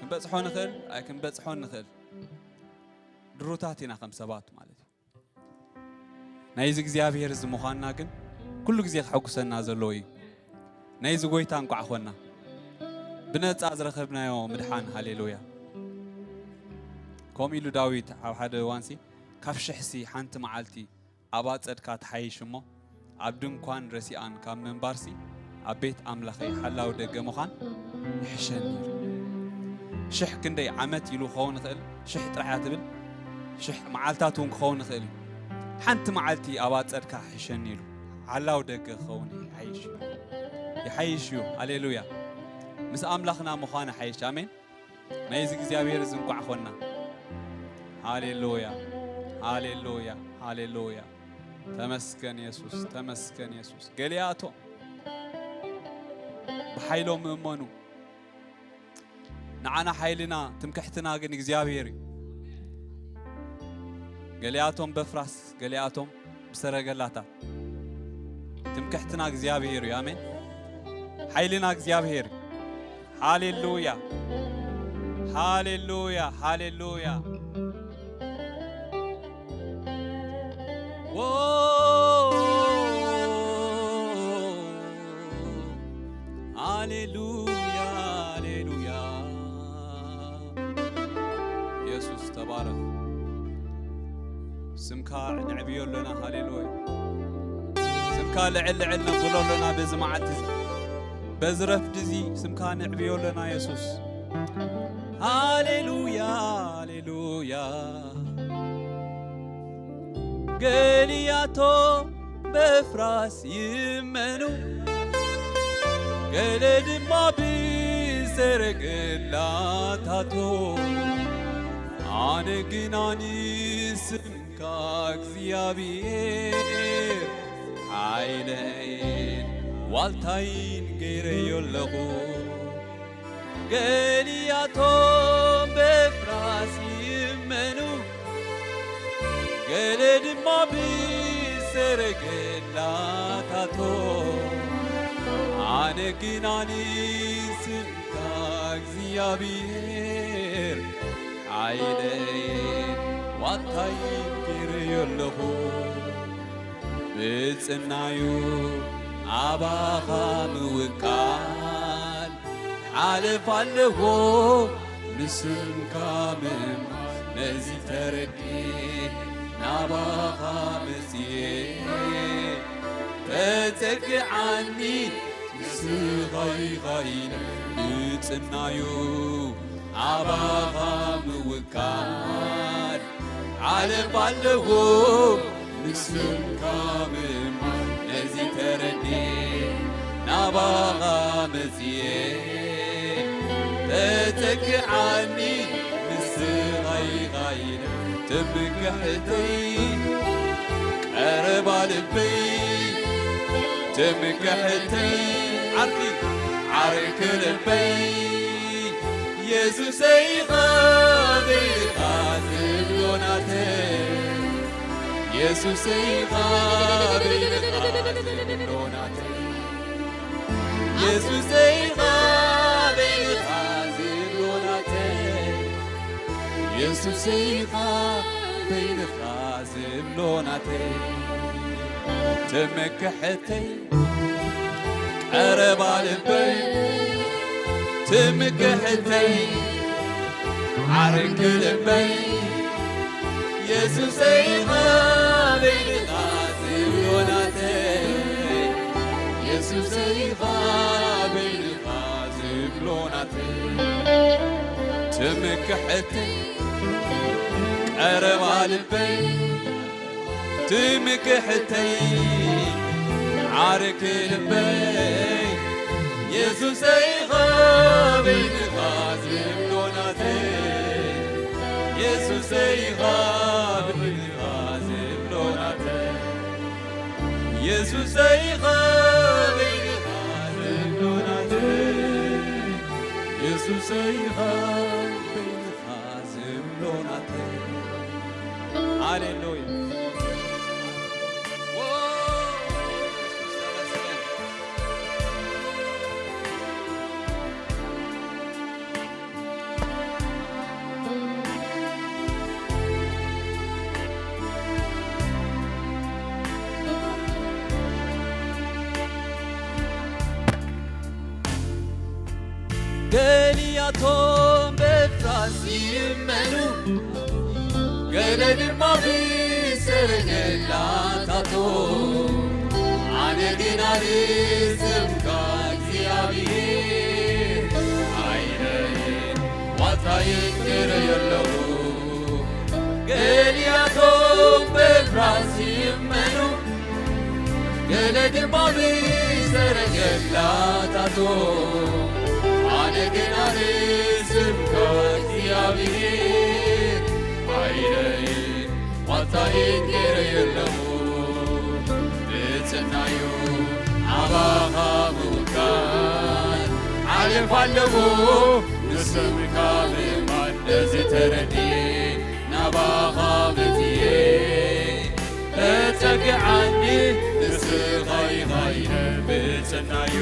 ክንበጽሖ ንኽእል ኣይክንበጽሖን ንኽእል፣ ድሩታት ኢና ከም ሰባት ማለት እዩ። ናይዚ እግዚኣብሔር እዚ ምዃንና ግን ኩሉ ግዜ ከሐጉሰና ዘለዎ እዩ። ናይዚ ጐይታ እንቋዕ ኾንና ብነጻ ዝረኸብናዮ ምድሓን። ሃሌሉያ። ከምኡ ኢሉ ዳዊት ኣብ ሓደ እዋንሲ፣ ካብ ሽሕሲ ሓንቲ መዓልቲ ኣብ ኣጸድካ ትሓይሽ እሞ፣ ኣብ ድንኳን ረሲኣን ካብ ምንባርሲ፣ ኣብ ቤት ኣምላኸይ ሓላው ደገ ምዃን ይሕሸኒ ኢሉ። ሽሕ ክንደይ ዓመት ኢሉ ክኸውን ይኽእል፣ ሽሕ ጥራሕ እያ ትብል፣ ሽሕ መዓልታት እውን ክኸውን ይኽእል እዩ። ሓንቲ መዓልቲ ኣብ ኣጸድካ ሕሸኒ ኢሉ፣ ሓላው ደገ ክኸውን ይሓይሽ እዩ። ይሓይሽ እዩ። ሃሌሉያ። ምስ ኣምላኽና ምዃን ይሓይሽ። ኣሜን። ናይዚ እግዚኣብሔር እዚ እንቋዕ ኾንና። ሃሌሉያ፣ ሃሌሉያ፣ ሃሌሉያ። ተመስገን የሱስ፣ ተመስገን የሱስ። ገሊኣቶም ብሓይሎም እመኑ። ንዓና ሓይልና ትምክሕትና ግን እግዚኣብሔር እዩ። ገሊኣቶም በፍራስ፣ ገሊኣቶም ብሰረገላታት። ትምክሕትና እግዚኣብሔር እዩ። ኣሜን። ሓይልና እግዚኣብሔር እዩ። ሃሌሉያ፣ ሃሌሉያ፣ ሃሌሉያ። ዎ፣ ሃሌሉያ፣ ሃሌሉያ። የሱስ ተባረኽ። ስምካ ነዕብዮ ኣሎና። ሃሌሉያ። ስምካ ልዕል ልዕል ነብሎ ኣሎና በዚ መዓልቲ እዚ፣ በዚ ረፍዲ እዚ ስምካ ነዕብዮ ኣሎና የሱስ። ሃሌሉያ፣ ሃሌሉያ። ገሊኣቶም በፍራስ ይመኑ፣ ገለ ድማ ብሰረገላታቶ። ኣነ ግና ንስምካ እግዚኣብሔር ሓይለይን ዋልታይን ገይረዮ ኣለኹ። ገሊኣቶም በፍራስ ይመኑ፣ ገለ ድማ ብሰረገላታቶ። ኣነ ግና ንስምካ እግዚኣብሔር ሓይለይን ዋልታይን ገይረዮ ኣለኹ። ብጽናዩ ኣባኻ ምውካል ሓለፍ ኣለዎ፣ ንስምካ ምምሓል። ነዚ ተረዲኤ ናባኻ መጺኤ፣ ተጸግዓኒ ንስኻ ኢኻ ኢለ። ብጽናዩ ኣባኻ ምውካል ሓለፍ ኣለዎ፣ ንስምካ ምምሓል። ነዚ ተረዲኤ ናባኻ መጺኤ፣ ተጸግዓኒ ንስኻ ኢኻ ኢለ። ትምክሕተይ ቀረባ ልበይ፣ ትምክሕተይ ዓርኪ ዓርኪ ልበይ፣ የሱሰይ ኢኻ በይንኻ ዝብሎ ናተይ፣ የሱሰይ ኢኻ በይንኻ ዝብሎ ናተይ፣ የሱሰይ ኢኻ በይንኻ ዝብሎ ናተይ፣ የሱሰይ ኢኻ በይንኻ ዝብሎ ናተይ። ትምክሕተይ ቀረባ ልበይ፣ ትምክሕተይ ዓርኪ ልበይ፣ የሱሰይ ኢኻ በይንኻ ዝብሎ ናተይ፣ የሱሰይ ኢኻ በይንኻ ዝብሎ ናተይ። ትምክሕተይ ቀረባ ልበይ፣ ትምክሕተይ ዓርኪ ልበይ፣ የሱሰይ ኢኻ በይንኻ ዝብሎ ናተይ፣ የሱሰይ ኢኻ በይንኻ ዝብሎ ናተይ፣ የሱሰይ ኢኻ በይንኻ ዝብሎ ናተይ፣ የሱሰይ ኢኻ በይንኻ ዝብሎ ናተይ። ሃሌሉያ። ዎ፣ ኢየሱስ ተመስገን። እያቶም በፍራስ ይመኑ፣ ገለ ድማ ብሰረገላታቶም። ኣነ ግና ንስምካ እግዚኣብሔር ኣይረይን ዋታይን ክርኢ ኣለኹ። ገሊኣቶም በፍራስ ይመኑ፣ ገለ ድማ ብሰረገላታቶም። ኣነ ግና ንስምካ እግዚኣብሔር ኣይረይን ዋታይን ገይረ የለኹ። ብጽናዩ ኣባኻ ምውካል ዓለም ኣለዎ። ንስምካ ምእማን ነዚ ተረድኤ ናባኻ መጽየ። ተጸግዓኒ ንስኻ ኢኻ ኢለ ብጽናዩ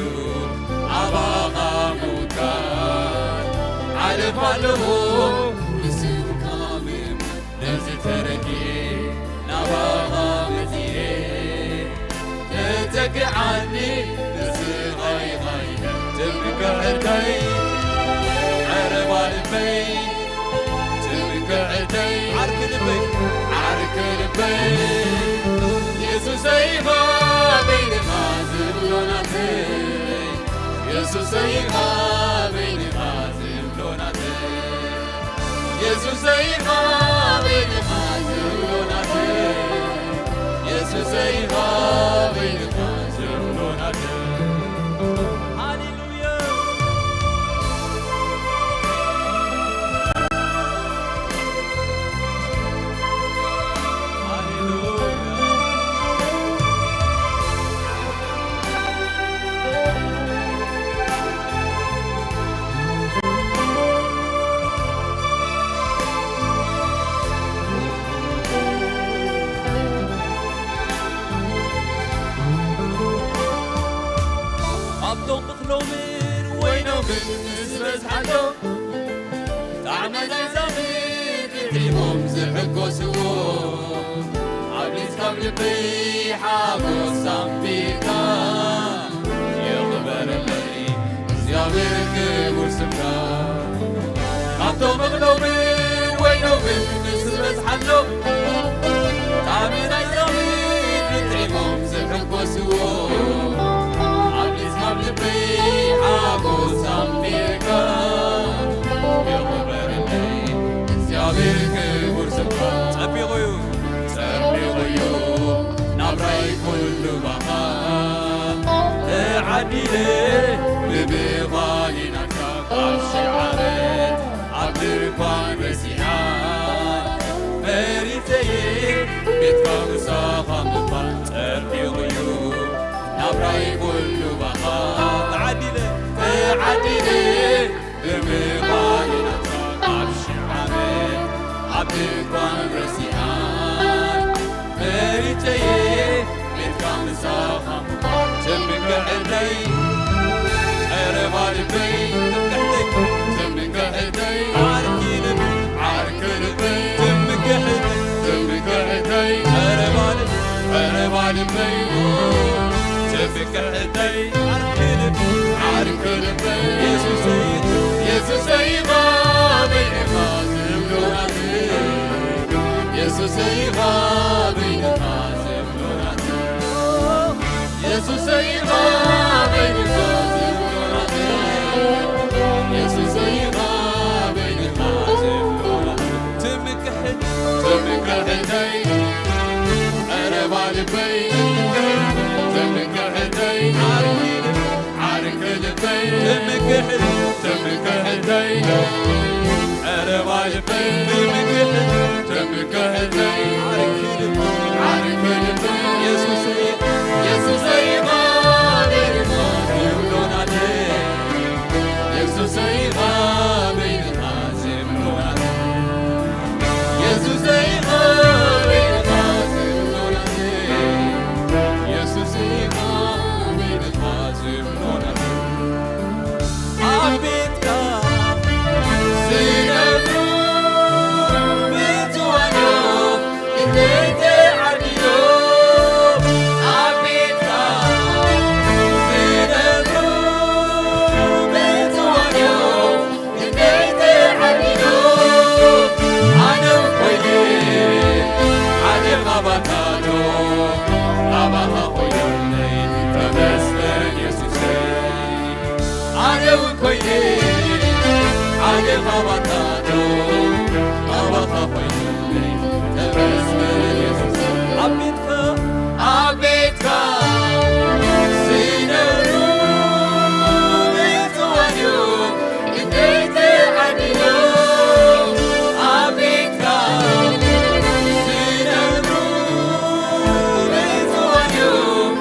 ኣባኻ ምውካል ዓለም ኣለዎ። ንስምካ ምእማን ነዚ ተረድኤ ናባኻ መጽየ። ተጸግዓኒ ንስኻ ኢኻ ኢለ ትምክሕተይ፣ ቀረባ ልበይ ትምክሕተይ፣ ዓርኪ ልበይ፣ ዓርኪ ልበይ። የሱሰይ ኢኻ በይንኻ ዝብሎ ናተይ፣ የሱሰይ ኢኻ በይንኻ ዝብሎ ናተይ። የሱሰይ ኢኻ በይንኻ ዝብሎ ናተይ፣ የሱሰይ ኢኻ በይንኻ ዝብሎ ናተይ። ሃሌሉያ። ኣብቶም እኽሎምን ወይኖምን ምስ በዝሓሎም፣ ጣዕመ ናይዛ ምድሪ ጥዒሞም ዝሕጎስዎ፣ ኣብሊጽካ ኣብ ልበይ ሓጎስ ኣንቢርካ። ይኽበረለይ እግዚኣብሔር ክቡር ስምካ። ካብቶም እኽሎምን ወይኖምን ምስ በዝሓሎም፣ ጣዕሚ ናይዛ ምድሪ ጥዒሞም ዝሕጎስዎ፣ ኣብሊጽካ ኣብ ልበይ ሓጎስ ኣንቢርካ። ይኽበረለይ እግዚኣብሔር ክቡር ስምካ። ጸቢቑ እዩ፣ ጸቢቑ እዩ ናብራይ ኩሉ ባኻ። ተዓዲለ ብምዃነይ ናትካ፣ ካብ ሺሕ ዓመት ኣብ ድንኳን ረሲዓ መሪጸየ ቤትካ ምሳኻ ምዃን። ጸቢቑ እዩ ናብራይ ኩሉ ባኻ። ተዓዲለ፣ ተዓዲለ ብምዃነይ ናትካ፣ ካብ ሺሕ ዓመት ኣብ ድንኳን ረሲዓን መሪጸየ ቤትካ ምሳኻ ምዃን። ትምክሕተይ፣ ቀረባ ልበይ፣ ትምክሕተይ፣ ትምክሕተይ፣ ዓርኪ ልበይ፣ ዓርኪ ልበይ፣ ትምክሕተይ፣ ትምክሕተይ፣ ቀረባ ልበይ፣ ቀረባ ልበይ፣ ትምክሕተይ፣ ዓርኪ ልበይ፣ ዓርኪ ልበይ፣ የሱሰይ፣ የሱሰይ፣ ኢኻ በይንኻ ዝብሎ ናተይ፣ የሱሰይ፣ ኢኻ በይንኻ ዝብሎ ናተይ። የሱሰይ ኢኻ በይንኻ ዝብሎ ናተይ፣ የሱሰይ ኢኻ በይንኻ ዝብሎ ናተይ። ትምክሕት-፣ ትምክሕተይ፣ ቀረባ ልበይ፣ ትምክሕተይ፣ ዓርኪ ልበይ፣ ዓርኪ ልበይ፣ ትምክሕት-፣ ትምክሕተይ፣ ቀረባ ልበይ፣ ትምክሕት-፣ ትምክሕተይ፣ ዓርኪ ልበይ፣ ዓርኪ ልበይ፣ የሱሰይ፣ የሱሰይ ኢኻ በይንኻ ዝብሎ ናተይ፣ የሱሰይ ኢኻ በይንኻ ዝብሎ ናተይ፣ የሱሰይ ኢኻ በይንኻ ዝብሎ ናተይ፣ የሱሰይ ኢኻ በይንኻ ዝብሎ ናተይ። ኣብ ቤትካ ኣባታቱ ኣባኻ ኮይኑለይ ተመስገን የሱስ። ኣብ ቤትካ ኣብ ቤትካ ዝነብሩ ብፁዓን እዮም፣ ክንደይ ተዓዲሎም ኣብ ቤትካ ዝነብሩ ብፁዓን እዮም።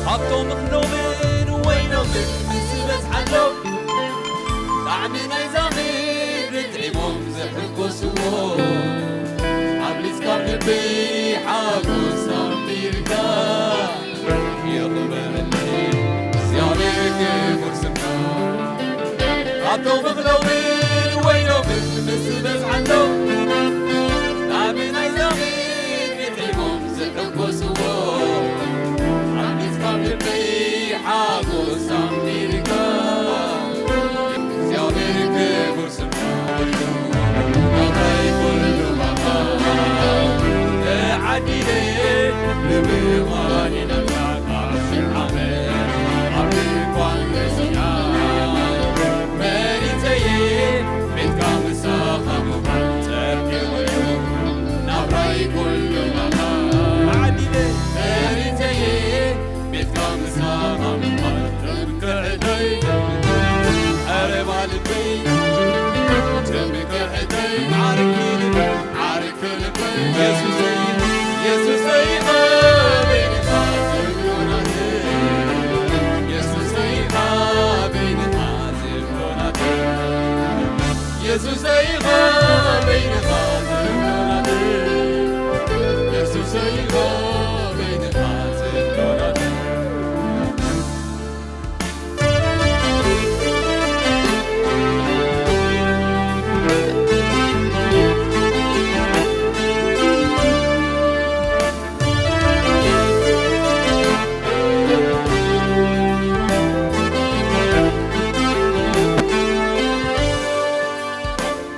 ሃብቶም እኽሎምን ወይኖምን ምስ በዝሓሎም፣ ጣዕሚ ናይዛ ምድሪ ጥዒሞም ዝሕጎስዎ፣ ኣብሊጽካ ልበይ ሓጎስ ኣንቢርካ። የኽብረለይ እግዚኣብሔር ክቡር ስምካ። ካብቶም እኽሎምን ወይኖምን ምስ በዝሓሎም፣ ጣዕሚ ናይዛ ምድሪ ጥዒሞም ዝሕጎስዎ፣ ኣብሊጽካ ልበይ ሓጎስ ኣንቢርካ። እግዚኣብሔር ክቡር ስምካ። ናብራይ ኩሉ ባኻ ተዓዲለ፣ ብምዃን ናትካ ዓሰርተ ዓመት ኣብ ድንኳን በሲዓ መሪጸየ፣ ቤትካ ምሳኻ ምዃን ጸርፊ ኮይኑ። ናብራይ ኩሉ ባኻ ተዓዲለ፣ መሪጸየ፣ ቤትካ ምሳኻ ምዃን ትምክሕተይ፣ ቀረባ ልበይ ትምክሕተይ፣ ዓርኪ ልበይ፣ ዓርኪ ልበይ፣ የሱሰይ፣ የሱሰይ፣ ኣበይንኻ ትብሎ ናተይ፣ የሱሰይ፣ ኣበይንኻ ትብሎ ናተይ። የሱሰይ ኢኻ በይንኻ ዘሎናት፣ የሱሰይ ኢኻ በይንኻ ዘሎናት።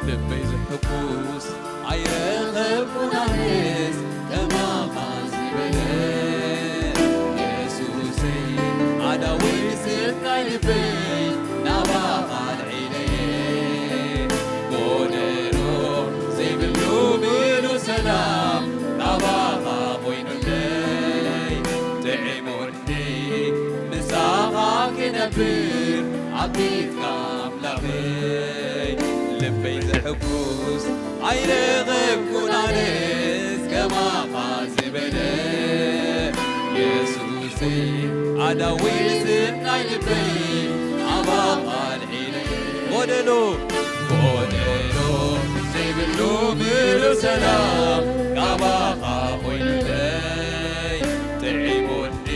ልበይ ዝሕጉስ ኣይረኸብኩን ኣነስ ከማኻ ዝበለ የሱሰይ ኣዳዊ ስናይ ልበይ ናባኻ ኣልዒለየ ጎደሎ ዘይብሉ ምሉ ሰላም ናባኻ ኮይኑለይ ጥዒሙኒ ምሳኻ ክነብር ኣብ ቤትካ ኣምላኸይ ልበይ ዘሕጉስ ኣይረኸብኩን ኣነስ ከማኻ ዝበለ የሱሰይ ኣዳዊ ስናይ ልበይ ኣባኻ ኣልዒለ ጎደሎ ጎደሎ ዘይብሉ ምሉ ሰላም ካባኻ ኮይኑለይ ጥዒሙኒ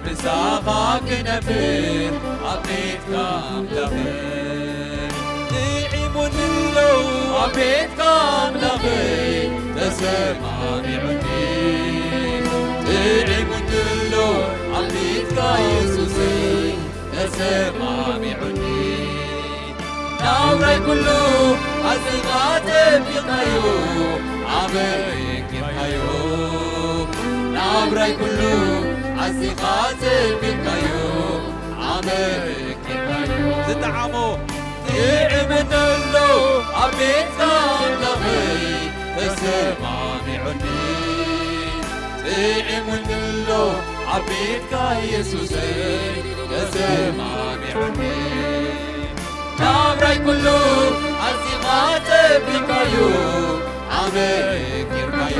ምሳኻ ክነብር ኣብ ቤትካ ኣምላኸይ ጥዒሙኒ ኣሎ ኣብ ቤትካ ኣምላኸይ ተሰማሚዑኒ ጥዒሙኒ ኣሎ ኣብ ቤትካ የሱሰይ ተሰማሚዑኒ ናብራይ ኩሉ ኣዚኻ ጸቢቕካዮ ኣበርኪርካዮ ናብራይ ኩሉ ኣዚኻ ጸቢቕካዮ ኣበርኪርካዮ ዝጠዓሞ ይዕምነሎ ኣብ ቤትካ ኣምላኸይ ተሰማሚዑኒ ጥዒሙኒ ኣሎ ኣብ ቤትካ የሱሰይ ተሰማሚዑኒ ናብራይ ኩሉ ኣዚኻ ጸቢቕካዮ ኣበርኪርካዮ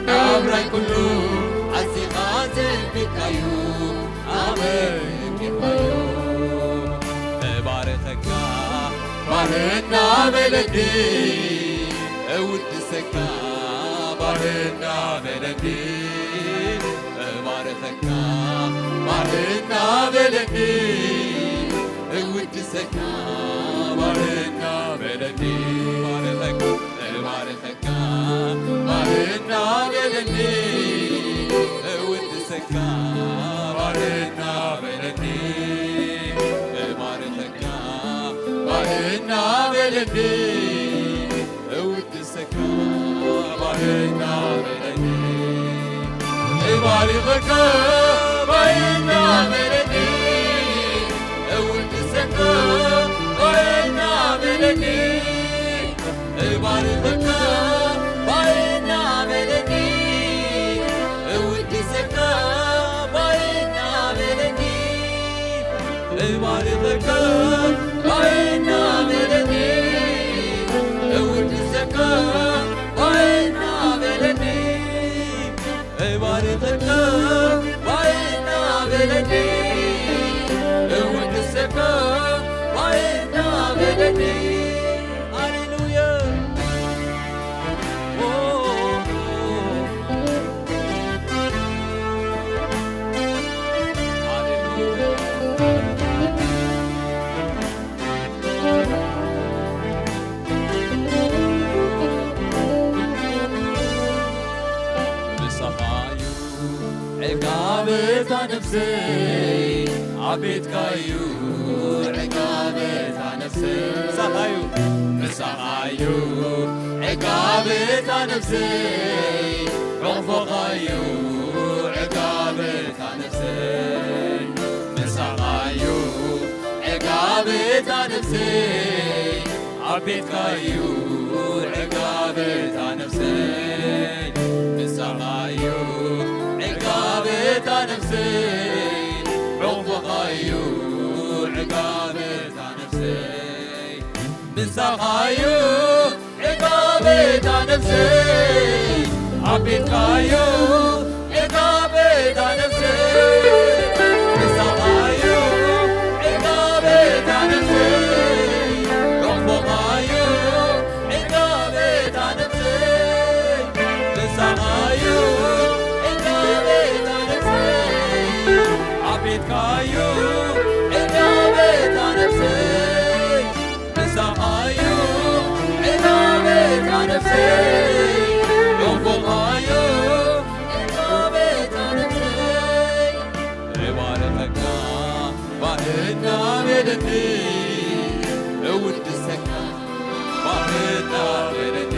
ናብራይ ኩሉ ኣዚኻ ጸቢቕካዮ ኣበርኪርካዮ እባርኸካ ባርኸና በለኒ እውድሰካ ባርና በለኒ፣ እባርኸካ፣ ባርና በለኒ፣ እውድሰካ፣ ባርና በለኒ፣ እባርኸካ፣ እባርኸካ፣ ባርና በለኒ፣ እውድሰካ፣ ባርና በለኒ፣ እባርኸካ፣ ባርና በለኒ፣ እውድሰካ፣ ባርና በለኒ፣ እባርኸካ፣ ባርና በለኒ፣ እውድሰካ፣ ባርና በለኒ፣ እባርኸካ፣ ባርና በለኒ፣ እውድሰካ፣ ባርና በለኒ፣ እባርኸካ፣ ባርና በለኒ፣ እውድሰካ፣ ባርና በለኒ፣ እባርኸካ፣ ባርና በለኒ፣ እውድሰካ፣ ባርና በለኒ። ሃሌሉያ። ኦ፣ ሃሌሉያ። ምሳኻዩ ዕጋበታ ነፍሰይ፣ ኣብ ቤትካዩ ዕጋበታ ነፍሰይ። ምሳኻዩ፣ ምሳኻዩ ዕጋበታ ነፍሰይ፣ ሕቑፎኻዩ ዕጋበታ ነፍሰይ። ምሳኻዩ ዕጋበታ ነፍሰይ፣ ኣብ ቤትካዩ ዕጋበታ ነፍሰይ። ምሳኻዩ ዕጋበታ ነፍሰይ፣ ሕቑፎኻዩ ዕጋበታ ነፍሰይ። ምሳኻዩ ዕጋበታ ነፍሰይ፣ ኣብ ቤትካዩ ዕጋበታ ነፍሰይ። ምሳኻዩ ዕጋበታ ነፍሰይ፣ ሕቑፎኻዩ ዕጋበታ ነፍሰይ። ምሳኻዩ ዕጋበታ ነፍሰይ፣ ኣብ ቤትካዩ ዕጋበታ ነፍሰይ። ምሳኻዩ ዕጋበታ ነፍሰይ፣ ሕቑፎኻዩ ዕጋበታ ነፍሰይ። እባርኸካ፣ ባርና በለኒ፣ እውድሰካ፣ ባርና በለኒ።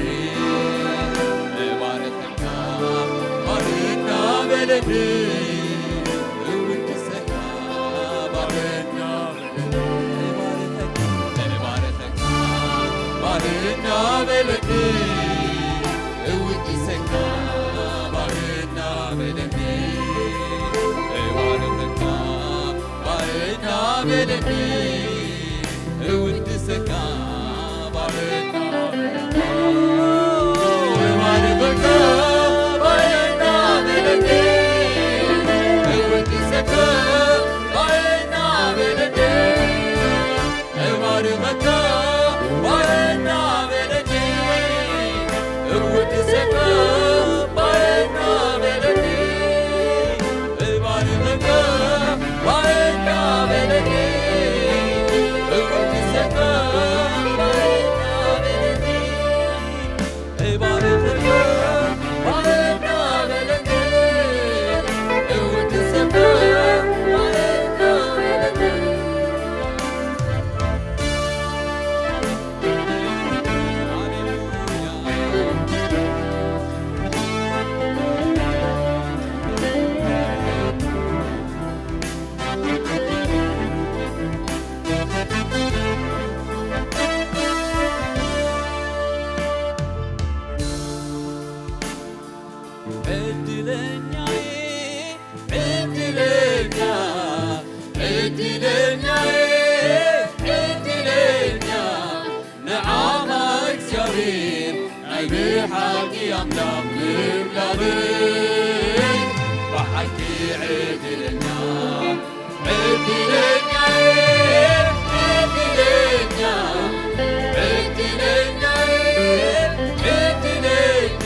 እባርኸካ፣ ባርና በለኒ፣ እውድሰካ፣ ባርና በለኒ። እባርኸካ፣ ባርና በለኒ፣ እውድሰካ፣ ባርና በለኒ። እባርኸካ፣ ባርና በለኒ፣ እውድሰካ፣ ባርና በለኒ። እባርኸካ፣ ባርና በለኒ፣ እውድሰካ፣ ባርና በለኒ። እባርኸካ፣ ባርና በለኒ፣ እውድሰካ፣ ባርና በለኒ። እባርኸካ፣ ባርና በለኒ፣ እውድሰካ፣ ባርና በለኒ። እባርኸካ፣ ባርና በለኒ፣ እውድሰካ፣ ባርና በለኒ። ዕድለኛዬ፣ ዕድለኛ፣ ዕድለኛዬ፣ ዕድለኛ፣ ንዓኻ እግዚኣብሔር ናይ ብሓቂ ኣምላኽ ምምላኽን ብሓቂ ዕድለኛ። ዕድለኛ፣ ዕድለኛ፣ ዕድለኛ፣ ዕድለኛ፣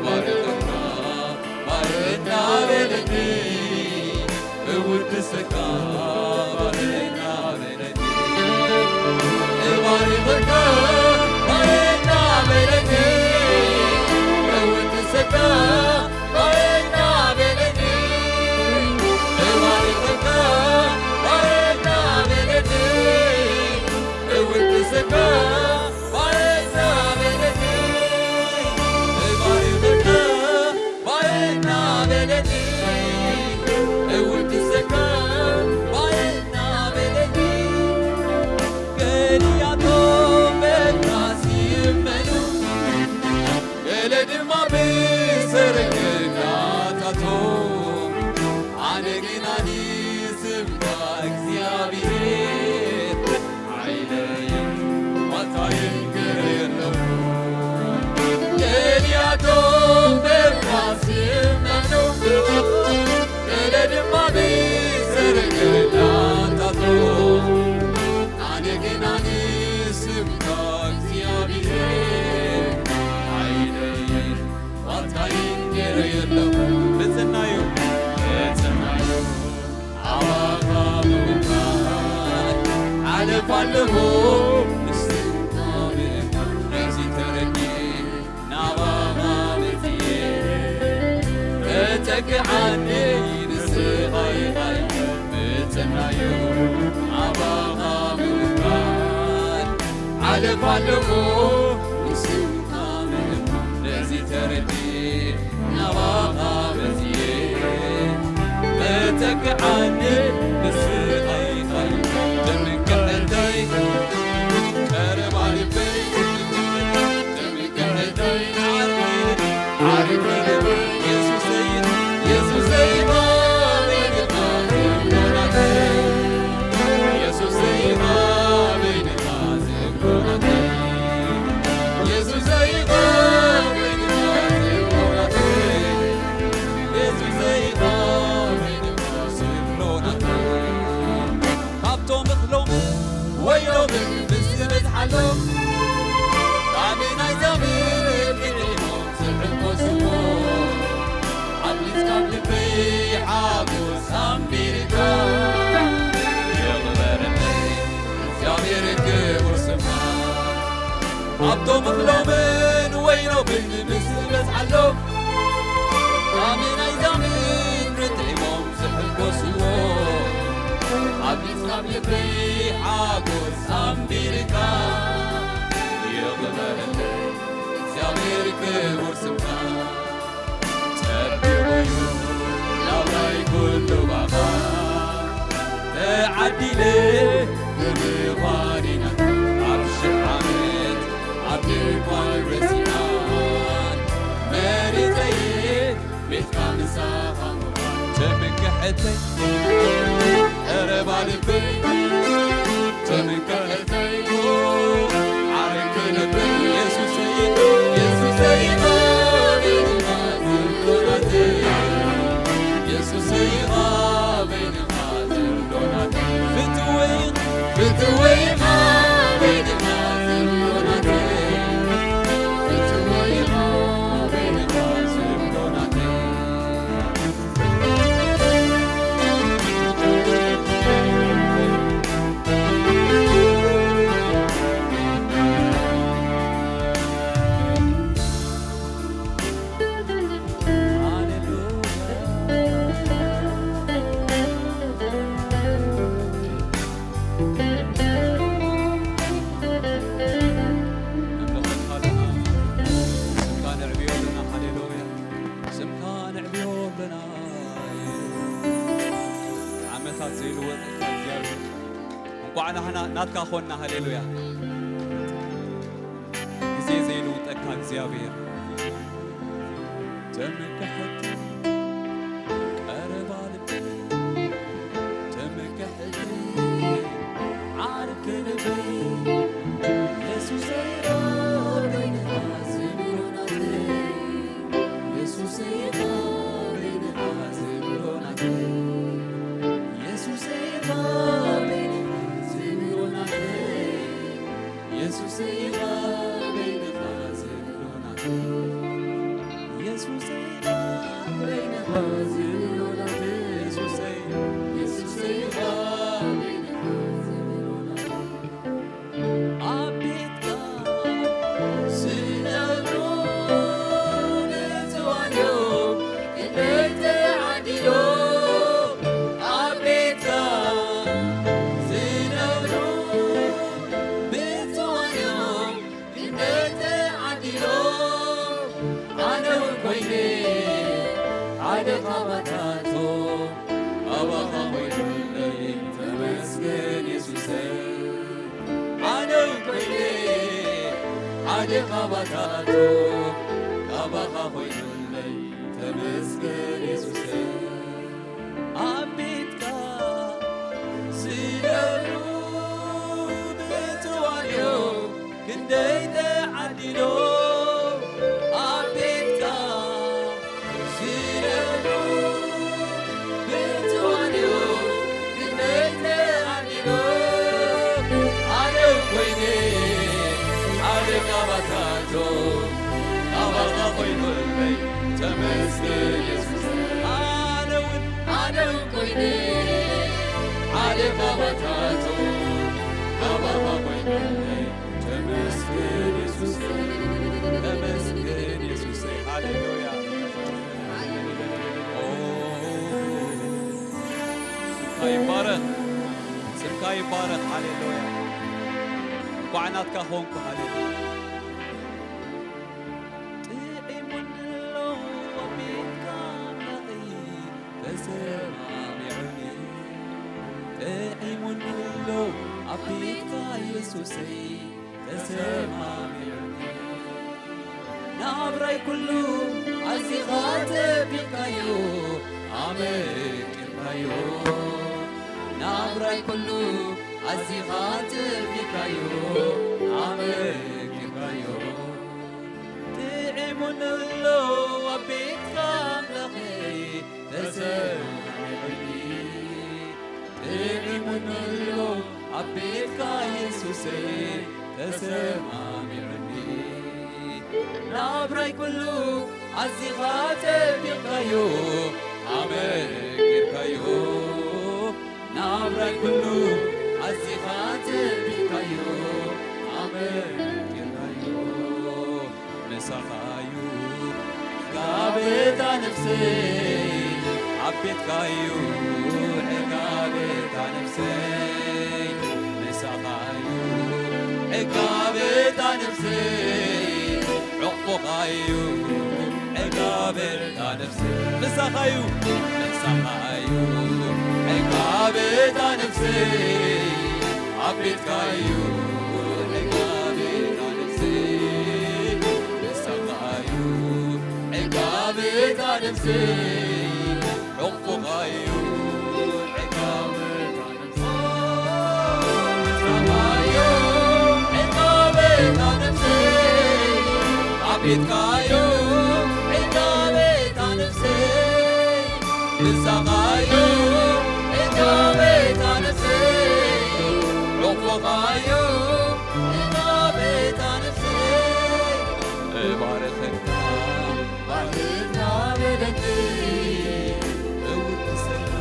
እውድሰካ ባርና በለኒ፣ እባርኸካ ባርና በለኒ፣ እውድሰካ ባርና በለኒ፣ እባርኸካ ባርና በለኒ፣ እውድሰካ ባርና በለኒ፣ እባርኸካ ባርና በለኒ፣ እውድሰካ ባርና በለኒ። ገሊያቶም በብራስ ይመኑ፣ ገለ ድማ ብሰረገላታቶም። ኣነ ግና ንስምካ እግዚኣብሔር ሓይለይን ዋልታይን ገይረ ኣለኹ። ገሊኣቶም በብራስ ይመኑ፣ ገለ ድማ ብሰረገላታቶም። ኣነ ግና ንስምካ እግዚኣብሔር ሓይለይን ዋልታይን ገይረ ኣለኹ። ብጽናዩ፣ ብጽናዩ ኣባኻ ምውካል ሓለፍ ኣለኹ። ንስኻ ምእንታን ነዚ ተረዲኤ ናባኻ መጺኤ፣ ተጠግዓኒ ንስኻ ኢኻ። ብጽናዩ ኣባኻ ምውካል ሓለፍ ኣለኹ። ንስኻ ምእንታን ነዚ ተረዲኤ ናባኻ መጺኤ፣ መተክዓኒ ንስኻ ኢኻ። ደምቀ ሕተይ ቀረባ ልበይ፣ ደምቀ ሕተይ ዓርኪ፣ ዓርኪ ልበይ። የሱሰይ፣ የሱሰይ ሃበይ ንኻ ዘምሎናተይ፣ የሱሰይ ሃበይ ንኻ ዘምሎናተይ። የሱሰይ፣ የሱሰይ፣ ካብቶም እኽሎም ወይኖምን ምስ ዝበዝሓሎም፣ ካብ ናይዛ ምድሪ ጥዒሞም ዝሕጎስዎ፣ ኣብሊጽ ካብ ልበይ ሓጎስ ኣንቢርካ። የቕበረለይ እግዚኣብሔር ክቡር ስምካ። ኣብቶም እኽሎምን ወይኖምን ምስ ዝበዝሓሎም፣ ካብ ናይዛ ምድሪ ጥዒሞም ዝሕጎስዎ፣ ኣብሊጽ ካብ ልበይ ሓጎስ ኣንቢርካ። ይቕበረለይ እግዚኣብሔር ክቡር ስምካ። ጸቢቑ እዩ ናብራይ ኩሉ ባኻ፣ ተዓዲለ ብምዃንና ኣብ ሽሕ ዓመት ኣብ ድንኳን ረሲዓን መሪጸየ ቤትካ ምሳኻ ምዃን። ተመንቀሐተይ ቀረባ ልበይ፣ ተመንቀሐተይ ዓረንከ ልበይ። የሱሰይ፣ የሱሰይ፣ የሱሰይ፣ ፍትወይ፣ ፍትወይ፣ ስምካ ነዕብዮ ኣለና። ሃሌሉያ። ስምካ ነዕብዮ ኣለና። ዓመታት ዘይልወጥ እግዚኣብሔር፣ እንኳዕ ናህና ናትካ ኾንና። ሃሌሉያ። ግዜ ዘይልውጠካ እግዚኣብሔር። ተመካሕቲ ቀረባ ልበይ፣ ተመካሕቲ ዓርኪ ልበይ፣ የሱሰይ ሃበይ ንኻ ዝብሎ ናተይ፣ የሱሰይ ሃበይ ንኻ ዝብሎ ናተይ፣ የሱሰይ ሃበይ ንኻ ዝብሎ ናተይ፣ የሱሰይ ሃበይ ንኻ ዝብሎ ናተይ፣ የሱሰይ ሃበይ ንኻ ዝብሎ ናተይ። ኣነ እውን ኮይነ ሓደ ካባታቶም፣ ካባኻ ኮይኑለይ ተመስገን የሱሰይ። ኣነ እውን ኮይነ ሓደ ካባታቶም፣ ካባኻ ኮይኑለይ ተመስገን የሱሰይ። ኣብ ቤትካ ዝነብሩ ብትዋንዮ ክንደይ ተዓዲሎ። ኣብ ቤትካ ዝነብሩ ብትዋንዮ ክንደይ ተዓዲሎ። ኣነ ኮይነ ሓደ ካባታቶ፣ ካባኻ ኮይኑለይ ተመስገን የሱስ። ኣነ እውን ኣነ እውን ኮይነ ሓደ ካባታቶ፣ ካባኻ ኮይኑለይ ተመስገን የሱስ። ተመስገን የሱስ። ሃሌሉያ። ኦ፣ ስምካ ይባረኽ። ስምካ ይባረኽ። ሃሌሉያ። እንኳዕ ናትካ ኾንኩ። ሃሌሉያ። ጥዒሙኒ ኣሎ ኣብ ቤትካ ኣምላኸይ ተሰማሚዑኒ። ጥዒሙኒ ኣሎ ኣብ ቤትካ የሱሰይ ተሰማሚዑኒ። ናብራይ ኩሉ ኣዚኻ ጸቢቕካዮ፣ ኣመኪርካዮ። ናብራይ ኩሉ ኣዚኻ ጸቢቕካዮ፣ ኣመኪርካዮ። ጥዒሙኒ ኣሎ ኣብ ቤትካ ኣምላኸይ ተሰማሚዑኒ። ጥዒሙኒ ኣሎ ኣብ ቤትካ የሱሰይ ተሰማሚዑኒ። ናብራይ ኩሉ ኣዚኻ ጸቢቕካዮ፣ ኣመኪርካዮ። ናብራይ ኩሉ ኣዚኻ ጸቢቕካዮ፣ ኣመኪርካዮ። ምሳኻዩ ዕጋበታ ነፍሰይ፣ ኣብ ቤትካዩ ዕጋበታ ነፍሰይ። ምሳኻዩ ዕጋበታ ነፍሰይ፣ ዕቕፎኻዩ ዕጋበታ ነፍሰይ። ምሳኻዩ፣ ምሳኻዩ ዕጋበታ ነፍሰይ፣ ኣብ ቤትካዩ ዕጋበታ ነፍሰይ። ምሳኻዩ ዕጋበታ ነፍሰይ፣ ዕቕፎኻዩ ዕጋበታ ነፍሰይ። ምሳኻዩ ዕጋበታ ነፍሰይ፣ ኣብ ቤትካዩ ዕጋበታ ነፍሰይ። ምሳኻዩ ዕጋበታ ነፍሰይ፣ ዕቕፎኻዩ ዕጋበታ ነፍሰይ። እባርኸካ ባህልና በለኒ፣ እውድሰካ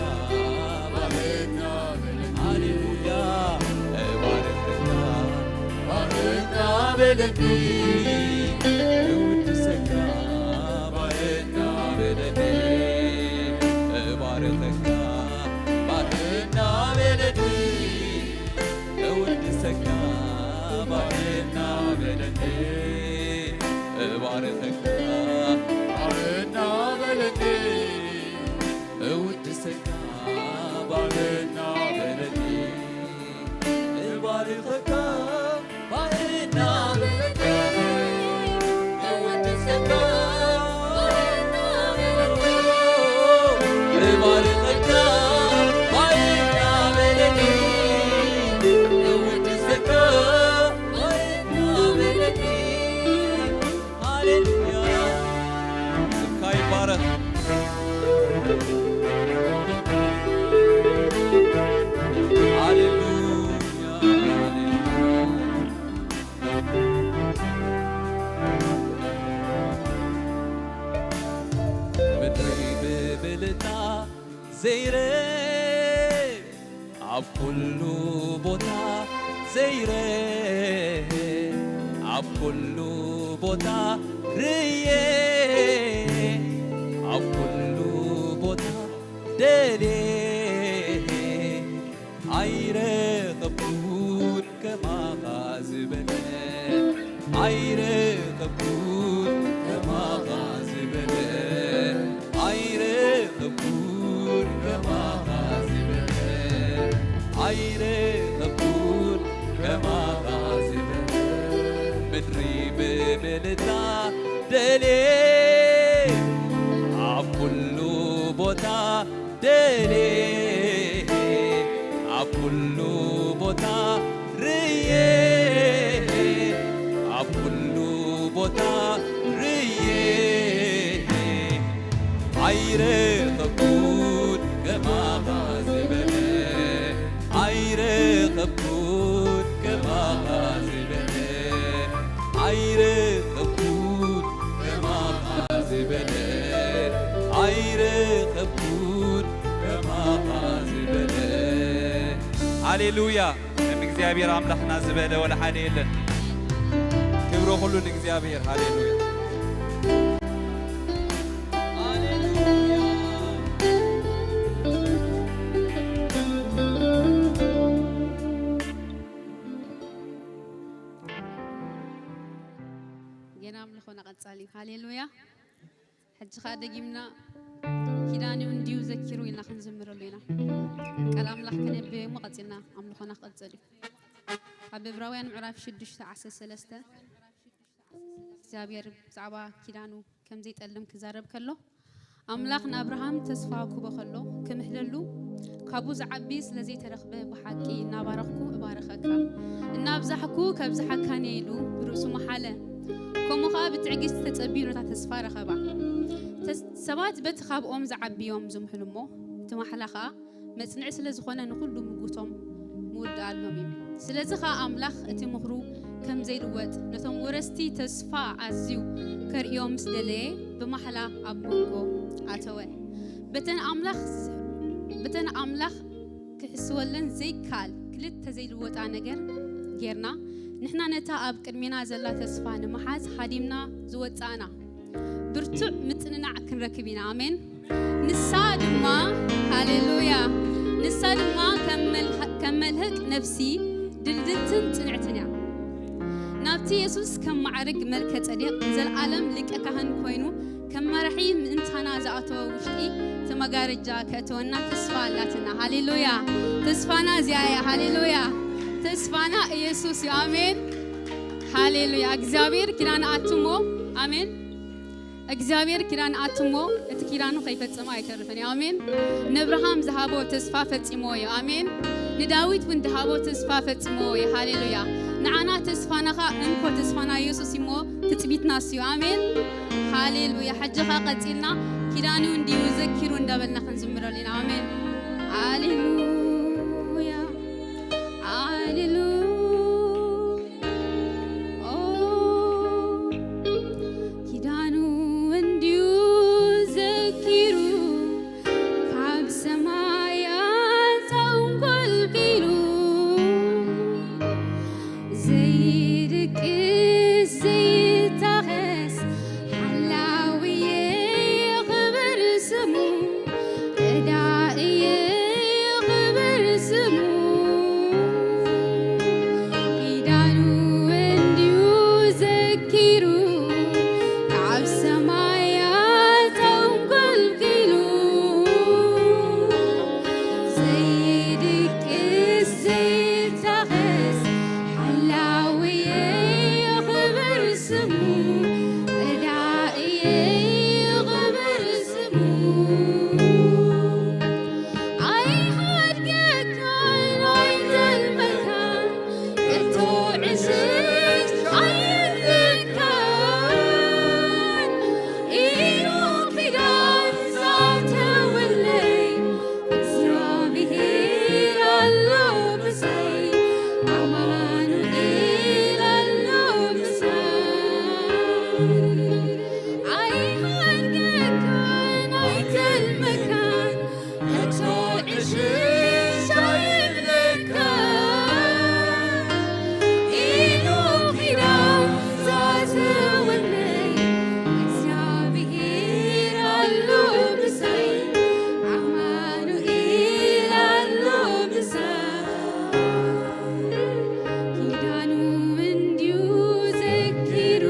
ባህልና በለኒ። ሃሌሉያ። እባርኸካ ባህልና በለኒ፣ እውድሰካ ባህልና በለኒ። እባርኸካ ባህልና በለኒ፣ እውድሰካ ባህልና በለኒ። እባርኸካ ባህልና በለኒ፣ እውድሰካ ባህልና በለኒ። እባርኸካ ባህልና በለኒ፣ እውድሰካ ባህልና በለኒ። እባርኸካ ባህልና በለኒ፣ እውድሰካ ባህልና በለኒ። ሃሌሉያ። ስምካ ይባረኽ። ሃሌሉያ፣ ሃሌሉያ። ምድሪ ብብልታ ዘይረ ኣብ ኩሉ ቦታ ዘይረ ኣብ ኩሉ ቦታ ርየ ኣብ ኩሉ ቦታ ደልየ ኣይረኸብኩን ከማኻ ዝበለ ኣይረኸብኩን ደሌ ኣብ ኩሉ ቦታ ደሌ ኣብ ኩሉ ቦታ ርየ ኣብ ኩሉ ቦታ ርየ ኣይረኸብኩን ከማኻ ዝበለ ኣይረኸብኩን ከማኻ ዝበለ ኣይረኸብኩን ከማኻ ዝበለ ኣይረኸብኩን ከማኻ ዝበለ። ሃሌሉያ። ከም እግዚኣብሔር ኣምላኽና ዝበለ ወላ ሓደ የለን። ክብሮ ኩሉ ንእግዚኣብሔር። ሃሌሉያ። ጌና ኣምልኾና ቀጻሊ እዩ። ሃሌሉያ። ሕጂ ኸኣ ደጊምና ኪዳኑ እንዲዩ ዘኪሩ ኢልና ክንዝምረሉ ኢና። ቃል ኣምላኽ ከነብዮ እሞ ቀጺልና ኣምልኾና ክቕጽል እዩ። ኣብ ዕብራውያን ምዕራፍ ሽዱሽተ ዓሰርተ ሰለስተ እግዚኣብሔር ብዛዕባ ኪዳኑ ከም ዘይጠልም ክዛረብ ከሎ ኣምላኽ ንኣብርሃም ተስፋ ክቦ ከሎ ክምሕለሉ ካብኡ ዝዓቢ ስለ ዘይተረኽበ ብሓቂ እናባረኽኩ እባርኸካ እናብዛሕኩ ከብዝሓካን እየ ኢሉ ብርእሱ መሓለ። ከምኡ ኸኣ ብትዕግስቲ ተጸቢዩ ነታ ተስፋ ረኸባ። ሰባት በቲ ካብኦም ዝዓቢ እዮም ዝምሕሉ እሞ እቲ ማሕላ ኸኣ መጽንዒ ስለ ዝኾነ ንኹሉ ምጉቶም ምውድኣሎም እዩ። ስለዚ ኸኣ ኣምላኽ እቲ ምኽሩ ከም ዘይልወጥ ነቶም ወረስቲ ተስፋ ኣዝዩ ከርእዮም ምስ ደለየ ብማሕላ ኣብ መንጎ ኣተወ። በተን ኣምላኽ በተን ኣምላኽ ክሕስወለን ዘይከኣል ክልተ ዘይልወጣ ነገር ጌርና ንሕና ነታ ኣብ ቅድሜና ዘላ ተስፋ ንምሓዝ ሃዲምና ዝወጻእና ብርቱዕ ምጽንናዕ ክንረክብ ኢና። ኣሜን። ንሳ ድማ ሃሌሉያ ንሳ ድማ ከም መልህቕ ነፍሲ ድልድልትን ጽንዕትን እያ። ናብቲ የሱስ ከም ማዕርግ መልከ ጸዴቅ ንዘለኣለም ሊቀ ካህን ኮይኑ ከም መራሒ ምእንታና ዝኣተወ ውሽጢ እቲ መጋረጃ ከእተወና ተስፋ ኣላትና። ሃሌሉያ ተስፋና እዚኣ እያ። ሃሌሉያ ተስፋና ኢየሱስ እዩ። ኣሜን ሃሌሉያ። እግዚኣብሔር ኪዳን ኣትሞ ኣሜን። እግዚኣብሔር ኪዳን ኣትሞ እቲ ኪዳኑ ከይፈጸመ ኣይተርፍን እዩ። ኣሜን። ንእብርሃም ዝሃቦ ተስፋ ፈጺሞ እዩ። ኣሜን። ንዳዊት እውን ዝሃቦ ተስፋ ፈጺሞ እዩ። ሃሌሉያ። ንዓና ተስፋና ኸ እንኮ ተስፋና ኢየሱስ እሞ ትጽቢትና እሱ እዩ። ኣሜን። ሃሌሉያ። ሕጂ ኸ ቀጺልና ኪዳኑ እንዲዩ ዘኪሩ እንዳበልና ክንዝምረሉ ኢና። ኣሜን። ሃሌሉያ ሃሌሉያ። ኪዳኑ እንዲዩ ዘኪሩ ካብ ሰማያት ኣንቆልቂሉ ዘይድቅስ ዘይታኸስ ሓላውየ ክብር ስሙ ረዳእየ ክብር ስሙ ኪዳኑ እንዲዩ ዘኪሩ ካብ ሰማያት ኣንቆልቂሉ ዘይድቅስ ዘይታኸስ ሓላውየ ክብር ስሙ ረዳእየ ክብር ስሙ ኣይሓድገካን ኣይጠልመካን ከቶ ዕሽሽ ኣይብለካን ኢሉ ኪዳን ዝኣተወለይ እግዚኣብሔር ኣሎ ምሳይ ኣማኑኤል ኣሎ ምሳይ ኣይሓድገካን ኣይተልመካን ከቶ ዕሽሽ ኣይብለካን ኢሉ ኪዳን ዝኣተወለይ እግዚኣብሔር ኣሎ ምሳይ ኣማኑኤል ኣሎ ምሳይ ኪዳኑ እንዲዩ ዘኪሩ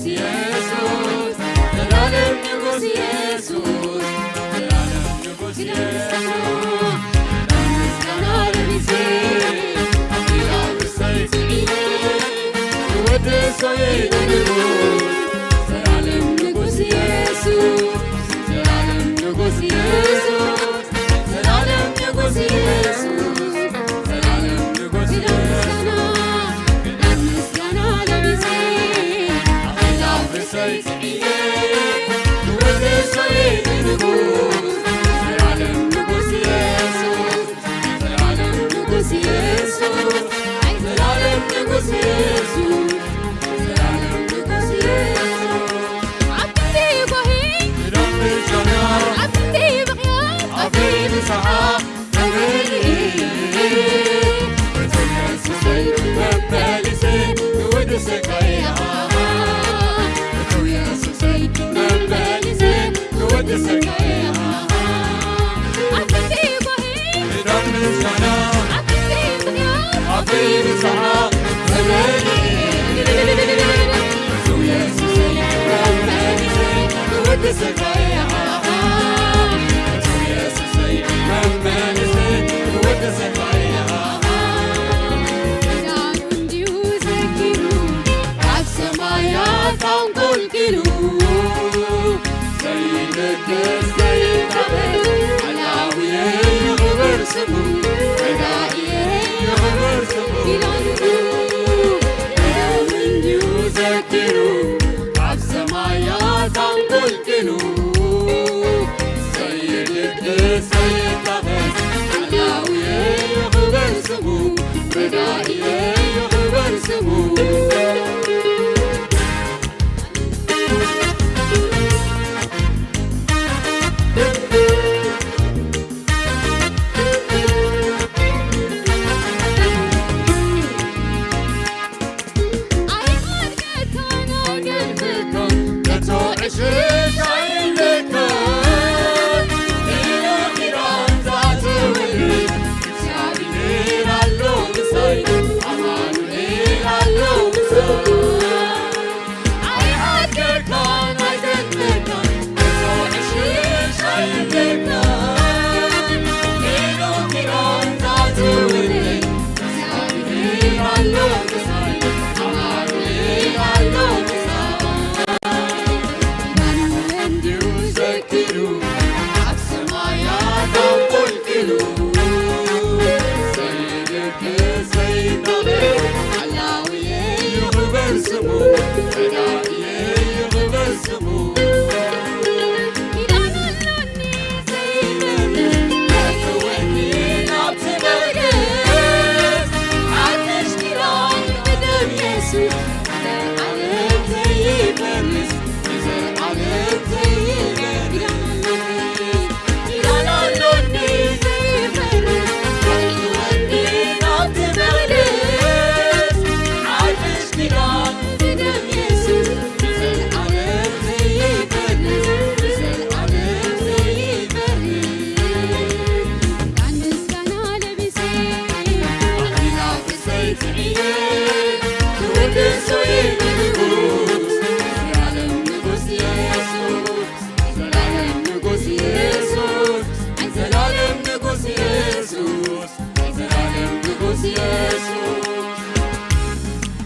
ኢየሱስ፣ ዘላለም ንጉስ ኢየሱስ፣ ዘላለም ንጉስ ኢየሱስ፣ ምስጋና ለቢሰ፣ ኣኺላ ርእሰይ ስዒረ፣ ክወድሶ ኢለ ንጉስ፣ ዘላለም ንጉስ ኢየሱስ፣ ዘላለም ንጉስ ኢየሱስ፣ ዘላለም ንጉስ ኢየሱስ፣ ዘላለም ንጉስ ኢየሱስ፣ ክብርን ምስጋና ለቢሰ፣ ኣኺላ ርእሰይ ስዒረ፣ ክወድሶ ኢለ ንጉስ፣ ዘላለም ንጉስ ኢየሱስ፣ ዘላለም ንጉስ ኢየሱስ፣ ኣይ ዘላለም ንጉስ ኢየሱስ፣ ዘላለም ንጉስ ኢየሱስ። ኣብ ክንዲ ጓሂ፣ ክብርን ምስጋና፣ ኣብ ክንዲ ብኽያት፣ ኣፌ ንስሓ ተመሊኤ፣ እቶም የሱሰይ መመሊሰ ክውድሰካ እየ። እቶም የሱሰይ መመሊሰ ክውድሰካ እየ። ኣብ ክንዲ ጓሂ፣ ክብርን ምስጋና፣ ኣብ ክንዲ ብኽያት፣ ኣፌ ንስሓ ተመሊኤ፣ እቶም የሱሰይ መመሊሰ ክውድሰካ እየ። እቶም የሱሰይ መመሊሰ ክውድሰካ እየ። ኪዳኑ እንዲሁ ዘኪሩ ካብ ሰማያት ኣንቆልቂሉ፣ ዘይደቅስ ዘይታበስ ኣላውየ ይኽበር ስሙ፣ ረዳእየ ይኽበር ስሙ። ኪዳኑ እንዲሁ ዘኪሩ ካብ ሰማያት ኣንቆልቂሉ፣ ዘይድቅስ ዘይታበስ ኣላውየ ይኽበር ስሙ፣ ረዳእየ ይኽበር ስሙ።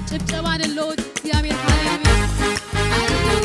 ጭብጨባ ንሎት እግዚኣብሔር። ሃሌሉያ።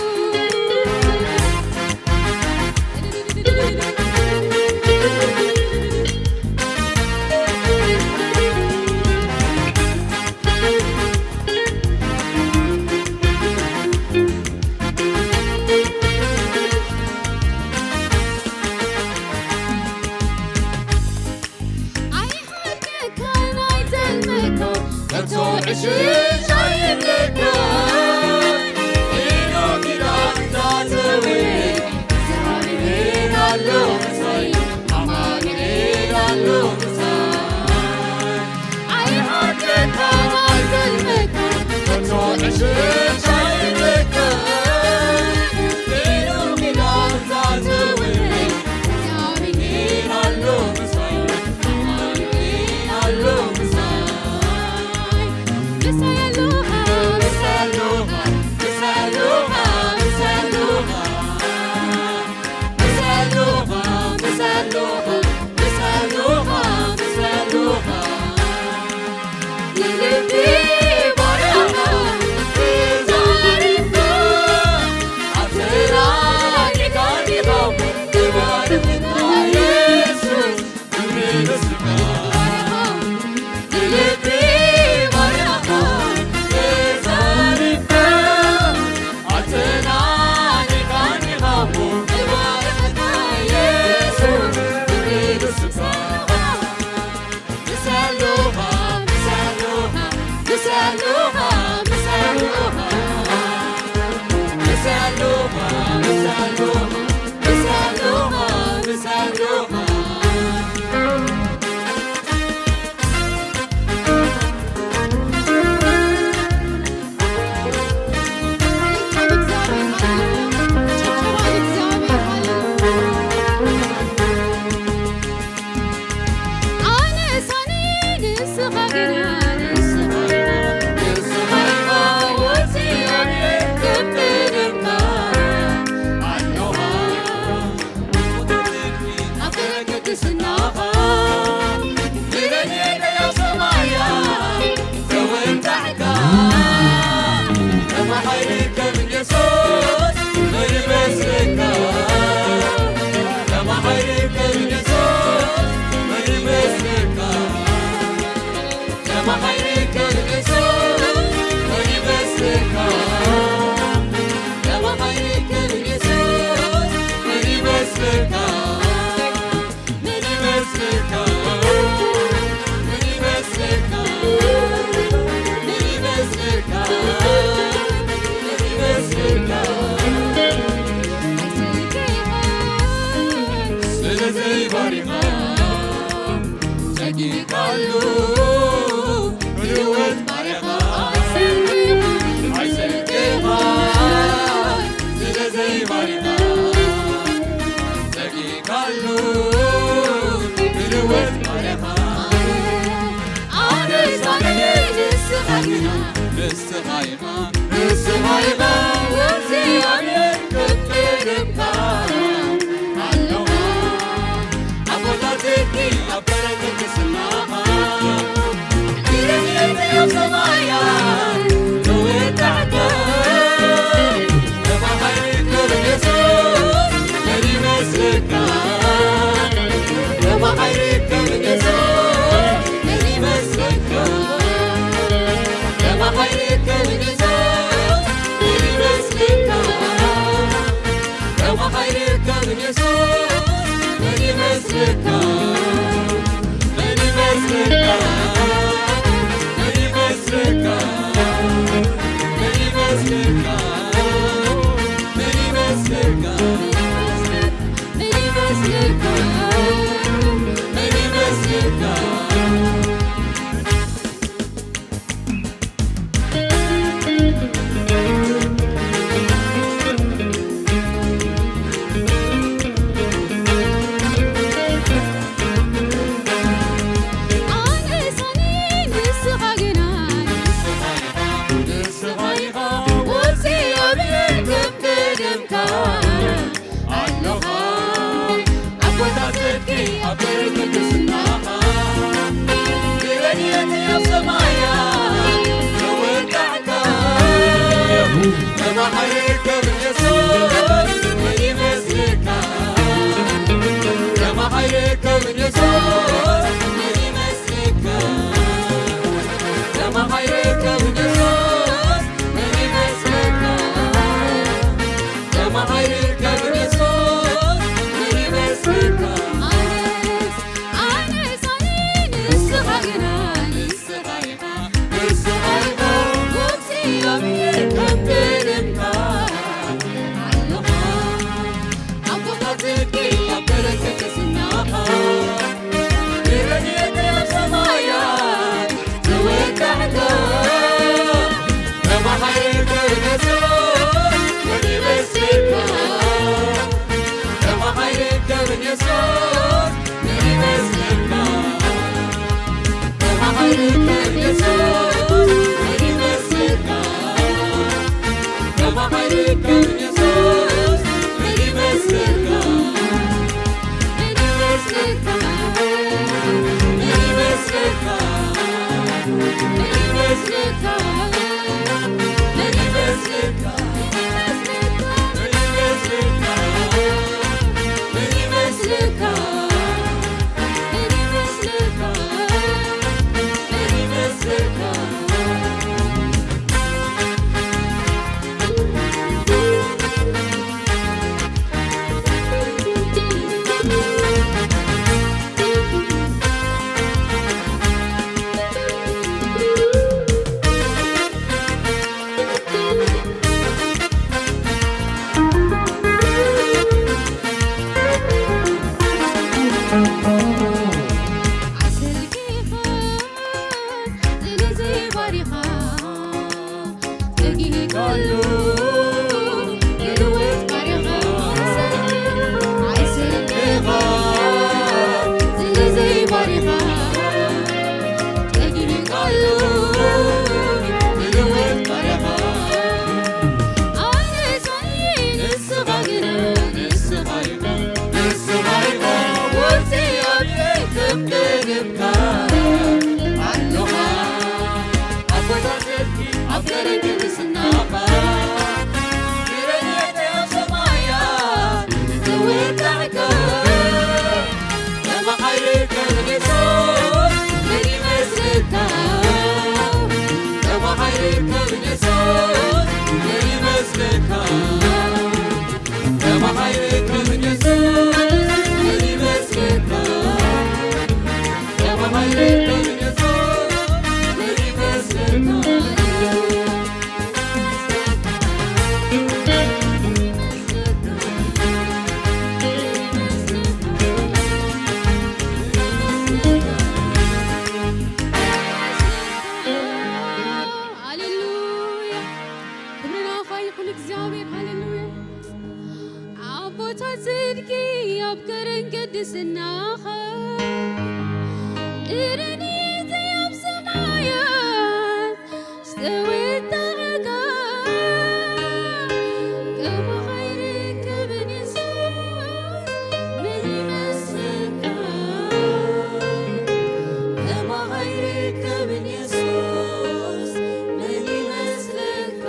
ኣሉ ንልውጥ ባሪኻ ኣይስርቅኻ ስለዘይ ባሪኻ ጠጊቃሉ ንልውጥ ባሪኻ ኣነ ሳይ ንስኻ ግና ንስኻ ኢኻ ንስኻ ኢኻ ውርሲ ኣብየ ከም ደገምካ ኣሉኻ ኣቦታት ጽድቂ ኣብ ገረገ ምስናኻ ክረየት ኣብ ሰማያ ተወዳዕካ ተባሃይርከ ንየሱስ መን ይመስለካ ተባሃይርከ ንየሱስ መን ይመስለካ ተባሃይርከ ንየሱስ መን ይመስለካ ሃሌሉያ ክብርና ይኹን እግዚኣብሔር ሃሌሉያ ኣቦታት ጽድቂ ኣብ ከረን ቅድስናኻ እረኒ ዘይ ኣብ ሰማያት ዝተወደረካ ከማኻ ይርከብን የሱስ መን ይመስለካ ከማኻ ይርከብን የሱስ መን ይመስለካ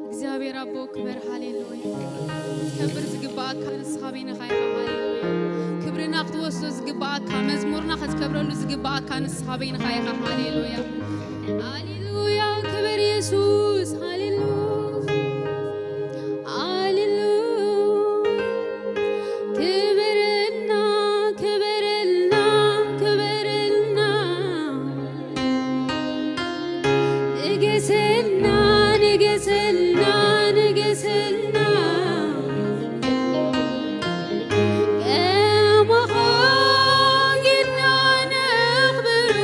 እግዚኣብሔር ኣቦ ክበር ሃሌሉያ ክትከብር ዝግባኣካ ንስኻ በይንኻ ኢኻ ሃሌሉያ ክብርና ክትወስዶ ዝግባኣካ መዝሙርና ክትከብረሉ ዝግባኣካ ንስኻ በይንኻ ኢኻ ሃሌሉያ ሃሌሉያ ክብር የሱስ ሃሌሉያ ሃሌሉያ ክብርና ክብርና ክብርና ንግስና ንግስና ንግስና ከማኻ ጌና ነኽብሩ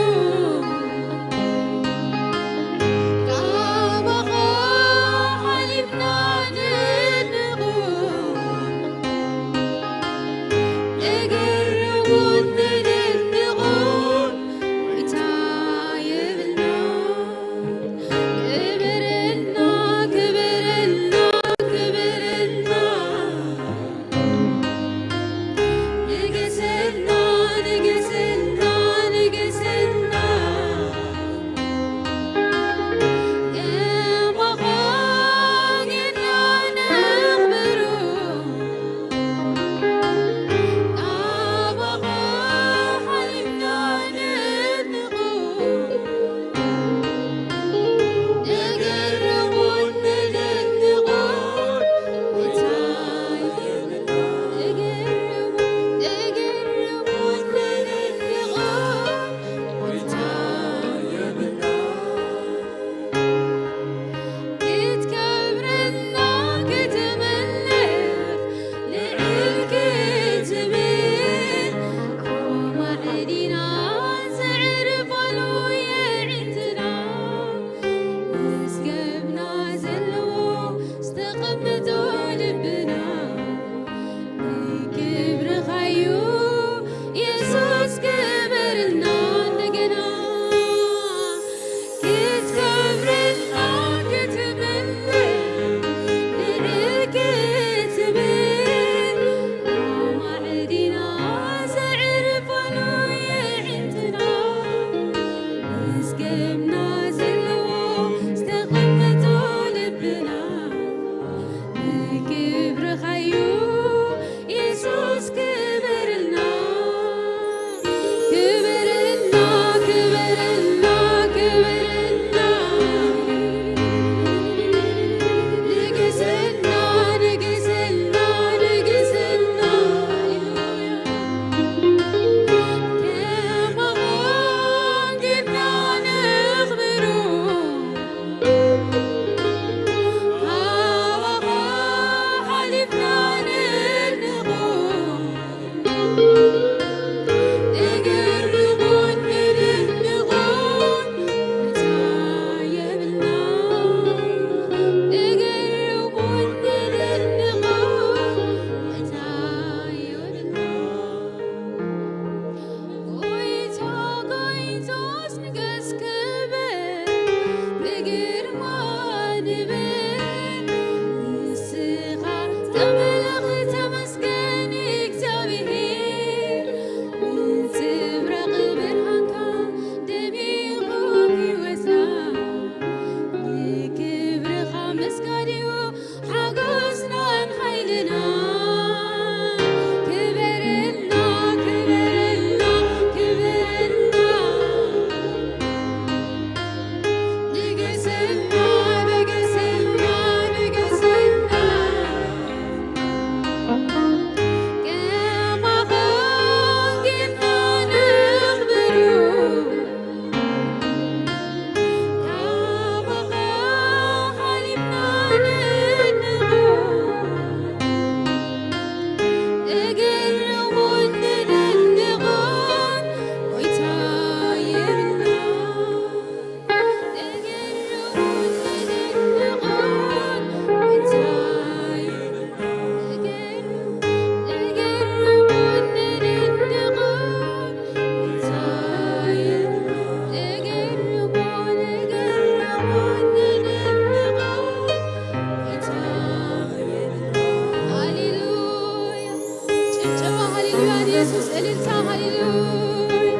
እልልታ፣ ሃሌሉያ፣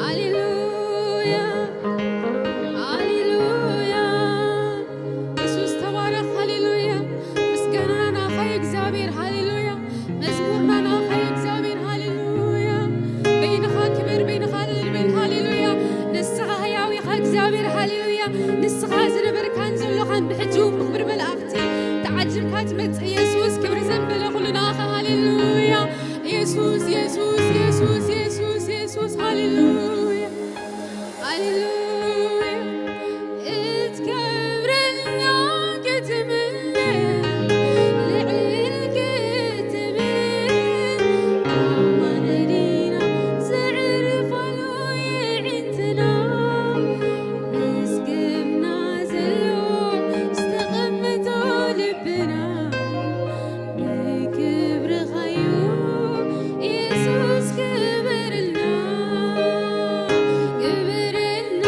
ሃሌሉያ፣ ሃሌሉያ። የሱስ ተባረኽ፣ ሃሌሉያ። ምስጋናና ናኻ እዩ እግዚኣብሔር፣ ሃሌሉያ። መዝሙርና ናኻ እዩ እግዚኣብሔር፣ ሃሌሉያ። በይንኻ ክብር፣ በይንኻ እልል በል፣ ሃሌሉያ። ንስኻ ህያው ኢኻ እግዚኣብሔር፣ ሃሌሉያ። ንስኻ ዝነበርካን ዘሎኻን ብሕጂ እውን ብኽብሪ መላእኽቲ ተዓጂብካ ትመጽእ የሱስ፣ ክብሪ ዘንበለ ኩሉ ናኻ፣ ሃሌሉያ። የሱስ፣ የሱስ፣ የሱስ፣ የሱስ፣ የሱስ፣ ሃሌሉያ፣ ሃሌሉያ። ክትከብረልና ክትምለኽ ልዕል ክትብል ኣብ ማዕድና ዘዕርፋሉ የዒንትና መዝገብና ዘሎ ዝተቐመጦ ልብና ንክብርኻዩ የሱስ ክበረልና፣ ክበረልና፣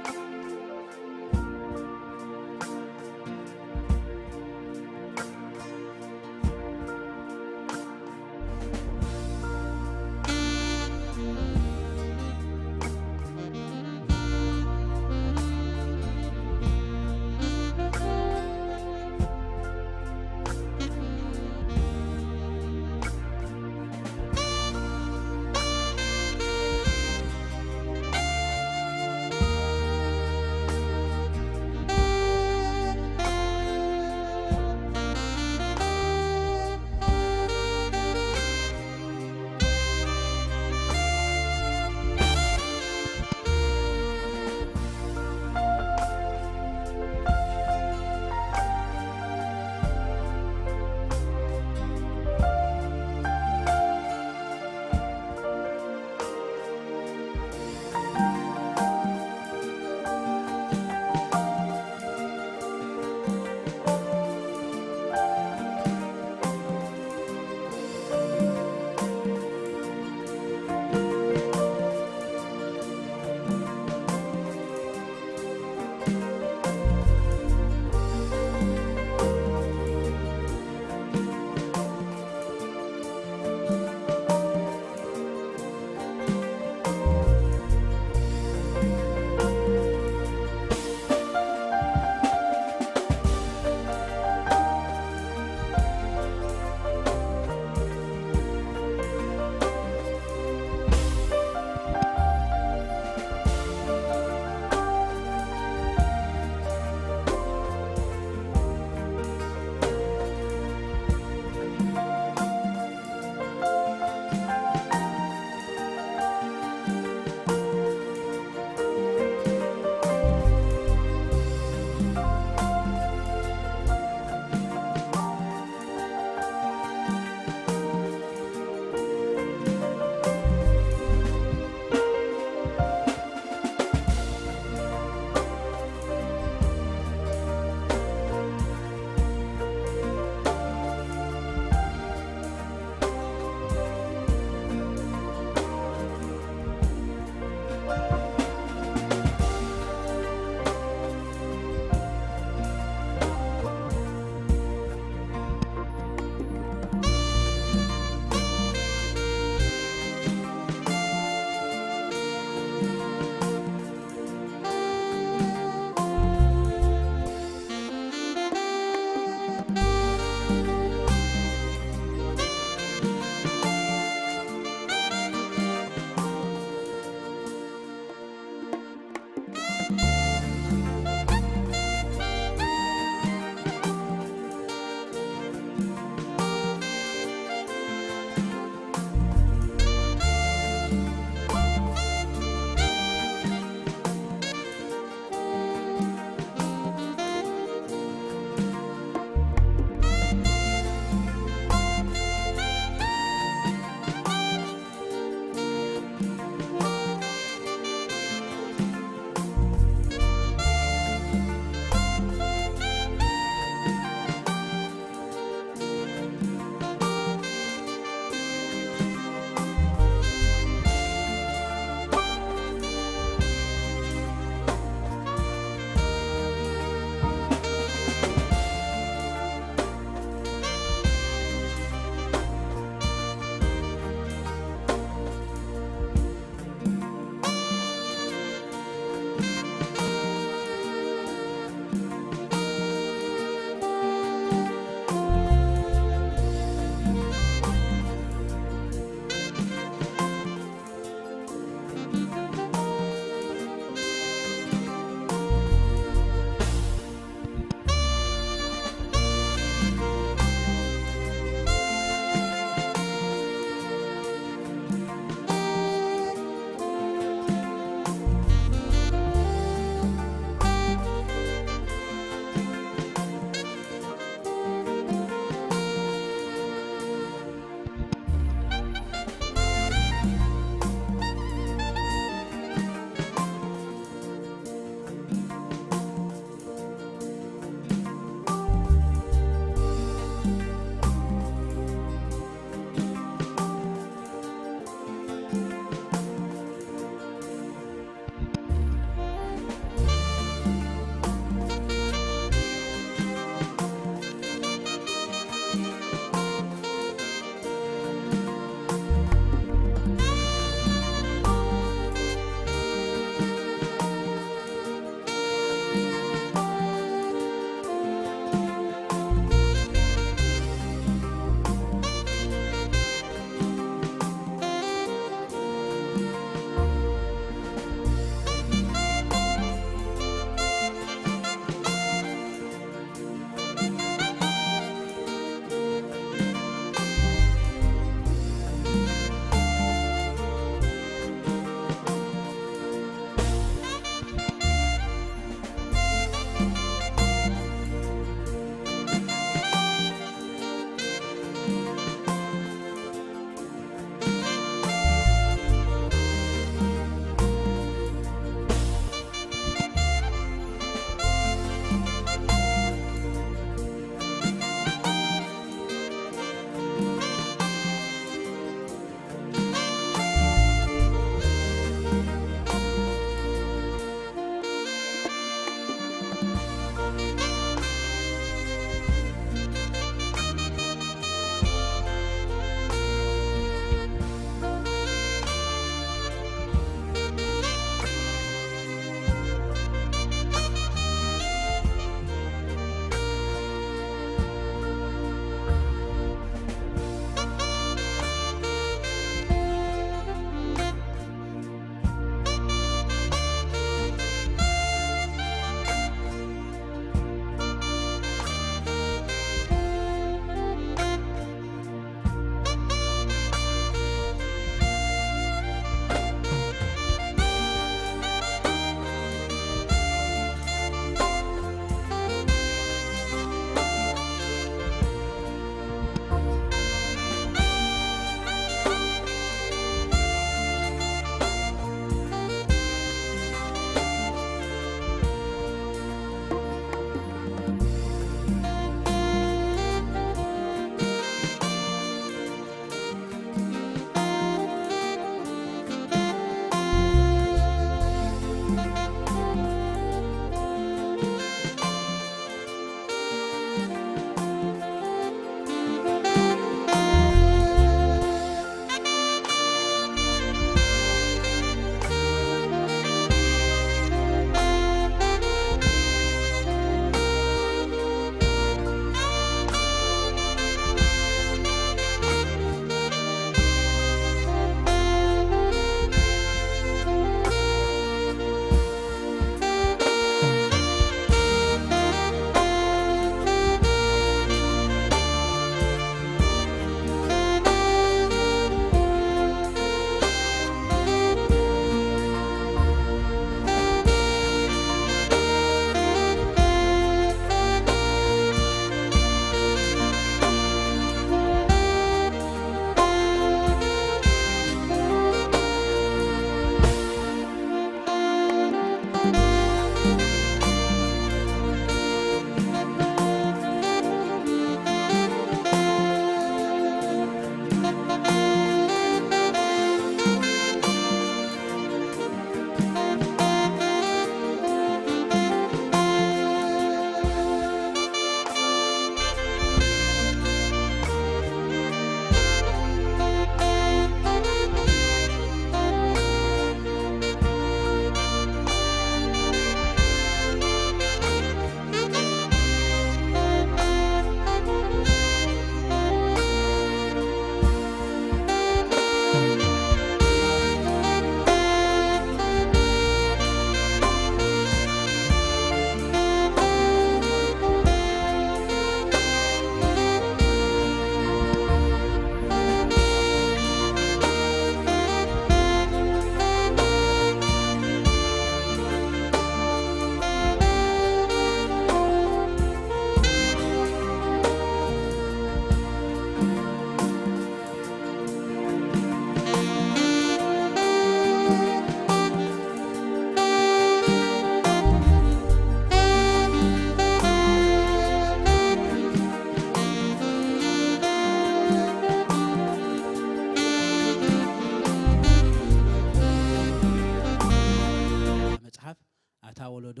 ወለዶ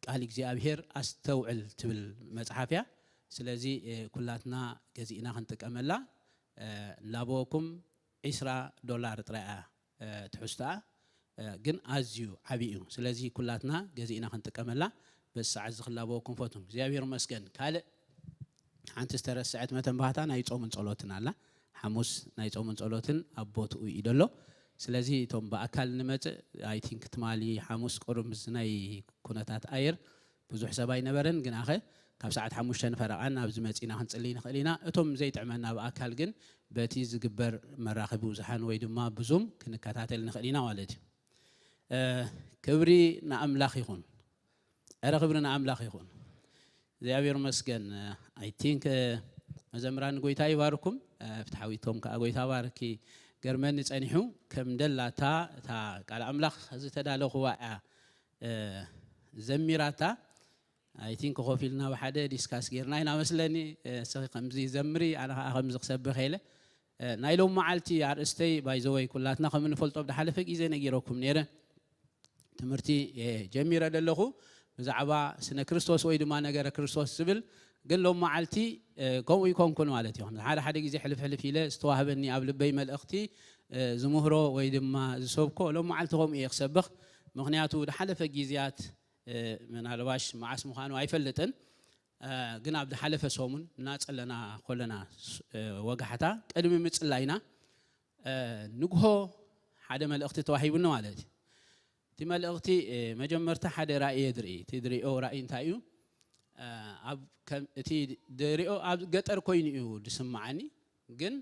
ቃል እግዚኣብሔር ኣስተውዕል ትብል መጽሓፍ እያ። ስለዚ ኩላትና ገዚእና ክንጥቀመላ፣ ላበወኩም ዒስራ ዶላር ጥራይ እያ ትሕዝቶኣ፣ ግን ኣዝዩ ዓብዪ እዩ። ስለዚ ኩላትና ገዚእና ክንጥቀመላ በዚ ሰዓት እዚ ክላበወኩም ፈቱን እግዚኣብሔር መስገን። ካልእ ሓንቲ ዝተረስዐት መተንባህታ ናይ ጾምን ጸሎትን ኣላ። ሓሙስ ናይ ጾምን ጸሎትን ኣብ ቦትኡ እዩ ደሎ። ስለዚ እቶም ብኣካል ንመጽእ፣ ኣይ ቲንክ ትማሊ ሓሙስ ቁሩብ ምስ ናይ ኩነታት ኣየር ብዙሕ ሰብ ኣይነበረን፣ ግን ኣኸ ካብ ሰዓት ሓሙሽተ ንፈረቓን ኣብዚ መጺና ክንጽልይ ንኽእል ኢና። እቶም ዘይጥዕመና ብኣካል ግን በቲ ዝግበር መራኸቢ ብዙሓን ወይ ድማ ብዙም ክንከታተል ንኽእል ኢና ማለት እዩ። ክብሪ ንኣምላኽ ይኹን። ኧረ ክብሪ ንኣምላኽ ይኹን። እግዚኣብሔር መስገን። ኣይ ቲንክ መዘምራን ጎይታ ይባርኩም። ፍትሓዊቶም ከዓ ጎይታ ባርኪ። ገርመኒ ጸኒሑ ከም ደላታ እታ ቃል ኣምላኽ ዝተዳለኹዋ እያ ዘሚራታ። ኣይ ቲንክ ኮፍ ኢልና ብሓደ ዲስካስ ጌርና ኢና መስለኒ። እስኺ ከምዚ ዘምሪ፣ ኣነ ከዓ ከምዚ ክሰብኽ ኢለ። ናይ ሎም መዓልቲ ኣርእስተይ ባይዘወይ ኩላትና ከም እንፈልጦ ብዝሓለፈ ግዜ ነጊረኩም ነይረ። ትምህርቲ ጀሚረ ዘለኹ ብዛዕባ ስነ ክርስቶስ ወይ ድማ ነገረ ክርስቶስ ዝብል፣ ግን ሎም መዓልቲ ከምኡ ይኮንኩን ማለት እዩ። ሓደ ሓደ ግዜ ሕልፍ ሕልፍ ኢለ ዝተዋህበኒ ኣብ ልበይ መልእኽቲ ዝምህሮ ወይ ድማ ዝሰብኮ ሎም መዓልቲ ከምኡ እየ ክሰብኽ። ምኽንያቱ ዝሓለፈ ግዜያት ምናልባሽ መዓስ ምዃኑ ኣይፈልጥን፣ ግን ኣብ ዝሓለፈ ሰሙን እናጸለና ኮለና ወጋሕታ ቅድሚ ምጽላይና ንግሆ ሓደ መልእኽቲ ተዋሂቡኒ ማለት እዩ። እቲ መልእኽቲ መጀመርታ ሓደ ራእይ እየ ዝርኢ። እቲ ዝሪኦ ራእይ እንታይ እዩ? ኣብ ከም እቲ ዝሪኦ ኣብ ገጠር ኮይኑ እዩ ዝስምዓኒ፣ ግን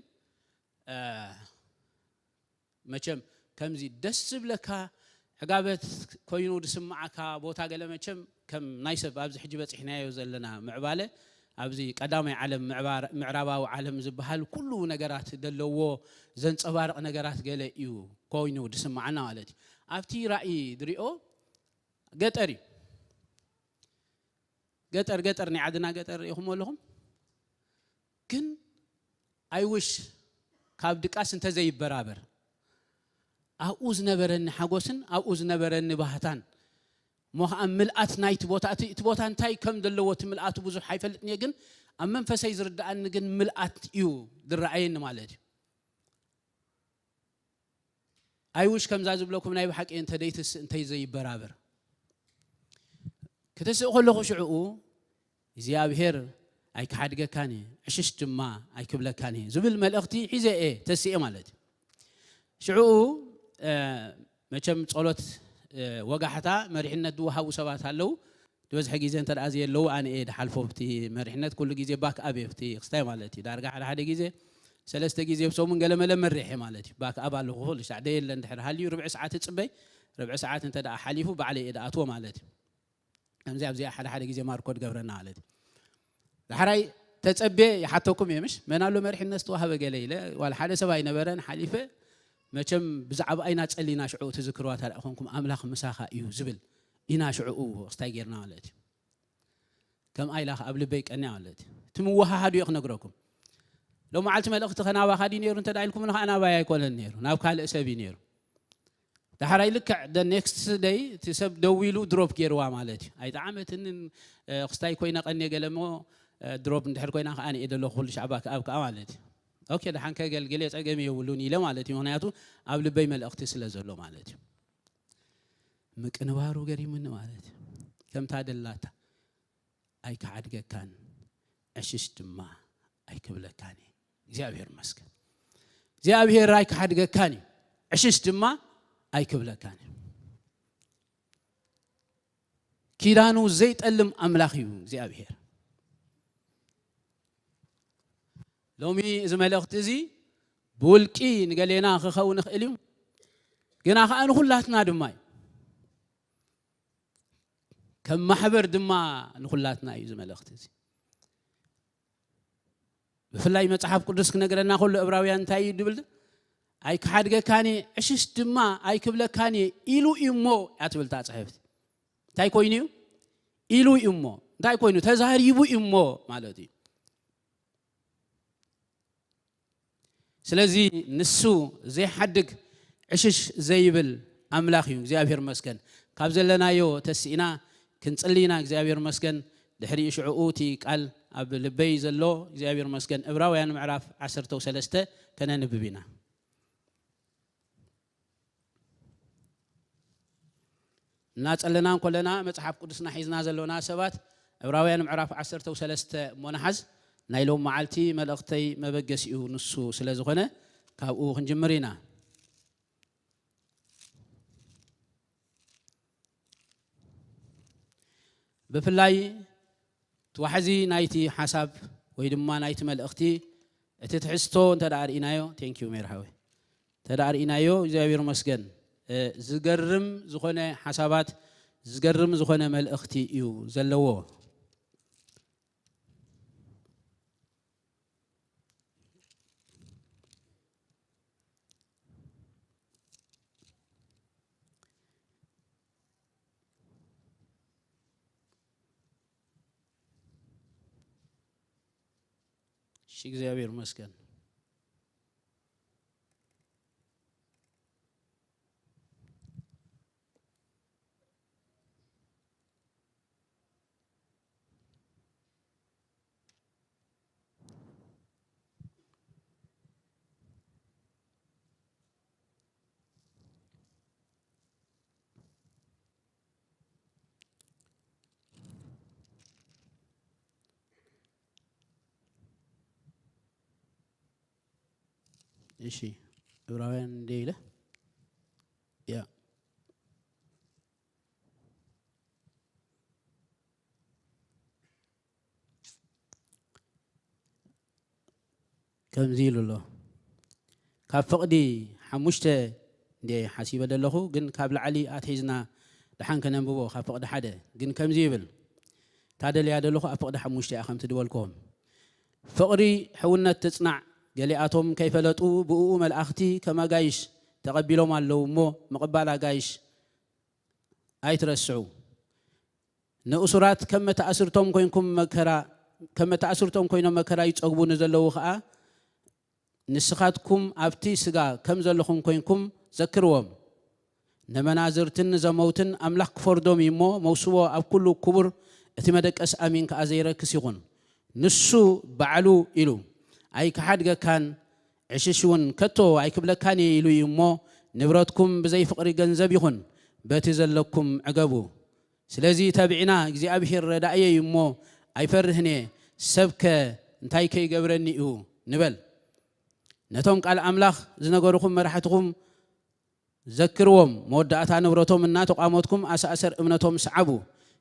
መቸም ከምዚ ደስ ዝብለካ ዕጋበት ኮይኑ ዝስምዓካ ቦታ ገለ መቸም ከም ናይ ሰብ ኣብዚ ሕጂ በፂሕናዮ ዘለና ምዕባለ ኣብዚ ቀዳማይ ዓለም ምዕራባዊ ዓለም ዝበሃል ኩሉ ነገራት ዘለዎ ዘንፀባርቕ ነገራት ገለ እዩ ኮይኑ ዝስምዓና ማለት እዩ። ኣብቲ ራእይ ዝሪኦ ገጠር እዩ። ገጠር ገጠር ናይ ዓድና ገጠር ርኢኹሞ ኣለኹም። ግን ኣይውሽ ካብ ድቃስ እንተዘይበራበር ኣብኡ ዝነበረኒ ሓጎስን ኣብኡ ዝነበረኒ ባህታን እሞ ከዓ ምልኣት ናይቲ ቦታ እቲ ቦታ እንታይ ከም ዘለዎ እቲ ምልኣቱ ብዙሕ ኣይፈልጥን እየ፣ ግን ኣብ መንፈሰይ ዝርድኣኒ ግን ምልኣት እዩ ዝረኣየኒ ማለት እዩ። ኣይውሽ ከምዛ ዝብለኩም ናይ ብሓቂ እንተ ደይትስእ እንተይ ዘይበራበር ክትስእ ከለኹ ሽዕኡ እግዚኣብሔር ኣይክሓድገካን እዩ፣ ዕሽሽ ድማ ኣይክብለካን እዩ ዝብል መልእኽቲ ሒዘ እየ ተስኤ ማለት እዩ። ሽዕኡ መቸም ጸሎት ወጋሕታ መሪሕነት ዝወሃቡ ሰባት ኣለዉ። ዝበዝሐ ግዜ እንተ ደኣ ዘየለዉ ኣነ እየ ድሓልፎ ብቲ መሪሕነት ኩሉ ግዜ ባክ ኣብ እየ ብቲ ክስታይ ማለት እዩ። ዳርጋ ሓደ ሓደ ግዜ ሰለስተ ግዜ ብሰሙን ገለመለ መሪሕ እየ ማለት እዩ። ባክ ኣብ ኣለኹ ኩሉ ሳዕ ደየለ እንድሕር ሃልዩ ርብዒ ሰዓት እጽበይ፣ ርብዒ ሰዓት እንተ ደኣ ሓሊፉ ባዕለይ እየ ድኣትዎ ማለት እዩ። ከምዚ ኣብዚኣ ሓደ ሓደ ግዜ ማርኮ ድገብረና ማለት እዩ። ዳሕራይ ተጸቤ ይሓተኩም እየ ምሽ መን ኣሎ መሪሕነት ዝተዋህበ ገለ ኢለ ዋላ ሓደ ሰብ ኣይነበረን ሓሊፈ መቸም ብዛዕባ ኣይና ጸሊና ሽዑ ትዝክርዋ ታዲኣ ኮንኩም ኣምላኽ ምሳኻ እዩ ዝብል ኢና ሽዑ ክስታይ ጌርና ማለት እዩ። ከም ኣይላ ኣብ ልበይ ቀንያ ማለት እዩ። እቲ ምወሃሃዱ እየ ክነግረኩም። ሎም መዓልቲ መልእኽቲ ከናባኻ ድዩ ነይሩ እንተ ኢልኩም ንኸዓ ናባይ ኣይኮነን ነይሩ ናብ ካልእ ሰብ እዩ ነይሩ። ዳሕራይ ልክዕ the next day እቲ ሰብ ደዊሉ ድሮፕ ገይርዋ ማለት እዩ። ኣይጠዓመትንን ክስታይ ኮይነ ቀንየ ገለ እሞ ድሮፕ እንድሕር ኮይና ከዓ ንኤ ደለኹ ኩሉ ሻዕባ ክኣብ ከዓ ማለት እዩ። ኦኬ ደሓን ከገልግል እየ ጸገም የብሉን ኢለ ማለት እዩ። ምክንያቱ ኣብ ልበይ መልእኽቲ ስለ ዘሎ ማለት እዩ። ምቅንባሩ ገሪሙኒ ማለት እዩ። ከምታ ደላታ ኣይክሓድገካን ዕሽሽ ድማ ኣይክብለካን እዩ። እግዚኣብሔር ይመስገን። እግዚኣብሔር ኣይክሓድገካን እዩ፣ ዕሽሽ ድማ ኣይክብለካን እዩ። ኪዳኑ ዘይጠልም ኣምላኽ እዩ እግዚኣብሔር። ሎሚ እዚ መልእኽቲ እዚ ብውልቂ ንገሌና ክኸውን ይኽእል እዩ፣ ግና ከዓ ንኹላትና ድማ እዩ። ከም ማሕበር ድማ ንኹላትና እዩ እዚ መልእኽቲ እዚ። ብፍላይ መጽሓፍ ቅዱስ ክነግረና ከሎ እብራውያን እንታይ እዩ ድብል? ኣይክሓድገካን እየ፣ ዕሽሽ ድማ ኣይክብለካን እየ ኢሉ እዩ እሞ እያ ትብል እታ ጽሕፍቲ። እንታይ ኮይኑ እዩ? ኢሉ እዩ እሞ። እንታይ ኮይኑ? ተዛሪቡ እዩ እሞ ማለት እዩ። ስለዚ ንሱ ዘይሓድግ ዕሽሽ ዘይብል ኣምላኽ እዩ። እግዚኣብሔር መስገን። ካብ ዘለናዮ ተስኢና ክንጽሊ ኢና። እግዚኣብሔር መስገን። ድሕሪ ሽዕኡ እቲ ቃል ኣብ ልበይ ዘሎ እግዚኣብሔር መስገን። ዕብራውያን ምዕራፍ ዓሰርተ ሰለስተ ከነንብብ ኢና። እናጸለና እንኮለና መጽሓፍ ቅዱስና ሒዝና ዘሎና ሰባት ዕብራውያን ምዕራፍ ዓሰርተ ሰለስተ እሞ ንሓዝ። ናይ ሎም መዓልቲ መልእኽተይ መበገሲኡ ንሱ ስለ ዝኾነ ካብኡ ክንጅምር ኢና። ብፍላይ እቲ ዋሕዚ ናይቲ ሓሳብ ወይ ድማ ናይቲ መልእኽቲ፣ እቲ ትሕዝቶ እንተ ደኣ ርኢናዮ፣ ቴንኪዩ ሜርሃዊ፣ እንተ ደኣ ርኢናዮ እግዚኣብሔር መስገን። እ፣ ዝገርም ዝኾነ ሓሳባት፣ ዝገርም ዝኾነ መልእኽቲ እዩ ዘለዎ። እሺ፣ እግዚኣብሔር ይመስገን። እሺ፣ ዕብራውያን እንደ ኢለ፣ ያ፣ ከምዚ ኢሉ ኣሎ። ካብ ፍቕዲ ሓሙሽተ እንደ ሓሲበ ዘለኹ፣ ግን ካብ ላዕሊ ኣትሒዝና ደሓን ከነንብቦ፣ ካብ ፍቕዲ ሓደ ግን ከምዚ ይብል። እታ ደልያ ዘለኹ ኣብ ፍቕዲ ሓሙሽተ እያ፣ ከምቲ ድበልክዎም። ፍቕሪ ሕውነት ትጽናዕ፣ ገሊኣቶም ከይፈለጡ ብእኡ መልኣኽቲ ከም ኣጋይሽ ተቐቢሎም ኣለዉ እሞ፣ ምቕባል ኣጋይሽ ኣይትረስዑ። ንእሱራት ከም መተኣስርቶም ኮይንኩም መከራ፣ ከም መተኣስርቶም ኮይኖም መከራ ይጸግቡ ንዘለዉ ኸኣ፣ ንስኻትኩም ኣብቲ ስጋ ከም ዘለኹም ኮይንኩም ዘክርዎም። ንመናዝርትን ንዘመውትን ኣምላኽ ክፈርዶም እዩ እሞ፣ መውስቦ ኣብ ኩሉ ክቡር፣ እቲ መደቀስ ኣሚን ከኣ ዘይረክስ ይኹን። ንሱ ባዕሉ ኢሉ፣ ኣይክሓድገካን፣ ዕሽሽ እውን ከቶ ኣይክብለካን እየ ኢሉ እዩ እሞ፣ ንብረትኩም ብዘይ ፍቕሪ ገንዘብ ይኹን፣ በቲ ዘለኩም ዕገቡ። ስለዚ ተቢዕና፣ እግዚኣብሄር ረዳእየይ እዩ እሞ ኣይፈርህን እየ፣ ሰብከ እንታይ ከይገብረኒ እዩ ንበል። ነቶም ቃል ኣምላኽ ዝነገሩኹም መራሕትኹም ዘክርዎም፣ መወዳእታ ንብረቶም እናተቋመትኩም ኣሰኣሰር እምነቶም ሰዓቡ።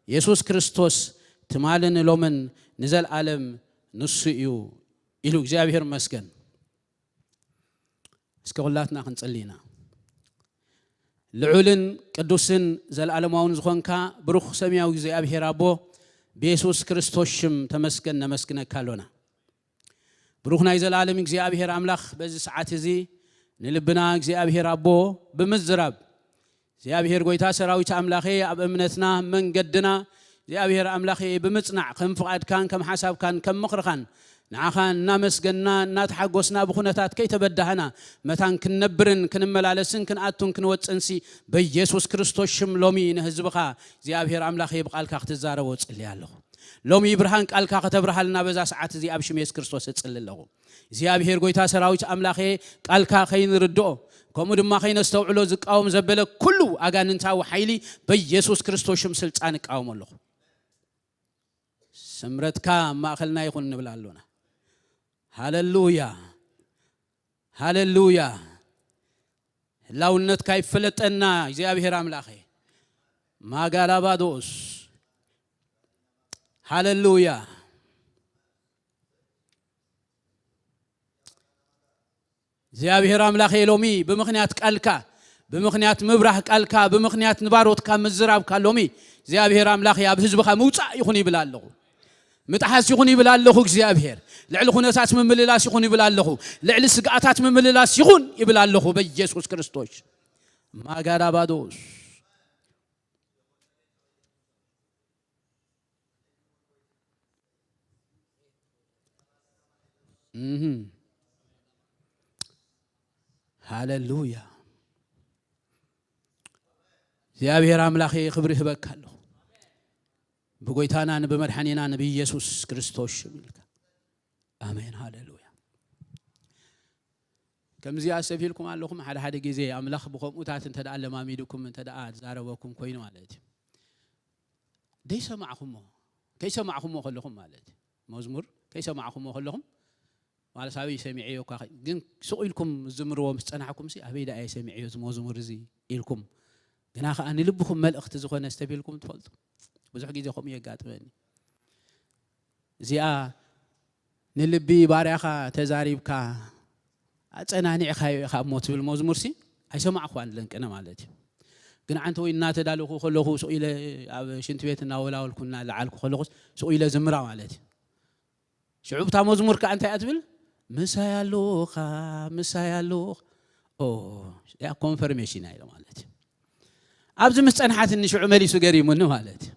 የሱስ ክርስቶስ ትማልን ሎምን ንዘለኣለም ንሱ እዩ ኢሉ። እግዚኣብሄር ይመስገን። እስከ ኩላትና ክንጽሊ ኢና። ልዑልን ቅዱስን ዘለኣለማውን ዝኾንካ ብሩኽ ሰማያዊ እግዚኣብሄር ኣቦ፣ ብየሱስ ክርስቶስ ሽም ተመስገን ነመስግነካ ኣሎና። ብሩኽ ናይ ዘለኣለም እግዚኣብሄር ኣምላኽ፣ በዚ ሰዓት እዚ ንልብና እግዚኣብሄር ኣቦ ብምዝራብ፣ እግዚኣብሄር ጎይታ ሰራዊት ኣምላኸ፣ ኣብ እምነትና መንገድና እግዚኣብሄር ኣምላኸ ብምጽናዕ፣ ከም ፍቓድካን ከም ሓሳብካን ከም ምኽርኻን ንዓኻ እናመስገንና እናተሓጎስና፣ ብኹነታት ከይተበዳህና፣ መታን ክንነብርን ክንመላለስን ክንኣቱን ክንወጽእንሲ፣ በኢየሱስ ክርስቶስ ሽም ሎሚ ንህዝብኻ እግዚኣብሄር ኣምላኸ ብቓልካ ክትዛረቦ ጽልያ ኣለኹ። ሎሚ ብርሃን ቃልካ ከተብርሃልና በዛ ሰዓት እዚ ኣብ ሽም የሱስ ክርስቶስ እጽሊ ኣለኹ። እግዚኣብሄር ጎይታ ሰራዊት ኣምላኸ፣ ቃልካ ከይንርድኦ፣ ከምኡ ድማ ከይነስተውዕሎ ዝቃወም ዘበለ ኩሉ ኣጋንንታዊ ሓይሊ በኢየሱስ ክርስቶስ ሽም ስልጣን እቃወሞ ኣለኹ። ስምረትካ ኣብ ማእኸልና ይኹን ንብል ኣሎና። ሃሌሉያ፣ ሃሌሉያ። ህላውነትካ ይፈለጠና እግዚኣብሄር ኣምላኸ። ማጋላባዶስ። ሃሌሉያ። እግዚኣብሄር ኣምላኸ፣ ሎሚ ብምኽንያት ቃልካ፣ ብምኽንያት ምብራህ ቃልካ፣ ብምኽንያት ንባሮትካ ምዝራብካ፣ ሎሚ እግዚኣብሄር ኣምላኸ፣ ኣብ ህዝብኻ ምውጻእ ይኹን ይብል ኣለኹ። ምጥሓስ ይኹን ይብል ኣለኹ እግዚኣብሄር። ልዕሊ ኩነታት ምምልላስ ይኹን ይብል ኣለኹ። ልዕሊ ስግኣታት ምምልላስ ይኹን ይብል ኣለኹ በኢየሱስ ክርስቶስ። ማጋዳባዶስ። እህ። ሃሌሉያ። እግዚኣብሔር ኣምላኸ ክብሪ ይህበካ ኣለኹ። ብጎይታናን ብመድሓኒናን ብኢየሱስ ክርስቶስ ሽም ኢልካ። ኣሜን፣ ሃሌሉያ። ከምዚ ኣሰፊልኩም ኣለኹም። ሓደ ሓደ ግዜ ኣምላኽ ብኸምኡታት እንተ ደኣ ለማሚድኩም፣ እንተ ደኣ ዝዛረበኩም ኮይኑ ማለት እዩ። ደይሰማዕኹሞ፣ ከይሰማዕኹሞ ከለኹም ማለት እዩ። መዝሙር ከይሰማዕኹሞ ከለኹም ማለት ኣበይ ሰሚዐዮ እኳ ኸ-፣ ግን ስቕ ኢልኩም ዝምርዎ ምስ ጸናሕኩም ሲ ኣበይ ደኣ እየ ሰሚዐዮ እዚ መዝሙር እዚ ኢልኩም። ግና ኸኣ ንልብኹም መልእኽቲ ዝኾነ ኣስተብሂልኩም ትፈልጡ። ብዙሕ ግዜ ከምኡ የጋጥመኒ። እዚኣ ንልቢ ባርያኻ ተዛሪብካ ኣጸናኒዕካዮ ኢኻ እሞ ትብል መዝሙር ሲ ኣይሰማዕኳን ለንቅነ ማለት እዩ። ግን ዓንተ ወይ እናተዳለኹ ከለኹ ስቕ ኢለ ኣብ ሽንቲ ቤት እናወላወልኩ እናለዓልኩ ከለኹ ስቕ ኢለ ዝምራ ማለት እዩ። ሽዑ እታ መዝሙር ከኣ እንታይ እያ ትብል? ምሳይ ኣለኻ፣ ምሳይ ኣለኻ። ኦ፣ ያ ኮንፈርሜሽን እያ ኢለ ማለት እዩ። ኣብዚ ምስ ጸንሓትኒ ሽዑ መሊሱ ገሪሙኒ ማለት እዩ።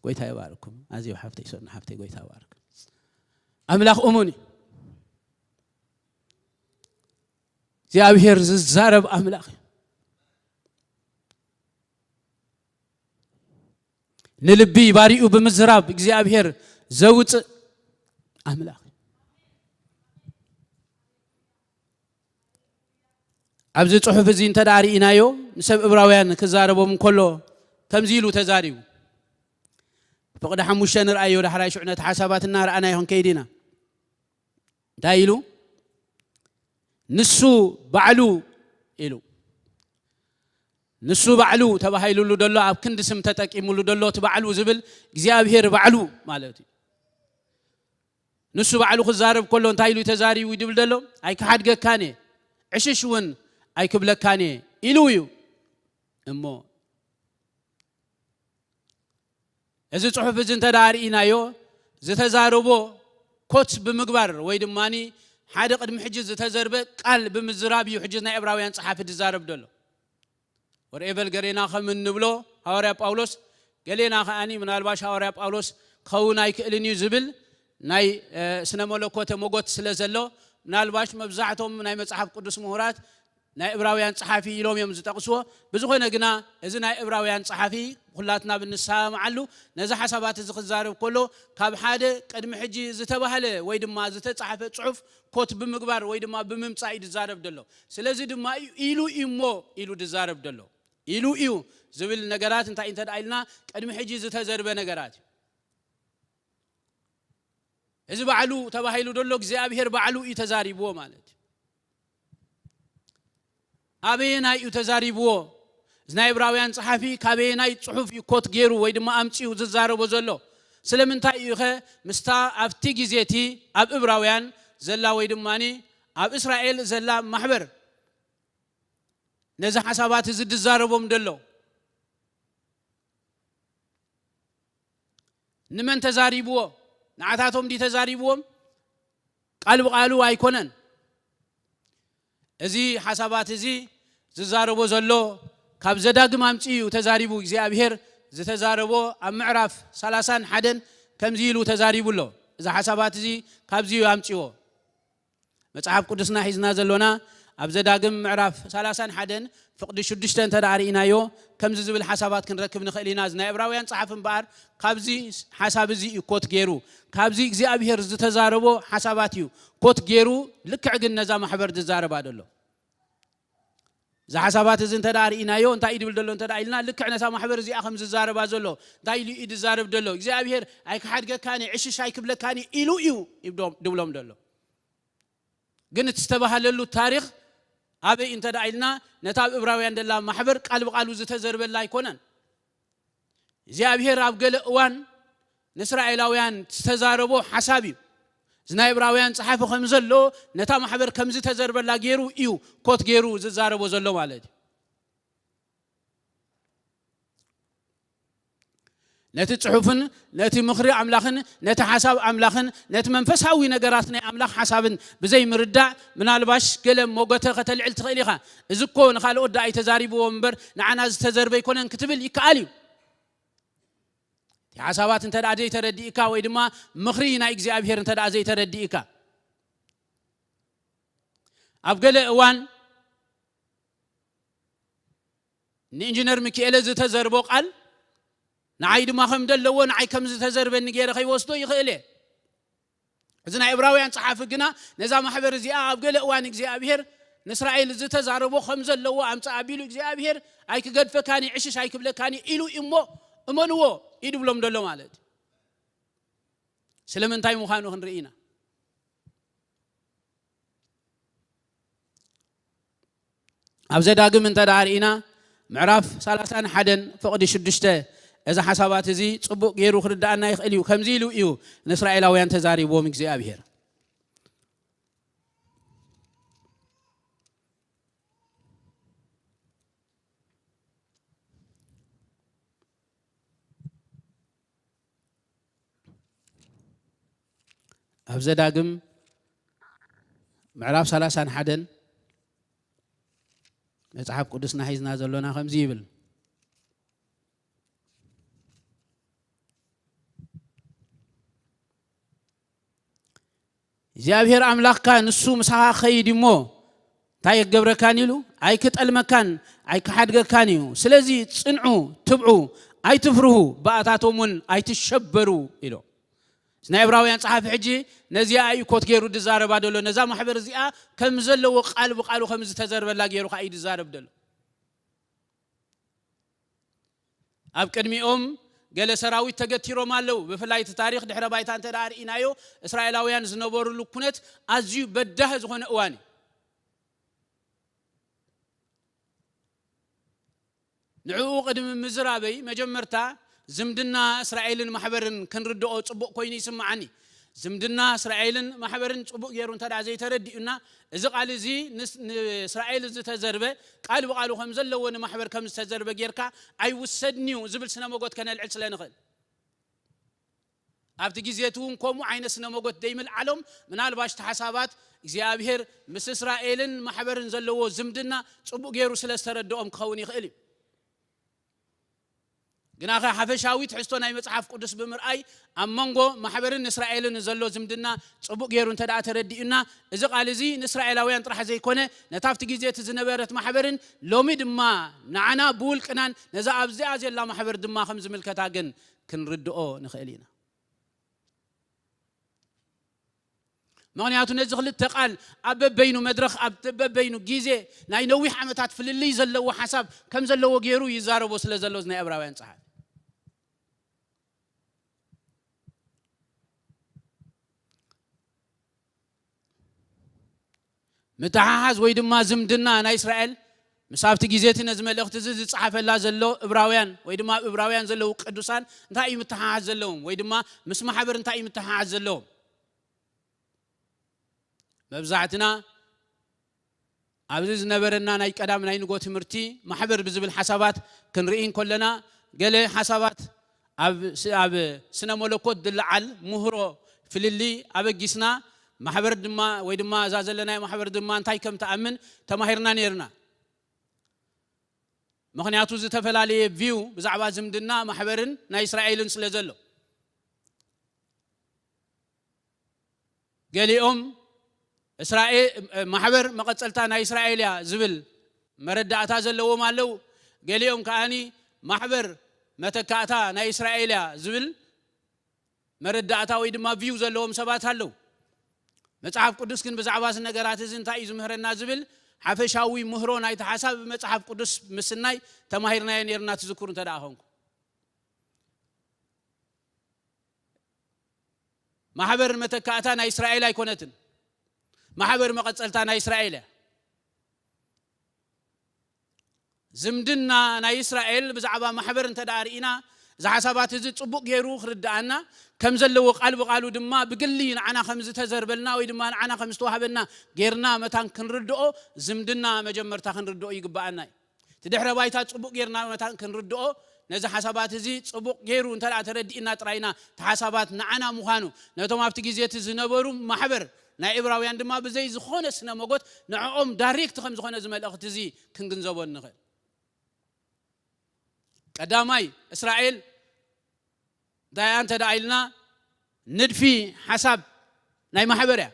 ጎይታ ይባርኩም። ኣዝዩ ሓፍተይ ሰኑ ሓፍተይ ጎይታ ይባርክ። ኣምላኽ እሙን እዩ። እግዚኣብሔር ዝዛረብ ኣምላኽ እዩ። ንልቢ ባሪኡ ብምዝራብ እግዚኣብሔር ዘውፅእ ኣምላኽ እዩ። ኣብዚ ጽሑፍ እዚ እንተ ደኣ ርኢናዮ ንሰብ እብራውያን ክዛረቦም እንከሎ ከምዚ ኢሉ ተዛሪቡ። ፍቕዲ ሓሙሽተ ንርኣዮ ዳሕራይ ሽዑ ነቲ ሓሳባት እናረኣናዮ ክንከይድ ኢና። እንታይ ኢሉ? ንሱ ባዕሉ ኢሉ። ንሱ ባዕሉ ተባሂሉሉ ደሎ፣ ኣብ ክንዲ ስም ተጠቂሙሉ ደሎ፣ እቲ ባዕሉ ዝብል እግዚኣብሔር ባዕሉ ማለት እዩ። ንሱ ባዕሉ ክዛረብ ከሎ እንታይ ኢሉ ተዛሪቡ ይድብል ደሎ? ኣይክሓድገካን እየ፣ ዕሽሽ እውን ኣይክብለካን እየ ኢሉ እዩ። እሞ እዚ ጽሑፍ እዚ እንተ ደኣ ርኢናዮ፣ ዝተዛረቦ ኮት ብምግባር ወይ ድማኒ ሓደ ቅድሚ ሕጂ ዝተዘርበ ቃል ብምዝራብ እዩ ሕጂ ናይ ዕብራውያን ጸሓፊ ዝዛረብ ደሎ። ወርኤቨል ገሌና ከም እንብሎ ሃዋርያ ጳውሎስ፣ ገሌና ከኣኒ ምናልባሽ ሃዋርያ ጳውሎስ ክኸውን ኣይክእልን እዩ ዝብል ናይ፣ እ፣ ስነ መለኮተ ሞጎት ስለ ዘሎ፣ ምናልባሽ መብዛሕቶም ናይ መጽሓፍ ቅዱስ ምሁራት ናይ ዕብራውያን ጸሓፊ ኢሎም እዮም ዝጠቕስዎ። ብዝኾነ ግና እዚ ናይ ዕብራውያን ጸሓፊ ኩላትና ብንሰማማዓሉ ነዚ ሓሳባት እዚ ክዛረብ ከሎ ካብ ሓደ ቅድሚ ሕጂ ዝተባህለ ወይ ድማ ዝተጻሕፈ ጽሑፍ ኮት ብምግባር ወይ ድማ ብምምጻእ እዩ ዝዛረብ ዘሎ። ስለዚ ድማ እዩ ኢሉ እዩ እሞ ኢሉ ዝዛረብ ዘሎ። ኢሉ እዩ ዝብል ነገራት እንታይ እንተ ደኣ ኢልና ቅድሚ ሕጂ ዝተዘርበ ነገራት እዩ። እዚ ባዕሉ ተባሂሉ ደሎ እግዚኣብሔር ባዕሉ እዩ ተዛሪብዎ ማለት እዩ። ኣበየናይ እዩ ተዛሪብዎ? እዚ ናይ ዕብራውያን ጸሓፊ ካበየናይ ጽሑፍ እዩ ኮት ገይሩ ወይ ድማ ኣምጺኡ ዝዛረቦ ዘሎ? ስለምንታይ እዩ ኸ ምስታ ኣብቲ ግዜ እቲ ኣብ ዕብራውያን ዘላ ወይ ድማኒ ኣብ እስራኤል ዘላ ማሕበር ነዚ ሓሳባት እዚ ዝዛረቦም ደሎ? ንመን ተዛሪብዎ? ንዓታቶም ድዩ ተዛሪብዎም? ቃል ብቃሉ ኣይኮነን። እዚ ሓሳባት እዚ ዝዛረቦ ዘሎ ካብ ዘዳግም ኣምጺኡ እዩ ተዛሪቡ። እግዚኣብሔር ዝተዛረቦ ኣብ ምዕራፍ ሰላሳን ሓደን ከምዚ ኢሉ ተዛሪቡ ኣሎ። እዚ ሓሳባት እዚ ካብዚ እዩ ኣምጺዎ። መጽሓፍ ቅዱስና ሒዝና ዘሎና ኣብ ዘዳግም ምዕራፍ ሰላሳን ሓደን ፍቕዲ ሽዱሽተ እንተ ደኣ ርኢናዮ ከምዚ ዝብል ሓሳባት ክንረክብ ንኽእል ኢና። እዚ ናይ ዕብራውያን ጸሓፊ እምበኣር ካብዚ ሓሳብ እዚ እዩ ኮት ገይሩ። ካብዚ እግዚኣብሔር ዝተዛረቦ ሓሳባት እዩ ኮት ገይሩ። ልክዕ ግን ነዛ ማሕበር ዝዛረባ ደሎ። እዚ ሓሳባት እዚ እንተ ደኣ ርኢናዮ እንታይ እዩ ድብል ደሎ እንተ ደኣ ኢልና ልክዕ ነታ ማሕበር እዚኣ ከም ዝዛረባ ዘሎ እንታይ ኢሉ እዩ ዝዛረብ ደሎ? እግዚኣብሔር ኣይክሓድገካን እየ፣ ዕሽሽ ኣይክብለካን እየ ኢሉ እዩ ይብሎም-፣ ድብሎም ደሎ። ግን እቲ ዝተባህለሉ ታሪኽ ኣበይ እንተ ደኣ ኢልና ነታ ኣብ ዕብራውያን ደላ ማሕበር ቃል ብቃሉ ዝተዘርበላ ኣይኮነን። እግዚኣብሔር ኣብ ገለ እዋን ንእስራኤላውያን ዝተዛረቦ ሓሳብ እዩ። እዚ ናይ ዕብራውያን ጸሓፊ ከም ዘሎ ነታ ማሕበር ከም ዝተዘርበላ ገይሩ እዩ ኮት ገይሩ ዝዛረቦ ዘሎ ማለት እዩ። ነቲ ጽሑፍን ነቲ ምኽሪ ኣምላኽን ነቲ ሓሳብ ኣምላኽን ነቲ መንፈሳዊ ነገራት ናይ ኣምላኽ ሓሳብን ብዘይ ምርዳእ ምናልባሽ ገለ ሞገተ ከተልዕል ትኽእል ኢኻ። እዚ እኮ ንኻልኦት ደኣ ኣይተዛሪብዎ እምበር ንዓና ዝተዘርበ ኣይኮነን ክትብል ይከኣል እዩ። እቲ ሓሳባት እንተ ደኣ ዘይተረዲእካ ወይ ድማ ምኽሪ ናይ እግዚኣብሔር እንተ ደኣ ዘይተረዲእካ ኣብ ገለ እዋን ንኢንጂነር ሚኪኤለ ዝተዘርቦ ቃል ንዓይ ድማ ከም ደለዎ ንዓይ ከም ዝተዘርበኒ ገይረ ከይወስዶ ይኽእል እየ። እዚ ናይ ዕብራውያን ጸሓፊ ግና ነዛ ማሕበር እዚኣ ኣብ ገለ እዋን እግዚኣብሔር ንእስራኤል ዝተዛረቦ ከም ዘለዎ ኣምጽእ ኣቢሉ እግዚኣብሔር ኣይክገድፈካን እዩ፣ ዕሽሽ ኣይክብለካን እዩ ኢሉ እሞ እመንዎ እዩ ድብሎም ደሎ ማለት እዩ። ስለምንታይ ምዃኑ ክንርኢ ኢና። ኣብ ዘዳግም እንተ ደኣ ርኢና ምዕራፍ ሰላሳን ሓደን ፍቕዲ ሽዱሽተ እዚ ሓሳባት እዚ ጽቡቕ ገይሩ ክርድኣና ይኽእል እዩ። ከምዚ ኢሉ እዩ ንእስራኤላውያን ተዛሪብዎም እግዚኣብሔር። ኣብ ዘዳግም ምዕራፍ ሰላሳን ሓደን መጽሓፍ ቅዱስና ሒዝና ዘሎና ከምዚ ይብል። እግዚኣብሔር ኣምላኽካ ንሱ ምሳኻ ኸይድ እሞ እንታይ የገብረካን ኢሉ ኣይክጠልመካን ኣይክሓድገካን እዩ። ስለዚ ጽንዑ፣ ትብዑ፣ ኣይትፍርሁ፣ ብኣታቶም እውን ኣይትሸበሩ ኢሎ። እዚ ናይ ዕብራውያን ጸሓፊ ሕጂ ነዚኣ እዩ ኮት ገይሩ ድዛረባ ደሎ። ነዛ ማሕበር እዚኣ ከም ዘለዎ ቃል ብቃሉ ከም ዝተዘርበላ ገይሩ ከኣ እዩ ድዛረብ ደሎ። ኣብ ቅድሚኦም ገለ ሰራዊት ተገቲሮም ኣለዉ። ብፍላይ እቲ ታሪኽ ድሕረ ባይታ እንተ ደኣ ርኢናዮ፣ እስራኤላውያን ዝነበሩሉ ኩነት ኣዝዩ በዳህ ዝኾነ እዋን እዩ። ንዕኡ ቅድሚ ምዝራበይ መጀመርታ ዝምድና እስራኤልን ማሕበርን ክንርድኦ ጽቡቕ ኮይኑ ይስምዓኒ። ዝምድና እስራኤልን ማሕበርን ጽቡቕ ገይሩ እንተ ደኣ ዘይተረዲኡና፣ እዚ ቃል እዚ ንስ-፣ ንእስራኤል ዝተዘርበ ቃል ብቃሉ ከም ዘለዎ ንማሕበር ከም ዝተዘርበ ጌርካ ኣይውሰድን እዩ ዝብል ስነ መጎት ከነልዕል ስለ ንኽእል። ኣብቲ ግዜ እቲ እውን ከምኡ ዓይነት ስነ መጎት ደይምልዓሎም፣ ምናልባሽ እቲ ሓሳባት እግዚኣብሔር ምስ እስራኤልን ማሕበርን ዘለዎ ዝምድና ጽቡቕ ገይሩ ስለ ዝተረድኦም ክኸውን ይኽእል እዩ። ግናኸ ሓፈሻዊ ትሕዝቶ ናይ መጽሓፍ ቅዱስ ብምርኣይ ኣብ መንጎ ማሕበርን እስራኤልን ዘሎ ዝምድና ጽቡቕ ገይሩ እንተ ደኣ ተረዲኡና፣ እዚ ቃል እዚ ንእስራኤላውያን ጥራሕ ዘይኮነ ነታ ኣብቲ ግዜ እቲ ዝነበረት ማሕበርን ሎሚ ድማ ንዓና ብውልቅናን ነዛ ኣብዚኣ ዘላ ማሕበር ድማ ከም ዝምልከታ ግን ክንርድኦ ንኽእል ኢና። ምኽንያቱ ነዚ ክልተ ቃል ኣብ በበይኑ መድረኽ ኣብ በበይኑ ግዜ ናይ ነዊሕ ዓመታት ፍልልይ ዘለዎ ሓሳብ ከም ዘለዎ ገይሩ ይዛረቦ ስለ ዘሎ እዚ ናይ ዕብራውያን ጸሓፊ ምትሓሓዝ ወይ ድማ ዝምድና ናይ እስራኤል ምስ ኣብቲ ግዜ እቲ ነዚ መልእኽቲ እዚ ዝጸሓፈላ ዘሎ እብራውያን ወይ ድማ ኣብ እብራውያን ዘለዉ ቅዱሳን እንታይ እዩ ምትሓሓዝ ዘለዎም ወይ ድማ ምስ ማሕበር እንታይ እዩ ምትሓሓዝ ዘለዎም? መብዛሕትና ኣብዚ ዝነበረና ናይ ቀዳም ናይ ንጎ ትምህርቲ ማሕበር ብዝብል ሓሳባት ክንርኢ እንከለና፣ ገለ ሓሳባት ኣብ ስ-፣ ኣብ ስነ መለኮት ዝለዓል ምህሮ ፍልልይ ኣበጊስና፣ ማሕበር ድማ ወይ ድማ እዛ ዘለናዮ ማሕበር ድማ እንታይ ከም ትኣምን ተማሂርና ነይርና። ምኽንያቱ ዝተፈላለየ ቪው ብዛዕባ ዝምድና ማሕበርን ናይ እስራኤልን ስለ ዘሎ። ገሊኦም እስራኤ-፣ ማሕበር መቐጸልታ ናይ እስራኤል እያ ዝብል መረዳእታ ዘለዎም ኣለዉ። ገሊኦም ከኣኒ ማሕበር መተካእታ ናይ እስራኤል እያ ዝብል መረዳእታ ወይ ድማ ቪው ዘለዎም ሰባት ኣለዉ። መጽሓፍ ቅዱስ ግን ብዛዕባ እዚ ነገራት እዚ እንታይ እዩ ዝምህረና ዝብል ሓፈሻዊ ምህሮ ናይቲ ሓሳብ መጽሓፍ ቅዱስ ምስናይ ተማሂርናዮ ነይርና ትዝክሩ እንተ ደኣ ኾንኩ። ማሕበር መተካእታ ናይ እስራኤል ኣይኮነትን። ማሕበር መቐጸልታ ናይ እስራኤል እያ። ዝምድና ናይ እስራኤል ብዛዕባ ማሕበር እንተ ደኣ ርኢና፣ እዚ ሓሳባት እዚ ጽቡቕ ገይሩ ክርድኣና፣ ከም ዘለዎ ቃል ብቃሉ ድማ ብግሊ ንዓና ከም ዝተዘርበልና ወይ ድማ ንዓና ከም ዝተዋህበና ጌርና መታን ክንርድኦ፣ ዝምድና መጀመርታ ክንርድኦ ይግብኣና እዩ። እቲ ድሕረ ባይታ ጽቡቕ ጌርና መታን ክንርድኦ፣ ነዚ ሓሳባት እዚ ጽቡቕ ገይሩ እንተ ደኣ ተረዲእና ጥራይና፣ እቲ ሓሳባት ንዓና ምዃኑ፣ ነቶም ኣብቲ ግዜ እቲ ዝነበሩ ማሕበር ናይ ዕብራውያን ድማ ብዘይ ዝኾነ ስነ መጎት ንዕኦም ዳይሬክት ከም ዝኾነ እዚ መልእኽቲ እዚ ክንግንዘቦ ንኽእል። ቀዳማይ፣ እስራኤል እንታይ እያ እንተ ደኣ ኢልና፣ ንድፊ ሓሳብ ናይ ማሕበር እያ።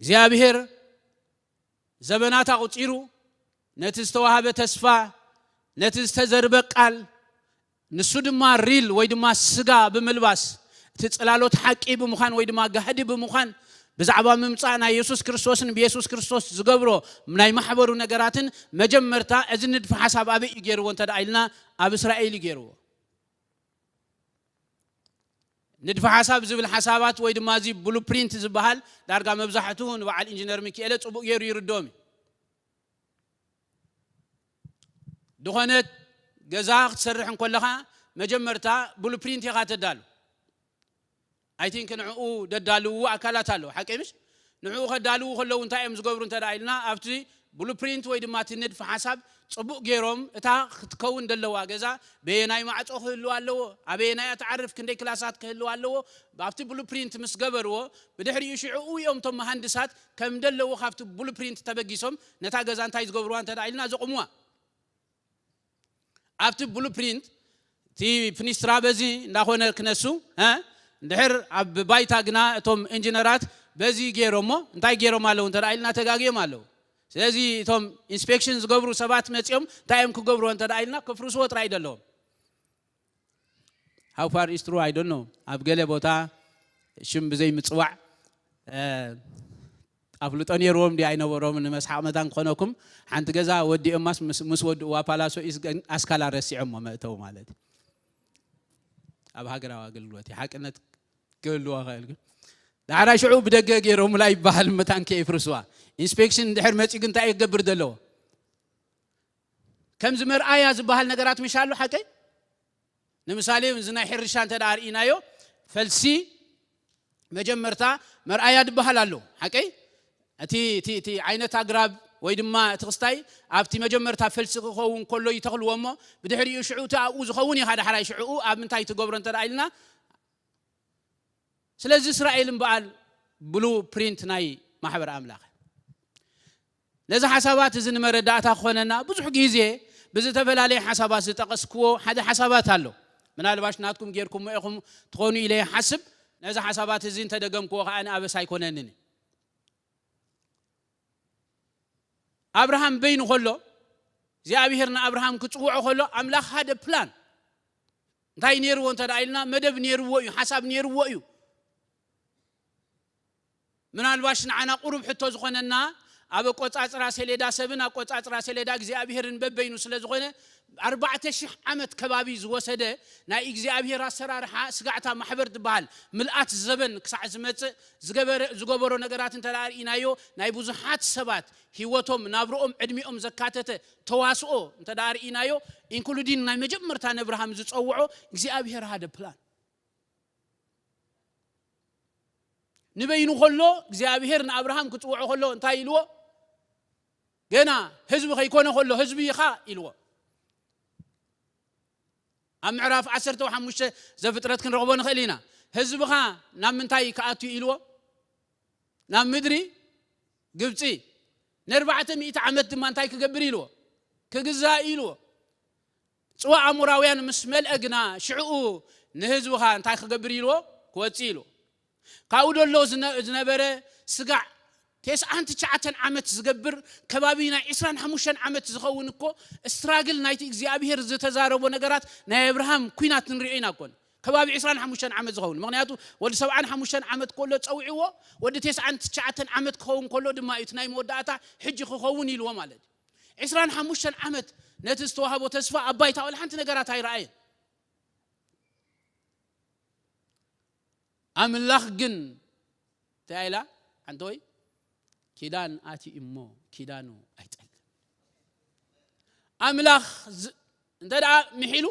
እግዚኣብሔር ዘበናት ኣቑጺሩ፣ ነቲ ዝተዋህበ ተስፋ፣ ነቲ ዝተዘርበ ቃል፣ ንሱ ድማ ሪል ወይ ድማ ስጋ ብምልባስ፣ እቲ ጽላሎት ሓቂ ብምዃን ወይ ድማ ጋህዲ ብምዃን፣ ብዛዕባ ምምጻእ ናይ የሱስ ክርስቶስን ብየሱስ ክርስቶስ ዝገብሮ ናይ ማሕበሩ ነገራትን መጀመርታ እዚ ንድፊ ሓሳብ ኣበይ እዩ ገይርዎ እንተ ደኣ ኢልና፣ ኣብ እስራኤል እዩ ገይርዎ። ንድፊ ሓሳብ ዝብል ሓሳባት ወይ ድማ እዚ ብሉፕሪንት ዝበሃል ዳርጋ መብዛሕትኡ ንበዓል ኢንጂነር ሚኪኤለ ጽቡቕ ገይሩ ይርድኦም እዩ። ድኾነት ገዛ ክትሰርሕ እንኮለኻ መጀመርታ ብሉፕሪንት ኢኻ ተዳሉ። ኣይ ቲንክ ንዕኡ ደዳልዉ ኣካላት ኣለዉ፣ ሓቂ ምሽ? ንዕኡ ከዳልዉ ከለዉ እንታይ እዮም ዝገብሩ እንተ ደኣ ኢልና፣ ኣብቲ ብሉፕሪንት ወይ ድማ እቲ ንድፊ ሓሳብ ጽቡቕ ገይሮም፣ እታ ክትከውን ደለዋ ገዛ በየናይ ማዕጾ ክህልዋ ኣለዎ፣ ኣበየናይ እያ ትዓርፍ፣ ክንደይ ክላሳት ክህልዋ ኣለዎ፣ ኣብቲ ብሉፕሪንት ምስ ገበርዎ፣ ብድሕሪኡ ሽዕኡ እዮም እቶም መሃንድሳት ከም ደለዎ ካብቲ ብሉፕሪንት ተበጊሶም ነታ ገዛ እንታይ ዝገብርዋ እንተ ደኣ ኢልና ዘቑምዋ። ኣብቲ ብሉፕሪንት እቲ ፊኒስትራ በዚ እንዳኾነ ክነሱ፣ እ፣ እንድሕር ኣብ ባይታ ግና እቶም ኢንጂነራት በዚ ገይሮሞ እንታይ ገይሮም ኣለዉ እንተ ደኣ ኢልና ተጋግዮም ኣለዉ። ስለዚ እቶም ኢንስፔክሽን ዝገብሩ ሰባት መጺኦም እንታይ እዮም ክገብርዎ እንተ ደኣ ኢልና ክፍርስዎ ጥራይ ደለዎም። How far is true? I don't know. ኣብ ገለ ቦታ ሽም ብዘይ ምጽዋዕ፣ እ፣ ኣፍልጦ ነይርዎም ድዩ ኣይነበሮም? ንመስሓቕ መታን ክኾነኩም፣ ሓንቲ ገዛ ወዲኦማስ ምስ፣ ምስ ወድእዋ ፓላሶ ኢስ ገን ኣስካላ ረሲዖሞ መእተው ማለት እዩ። ኣብ ሃገራዊ ኣገልግሎት እዩ። ሓቅነት ክህልዎ ይኽእል ግን፣ ዳሕራይ ሽዑ ብደገ ገይሮምላ ይበሃል፣ መታን ከየፍርስዋ። ኢንስፔክሽን እንድሕር መጺኡ ግን እንታይ ክገብር ዘለዎ? ከምዚ መርኣያ ዝበሃል ነገራት ምሽ ኣሎ ሓቀይ? ንምሳሌ፣ እዚ ናይ ሕርሻ እንተ ደኣ ርኢናዮ፣ ፈልሲ መጀመርታ መርኣያ ዝበሃል ኣሎ ሓቀይ? እቲ፣ እቲ፣ እቲ ዓይነት ኣግራብ ወይ ድማ እቲ ክስታይ ኣብቲ መጀመርታ ፈልሲ ክኸውን ከሎ ይተኽልዎ እሞ፣ ብድሕሪኡ ሽዑ እቲ ኣብኡ ዝኸውን ኢኻ ዳሕራይ ሽዕኡ ኣብ ምንታይ ትገብሮ እንተ ደኣ ኢልና፣ ስለዚ እስራኤል እምበኣል ብሉ ፕሪንት ናይ ማሕበር ኣምላኽ። ነዚ ሓሳባት እዚ ንመረዳእታ ክኾነና ብዙሕ ግዜ ብዝተፈላለየ ሓሳባት ዝጠቐስክዎ ሓደ ሓሳባት ኣሎ። ምናልባሽ ናትኩም ጌርኩሞ ኢኹም ትኾኑ ኢለ ይሓስብ። ነዚ ሓሳባት እዚ እንተደገምክዎ ከኣ ኣበሳ ኣይኮነንን። ኣብርሃም በይኑ ከሎ እግዚኣብሔር ንኣብርሃም ክጽውዖ ከሎ ኣምላኽ ሓደ ፕላን እንታይ ነይርዎ እንተ ደኣ ኢልና መደብ ነይርዎ እዩ፣ ሓሳብ ነይርዎ እዩ። ምናልባሽ ንዓና ቁሩብ ሕቶ ዝኾነና ኣብ ኣቆጻጽራ ሰሌዳ ሰብን ኣቆጻጽራ ሰሌዳ እግዚኣብሔርን በበይኑ ስለ ዝኾነ ኣርባዕተ ሽሕ ዓመት ከባቢ ዝወሰደ ናይ እግዚኣብሔር ኣሰራርሓ ስጋዕታ ማሕበር ዝበሃል ምልኣት ዘበን ክሳዕ ዝመጽእ ዝገበረ-፣ ዝገበሮ ነገራት እንተ ደኣ ርኢናዮ ናይ ብዙሓት ሰባት ህይወቶም ናብርኦም ዕድሚኦም ዘካተተ ተዋስኦ እንተ ደኣ ርኢናዮ ኢንክሉዲን ናይ መጀመርታ ነብርሃም ዝጸውዖ እግዚኣብሔር ሓደ ፕላን ንበይኑ ከሎ እግዚኣብሔር ንኣብርሃም ክጽውዖ ከሎ እንታይ ኢልዎ? ገና ህዝቢ ከይኮነ ከሎ ህዝቢ ኢኻ ኢልዎ። ኣብ ምዕራፍ ዓሰርተ ሓሙሽተ ዘፍጥረት ክንረኽቦ ንኽእል ኢና። ህዝብኻ ናብ ምንታይ ክኣቱ ኢልዎ? ናብ ምድሪ ግብጺ። ንኣርባዕተ ሚእቲ ዓመት ድማ እንታይ ክገብር ኢልዎ? ክግዛእ ኢልዎ። ጽዋ ኣሞራውያን ምስ መልአ ግና ሽዕኡ ንህዝብኻ እንታይ ክገብር ኢልዎ? ክወጽእ ኢልዎ። ካብኡ ደሎ ዝነ-፣ ዝነበረ ስጋዕ ተስዓን ትሽዓተን ዓመት ዝገብር ከባቢ ናይ ዕስራን ሓሙሽተን ዓመት ዝኸውን እኮ ስትራግል ናይቲ እግዚኣብሔር ዝተዛረቦ ነገራት ናይ ኣብርሃም ኲናት ንሪኦ ኢና እኮ። ከባቢ ዕስራን ሓሙሽተን ዓመት ዝኸውን። ምኽንያቱ ወዲ ሰብዓን ሓሙሽተን ዓመት ከሎ ጸዊዕዎ፣ ወዲ ተስዓን ትሽዓተን ዓመት ክኸውን ከሎ ድማ እዩ እቲ ናይ መወዳእታ ሕጂ ክኸውን ኢልዎ ማለት እዩ። ዕስራን ሓሙሽተን ዓመት ነቲ ዝተዋህቦ ተስፋ ኣብ ባይታ ወላ ሓንቲ ነገራት ኣይረኣየን። ኣምላኽ ግን እንታይ ኢላ? ሓንቲ ወይ ኪዳን ኣትዩ እሞ ኪዳኑ ኣይጠልም። ኣምላኽ ዝ-፣ እንተ ደኣ ምሒሉ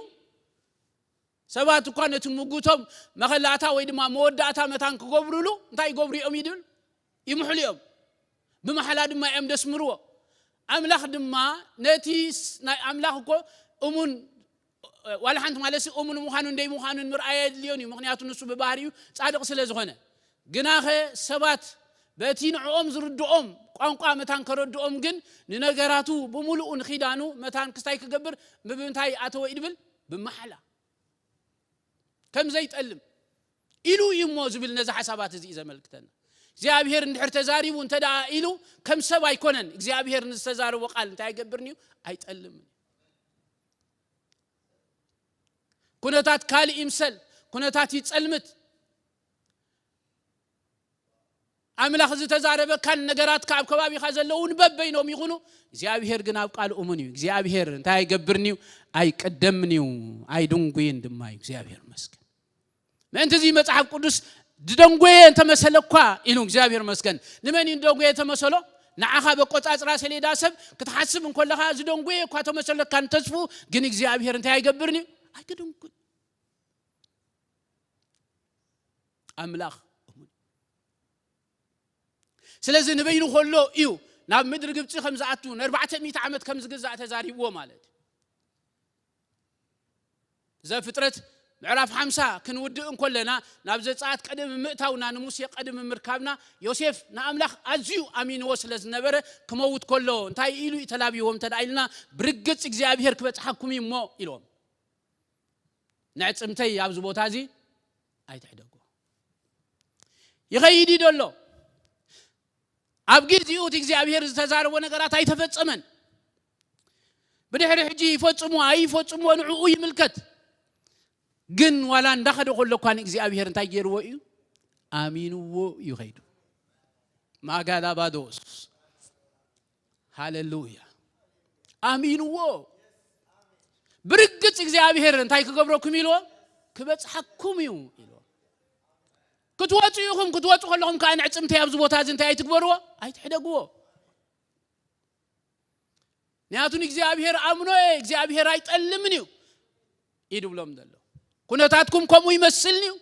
ሰባት እኳ ነቲ ምጉቶም መኸላእታ ወይ ድማ መወዳእታ መታን ክገብሩሉ እንታይ ይገብሩ እዮም ይብል? ይምሕሉ እዮም። ብመሓላ ድማ እዮም ደስምርዎ። ኣምላኽ ድማ ነቲ ስ-፣ ናይ ኣምላኽ እኮ እሙን፣ ዋላ ሓንቲ ማለት ሲ እሙን ምዃኑን ደይ ምዃኑን ምርኣይ ኣየድልዮን እዩ። ምኽንያቱ ንሱ ብባህሪኡ ጻድቕ ስለ ዝኾነ። ግናኸ ሰባት በቲ ንዕኦም ዝርድኦም ቋንቋ መታን ከረድኦም ግን ንነገራቱ ብምሉኡ ንኺዳኑ መታን ክስታይ ክገብር ብምንታይ ኣተወ እዩ ድብል? ብመሓላ። ከም ዘይጠልም ኢሉ እዩ እሞ ዝብል ነዚ ሓሳባት እዚ እዩ ዘመልክተና። እግዚኣብሔር እንድሕር ተዛሪቡ እንተ ደኣ ኢሉ ከም ሰብ ኣይኮነን። እግዚኣብሔር ንዝተዛረቦ ቃል እንታይ ኣይገብርን እዩ? ኣይጠልምን። ኩነታት ካልእ ይምሰል፣ ኩነታት ይጸልምት። ኣምላኽ ዝተዛረበካን ነገራትካ ኣብ ከባቢኻ ዘለዉ እውን በበይኖም ይኹኑ፣ እግዚኣብሔር ግን ኣብ ቃል እሙን እዩ። እግዚኣብሔር እንታይ ኣይገብርን እዩ? ኣይቅደምን እዩ፣ ኣይድንጉይን ድማ እዩ። እግዚኣብሔር ይመስገን። ምእንቲ እዚ መጽሓፍ ቅዱስ ዝደንጎየ እንተመሰለኳ ኢሉ እግዚኣብሔር መስገን። ንመን እዩ ዝደንጎየ ተመሰሎ? ንዓኻ በቆጻጽራ ሰሌዳ ሰብ ክትሓስብ እንከለኻ ዝደንጎየ እኳ ተመሰለካ ንተስፉ ግን እግዚኣብሔር እንታይ ኣይገብርን እዩ? ኣይክድንጉን። ኣምላኽ እሙን። ስለዚ ንበይኑ ከሎ እዩ ናብ ምድሪ ግብፂ ከም ዝኣቱ ንኣርባዕተ ሚእቲ ዓመት ከም ዝግዛእ ተዛሪብዎ ማለት እዩ። ዘፍጥረት ምዕራፍ ሓምሳ ክንውድእ እንኮለና ናብ ዘጸኣት ቀደም ምእታውና ንሙሴ ቀደም ምርካብና ዮሴፍ ንኣምላኽ ኣዝዩ ኣሚንዎ ስለ ዝነበረ ክመውት ከሎ እንታይ ኢሉ እዩ ተላብይዎም እንተ ደኣ ኢልና ብርግጽ እግዚኣብሔር ክበጽሓኩም እዩ እሞ ኢልዎም። ንዕጽምተይ ኣብዚ ቦታ እዚ ኣይትሕደጎ። ይኸይድ እዩ ደሎ። ኣብ ጊዜኡ እቲ እግዚኣብሔር ዝተዛረቦ ነገራት ኣይተፈጸመን። ብድሕሪ ሕጂ ይፈጽሙ ኣይፈጽምዎ ንዕኡ ይምልከት። ግን ዋላ እንዳኸደ ከሎ እኳ ንእግዚኣብሔር እንታይ ገይርዎ እዩ? ኣሚንዎ እዩ ኸይዱ። ማጋላባዶስ ሃሌሉያ። ኣሚንዎ። ብርግጽ እግዚኣብሔር እንታይ ክገብረኩም ኢልዎ? ክበጽሓኩም እዩ ኢልዎ። ክትወጹ ኢኹም። ክትወጹ ከለኹም ከዓ ንዕጽምተይ ኣብዚ ቦታ እዚ እንታይ ኣይትግበርዎ? ኣይትሕደግዎ። ምክንያቱ ንእግዚኣብሔር ኣምኖ እየ፣ እግዚኣብሔር ኣይጠልምን እዩ እዩ ድብሎም ዘሎ። ኩነታትኩም ከምኡ ይመስልን እዩ።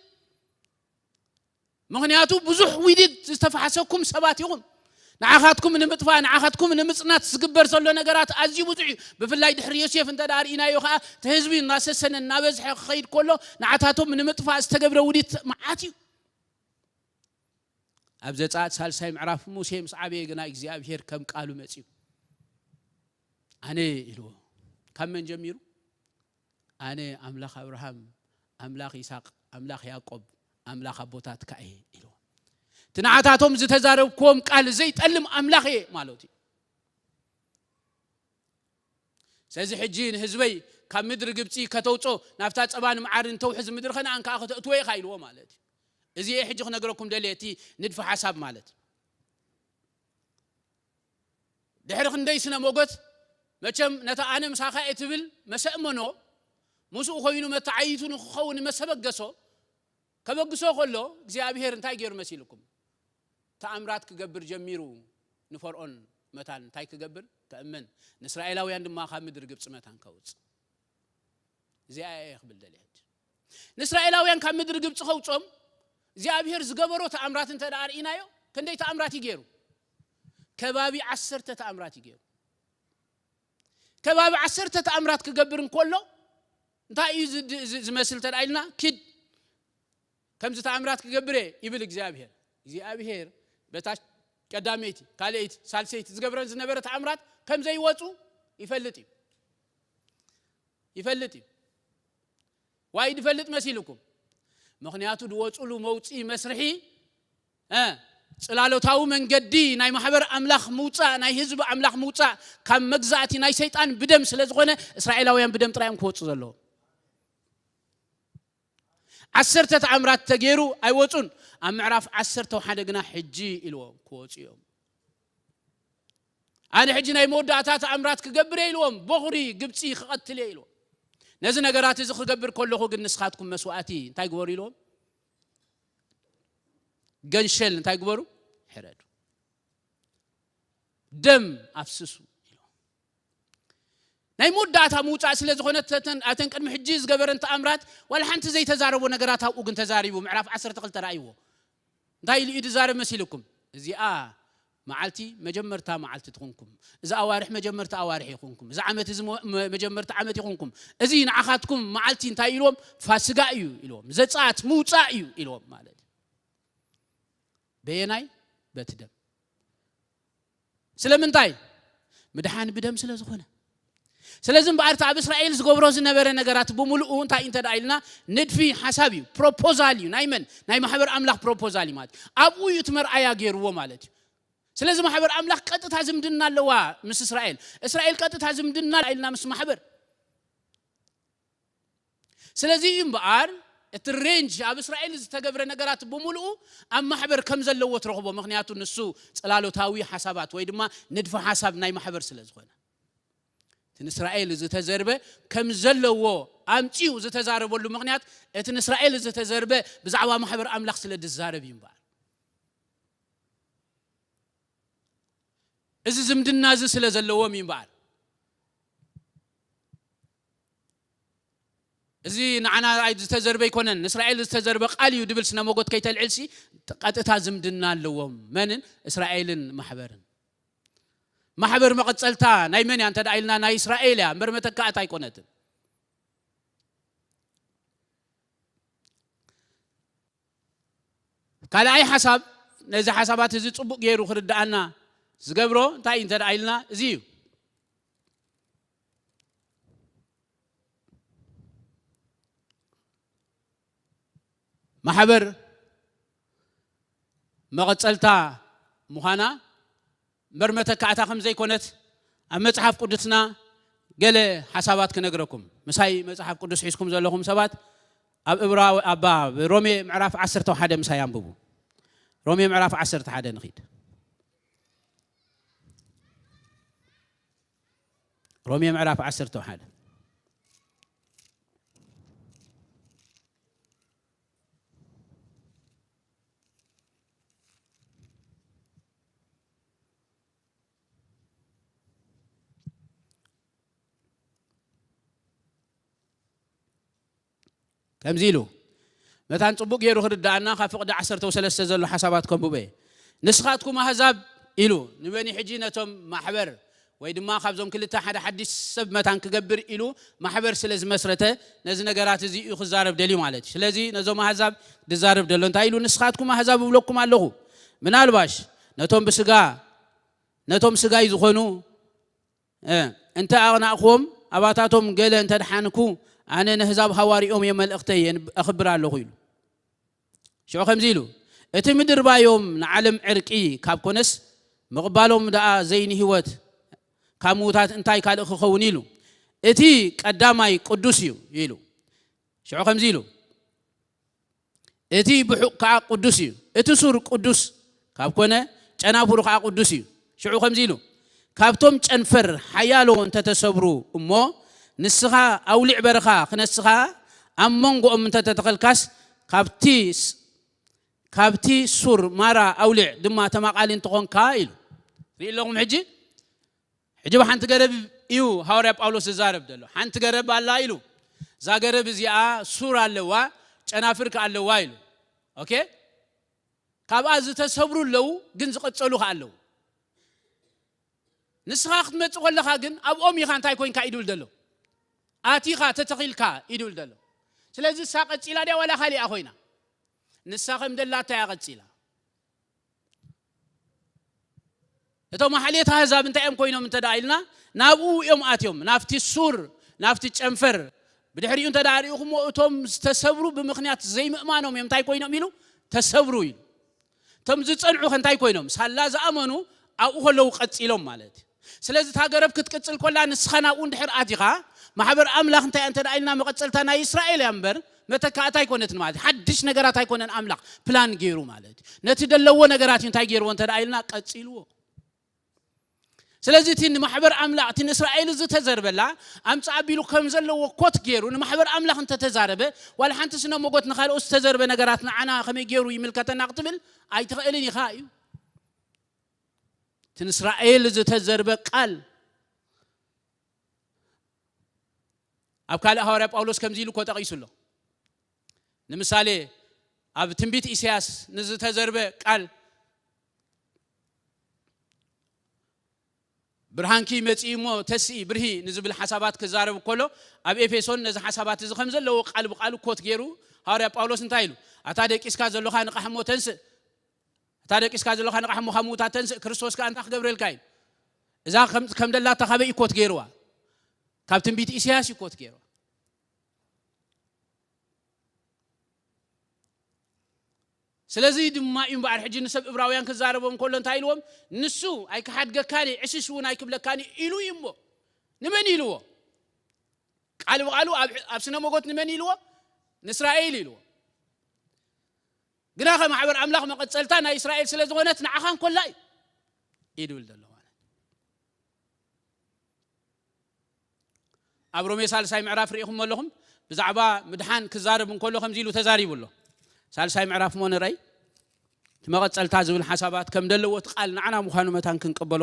ምክንያቱ ብዙሕ ውዲት ዝተፋሕሰኩም ሰባት ኢኹም። ንዓኻትኩም ንምጥፋእ ንዓኻትኩም ንምጽናት ዝግበር ዘሎ ነገራት ኣዝዩ ብዙሕ እዩ። ብፍላይ ድሕሪ ዮሴፍ እንተ ደኣ ርኢናዮ ከዓ እቲ ህዝቢ እናሰሰነ እናበዝሐ ክኸይድ ከሎ ንዓታቶም ንምጥፋእ ዝተገብረ ውዲት መዓት እዩ። ኣብ ዘጸኣት ሳልሳይ ምዕራፍ ሙሴ ምስ ዓበየ ግና እግዚኣብሔር ከም ቃሉ መጺኡ ኣነ ኢልዎ። ካብ መን ጀሚሩ? ኣነ ኣምላኽ ኣብርሃም ኣምላኽ ይስሐቅ ኣምላኽ ያዕቆብ ኣምላኽ ኣቦታትካ እየ ኢልዎ። እቲ ንዓታቶም ዝተዛረብክዎም ቃል ዘይጠልም ኣምላኽ እየ ማለት እዩ። ስለዚ ሕጂ ንህዝበይ ካብ ምድሪ ግብፂ ከተውፆ ናብታ ፀባን መዓርን ተውሕዝ ምድሪ ከነኣን ከዓ ከተእትዎ ኢኻ ኢልዎ ማለት እዩ። እዚ እየ ሕጂ ክነግረኩም ደልየ እቲ ንድፊ ሓሳብ ማለት ድሕሪ ክንደይ ስነ ሞጎት መቸም ነታ ኣነ ምሳኻ እየ ትብል መሰእመኖ ምስኡ ኮይኑ መተዓይቱ ንክኸውን መሰበገሶ ከበግሶ ከሎ እግዚኣብሔር እንታይ ገይሩ መሲልኩም? ተኣምራት ክገብር ጀሚሩ። ንፈርኦን መታን እንታይ ክገብር? ከእምን። ንእስራኤላውያን ድማ ካብ ምድሪ ግብፂ መታን ከውፅ። እዚኣ እየ ክብል ደልየ ሕጂ። ንእስራኤላውያን ካብ ምድሪ ግብፂ ከውፆም እግዚኣብሔር ዝገበሮ ተኣምራት እንተ ደኣ ርኢናዮ ክንደይ ተኣምራት እዩ ገይሩ? ከባቢ ዓሰርተ ተኣምራት እዩ ገይሩ። ከባቢ ዓሰርተ ተኣምራት ክገብር እንከሎ እንታይ እዩ ዝድ- ዝ- ዝመስል እንተ ደኣ ኢልና ኪድ ከምዚ ተኣምራት ክገብር እየ ይብል እግዚኣብሔር። እግዚኣብሔር በታ ቀዳመይቲ ካልኣይቲ ሳልሰይቲ ዝገብረን ዝነበረ ተኣምራት ከም ዘይወፁ ይፈልጥ እዩ ይፈልጥ እዩ። ዋይ ድፈልጥ መሲልኩም? ምክንያቱ ድወፁሉ መውፅኢ መስርሒ እ፣ ፅላሎታዊ መንገዲ ናይ ማሕበር ኣምላኽ ምውፃእ ናይ ህዝቢ ኣምላኽ ምውፃእ ካብ መግዛእቲ ናይ ሰይጣን ብደም ስለ ዝኾነ እስራኤላውያን ብደም ጥራይ እዮም ክወፁ ዘለዎም። ዓሰርተ ተኣምራት ተገይሩ ኣይወፁን። ኣብ ምዕራፍ ዓሰርተ ሓደ ግና ሕጂ ኢልዎም ክወፁ እዮም። ኣነ ሕጂ ናይ መወዳእታ ተኣምራት ክገብር እየ ኢልዎም። ቦኽሪ ግብፂ ክቐትል እየ ኢልዎም። ነዚ ነገራት እዚ ክገብር ከለኹ ግን ንስኻትኩም መስዋእቲ እንታይ ግበሩ ኢልዎም? ገንሸል እንታይ ግበሩ? ሕረዱ። ደም ኣፍስሱ ኢልዎም። ናይ መወዳእታ ምውፃእ ስለ ዝኾነ ተተን- ኣተን ቅድሚ ሕጂ ዝገበረን ተኣምራት ዋላ ሓንቲ ዘይተዛረቦ ነገራት ኣብኡ ግን ተዛሪቡ። ምዕራፍ ዓሰርተ ክልተ ረኣይዎ። እንታይ ኢሉ እዩ ዝዛረብ መሲልኩም? እዚኣ መዓልቲ መጀመርታ መዓልቲ ትኹንኩም፣ እዚ ኣዋርሕ መጀመርታ ኣዋርሕ ይኹንኩም፣ እዚ ዓመት እዚ መ- መ- መጀመርታ ዓመት ይኹንኩም። እዚ ንዓኻትኩም መዓልቲ እንታይ ኢልዎም? ፋስጋ እዩ ኢልዎም። ዘጻት ምውጻእ እዩ ኢልዎም ማለት እዩ። በየናይ? በቲ ደም። ስለምንታይ? ምድሓን ብደም ስለ ዝኾነ። ስለዚ እምበኣር እቲ ኣብ እስራኤል ዝገብሮ ዝነበረ ነገራት ብምሉኡ እንታይ እዩ እንተ ደኣ ኢልና፣ ንድፊ ሓሳብ እዩ፣ ፕሮፖዛል እዩ። ናይ መን? ናይ ማሕበር ኣምላኽ ፕሮፖዛል እዩ ማለት እዩ። ኣብኡ እዩ እቲ መርኣያ ገይርዎ ማለት እዩ። ስለዚ ማሕበር ኣምላኽ ቀጥታ ዝምድና ኣለዋ ምስ እስራኤል። እስራኤል ቀጥታ ዝምድና ኢልና ምስ ማሕበር። ስለዚ እዩ እምበኣር እቲ ሬንጅ ኣብ እስራኤል ዝተገብረ ነገራት ብምሉኡ ኣብ ማሕበር ከም ዘለዎ ትረኽቦ። ምኽንያቱ ንሱ ጽላሎታዊ ሓሳባት ወይ ድማ ንድፊ ሓሳብ ናይ ማሕበር ስለ ዝኾነ። እቲ ንእስራኤል ዝተዘርበ ከም ዘለዎ ኣምጺኡ ዝተዛረበሉ ምኽንያት እቲ ንእስራኤል ዝተዘርበ ብዛዕባ ማሕበር ኣምላኽ ስለ ዝዛረብ እዩ እምበኣር። እዚ ዝምድና እዚ ስለ ዘለዎም እዩ እምበኣር። እዚ ንዓና ኣይ ዝተዘርበ ኣይኮነን፣ ንእስራኤል ዝተዘርበ ቃል እዩ ድብል ስነ መጎት ከይተልዕልሲ ቀጥታ ዝምድና ኣለዎም። መንን? እስራኤልን ማሕበርን። ማሕበር መቐጸልታ ናይ መን እያ እንተ ደኣ ኢልና ናይ እስራኤል እያ እምበር መተካእታ ኣይኮነትን። ካልኣይ ሓሳብ ነዚ ሓሳባት እዚ ጽቡቕ ገይሩ ክርድኣና ዝገብሮ እንታይ እዩ እንተ ደኣ ኢልና እዚ እዩ። ማሕበር መቐጸልታ ምዃና እምበር መተካእታ ከም ዘይኮነት ኣብ መጽሓፍ ቅዱስና ገለ ሓሳባት ክነግረኩም። ምሳይ መጽሓፍ ቅዱስ ሒዝኩም ዘለኹም ሰባት ኣብ እብራዊ-፣ ኣብ ሮሜ ምዕራፍ ዓሰርተ ሓደ ምሳይ ኣንብቡ። ሮሜ ምዕራፍ ዓሰርተ ሓደ ንኺድ። ሮሜ ምዕራፍ ዓሰርተ ሓደ። ከምዚ ኢሉ መታን ጽቡቕ ገይሩ ክርድኣና ካብ ፍቕዲ ዓሰርተ ሰለስተ ዘሎ ሓሳባት ከንብቦ እየ። ንስኻትኩም ኣህዛብ ኢሉ ንበኒ ሕጂ ነቶም ማሕበር ወይ ድማ ካብዞም ክልተ ሓደ ሓድሽ ሰብ መታን ክገብር ኢሉ ማሕበር ስለ ዝመስረተ ነዚ ነገራት እዚ እዩ ክዛረብ ደልዩ ማለት እዩ። ስለዚ ነዞም ኣህዛብ ድዛረብ ደሎ እንታይ ኢሉ? ንስኻትኩም ኣህዛብ እብለኩም ኣለኹ፣ ምናልባሽ ነቶም ብስጋ ነቶም ስጋይ ዝኾኑ እ፣ እንተ ኣቕናእክዎም ኣባታቶም ገለ እንተ ደሓንኩ ኣነ ነህዛብ ሃዋርኦም እየ መልእኽተይ የን-፣ ኣኽብር ኣለኹ ኢሉ። ሽዑ ከምዚ ኢሉ፣ እቲ ምድርባዮም ንዓለም ዕርቂ ካብ ኮነስ ምቕባሎም ደኣ ዘይንህይወት ካብ ምዉታት እንታይ ካልእ ክኸውን ኢሉ። እቲ ቀዳማይ ቅዱስ እዩ ኢሉ። ሽዑ ከምዚ ኢሉ፣ እቲ ብሑቕ ከኣ ቅዱስ እዩ። እቲ ሱር ቅዱስ ካብ ኮነ ጨናፍሩ ከኣ ቅዱስ እዩ። ሽዑ ከምዚ ኢሉ፣ ካብቶም ጨንፈር ሓያሎ እንተተሰብሩ እሞ ንስኻ ኣውሊዕ በረኻ ክነስኻ ኣብ መንጎኦም እንተተተኸልካስ ካብቲ ስ-፣ ካብቲ ሱር ማራ ኣውሊዕ ድማ ተማቓሊ እንተኾንካ ኢሉ። ርኢ ኣለኹም ሕጂ? ሕጂ ብሓንቲ ገረብ እዩ ሃዋርያ ጳውሎስ ዝዛረብ ዘሎ። ሓንቲ ገረብ ኣላ ኢሉ። እዛ ገረብ እዚኣ ሱር ኣለዋ፣ ጨናፍር ከኣ ኣለዋ ኢሉ። ኦኬ? ካብኣ ዝተሰብሩ ኣለዉ፣ ግን ዝቐጸሉ ከኣ ኣለዉ። ንስኻ ክትመጽእ ከለኻ ግን ኣብኦም ኢኻ እንታይ ኮይንካ እዩ ድብል ዘሎ? ኣቲኻ፣ ተተኺልካ እዩ ድብል ዘሎ። ስለዚ እሳ ቀጺላ ድያ ዋላ ካሊኣ ኮይና? ንሳ ከም ደላታ እያ ቀጺላ። እቶም ኣሕልየት ኣህዛብ እንታይ እዮም ኮይኖም እንተ ደኣ ኢልና፣ ናብኡ እዮም ኣትዮም፣ ናብቲ ሱር፣ ናብቲ ጨንፈር። ብድሕሪኡ እንተ ደኣ ርኢኹሞ፣ እቶም ዝተሰብሩ ብምኽንያት ዘይምእማኖም እዮም እንታይ ኮይኖም ኢሉ? ተሰብሩ ኢሉ። እቶም ዝጸንዑ ከ እንታይ ኮይኖም? ሳላ ዝኣመኑ ኣብኡ ከለዉ ቀጺሎም ማለት እዩ። ስለዚ እታ ገረብ ክትቅጽል ከላ፣ ንስኻ ናብኡ እንድሕር ኣቲኻ፣ ማሕበር ኣምላኽ እንታይ እያ እንተ ደኣ ኢልና፣ መቐጸልታ ናይ እስራኤል እያ እምበር፣ መተካእታ ኣይኮነትን ማለት እዩ። ሓድሽ ነገራት ኣይኮነን ኣምላኽ ፕላን ገይሩ ማለት እዩ። ነቲ ደለዎ ነገራት እዩ እንታይ ገይርዎ እንተ ደኣ ኢልና፣ ቀጺልዎ። ስለዚ እቲ ንማሕበር ኣምላኽ፣ እቲ ንእስራኤል ዝተዘርበላ፣ ኣምጽእ ኣቢሉ ከም ዘለዎ ኮት ገይሩ ንማሕበር ኣምላኽ እንተተዛረበ፣ ዋላ ሓንቲ ስነ መጎት ንኻልኦት ዝተዘርበ ነገራት ንዓና ከመይ ገይሩ ይምልከተና ክትብል ኣይትኽእልን ኢኻ እዩ። እቲ ንእስራኤል ዝተዘርበ ቃል ኣብ ካልእ ሃዋርያ ጳውሎስ ከምዚ ኢሉ እኮ ጠቒሱ ኣሎ። ንምሳሌ ኣብ ትንቢት ኢሳያስ ንዝተዘርበ ቃል ብርሃንኪ መጺኡ እሞ ተስኢ ብርሂ ንዝብል ሓሳባት ክዛረብ ከሎ ኣብ ኤፌሶን ነዚ ሓሳባት እዚ ከም ዘለዎ ቃል ብቃል ኮት ገይሩ ሃዋርያ ጳውሎስ እንታይ ኢሉ? ኣታ ደቂስካ ዘሎኻ ንቓሕ እሞ ተንስእ፣ ኣታ ደቂስካ ዘሎኻ ንቓሕ እሞ ካብ ምዉታት ተንስእ፣ ክርስቶስ ከኣ እንታይ ክገብረልካ እዩ? እዛ ከም፣ ከም ደላታ ካበይ ኮት ገይርዋ? ካብ ትንቢት ኢሳያስ እዩ ኮት ገይሩ። ስለዚ ድማ እዩ እምበኣር ሕጂ ንሰብ እብራውያን ክዛረቦም ከሎ እንታይ ኢልዎም? "ንሱ ኣይክሓድገካን እየ፣ ዕሽሽ እውን ኣይክብለካን እየ" ኢሉ እዩ እሞ። ንመን ኢልዎ? ቃል ብቃሉ ኣብ ኣብ ስነ መጎት ንመን ኢልዎ? ንእስራኤል ኢልዎ። ግና ከማሕበር ኣምላኽ መቐጸልታ ናይ እስራኤል ስለ ዝኾነት ንዓኻ እንኮላ እዩ ኢሉ ይብል ዘሎ ማለት። ኣብ ሮሜ ሳልሳይ ምዕራፍ ርኢኹም ኣለኹም። ብዛዕባ ምድሓን ክዛረብ እንከሎ ከምዚ ኢሉ ተዛሪቡ ኣሎ። ሳልሳይ ምዕራፍ እሞ ንረይ። እቲ መቐጸልታ ዝብል ሓሳባት ከም ደለዎ እቲ ቃል ንዓና ምዃኑ መታን ክንቀበሎ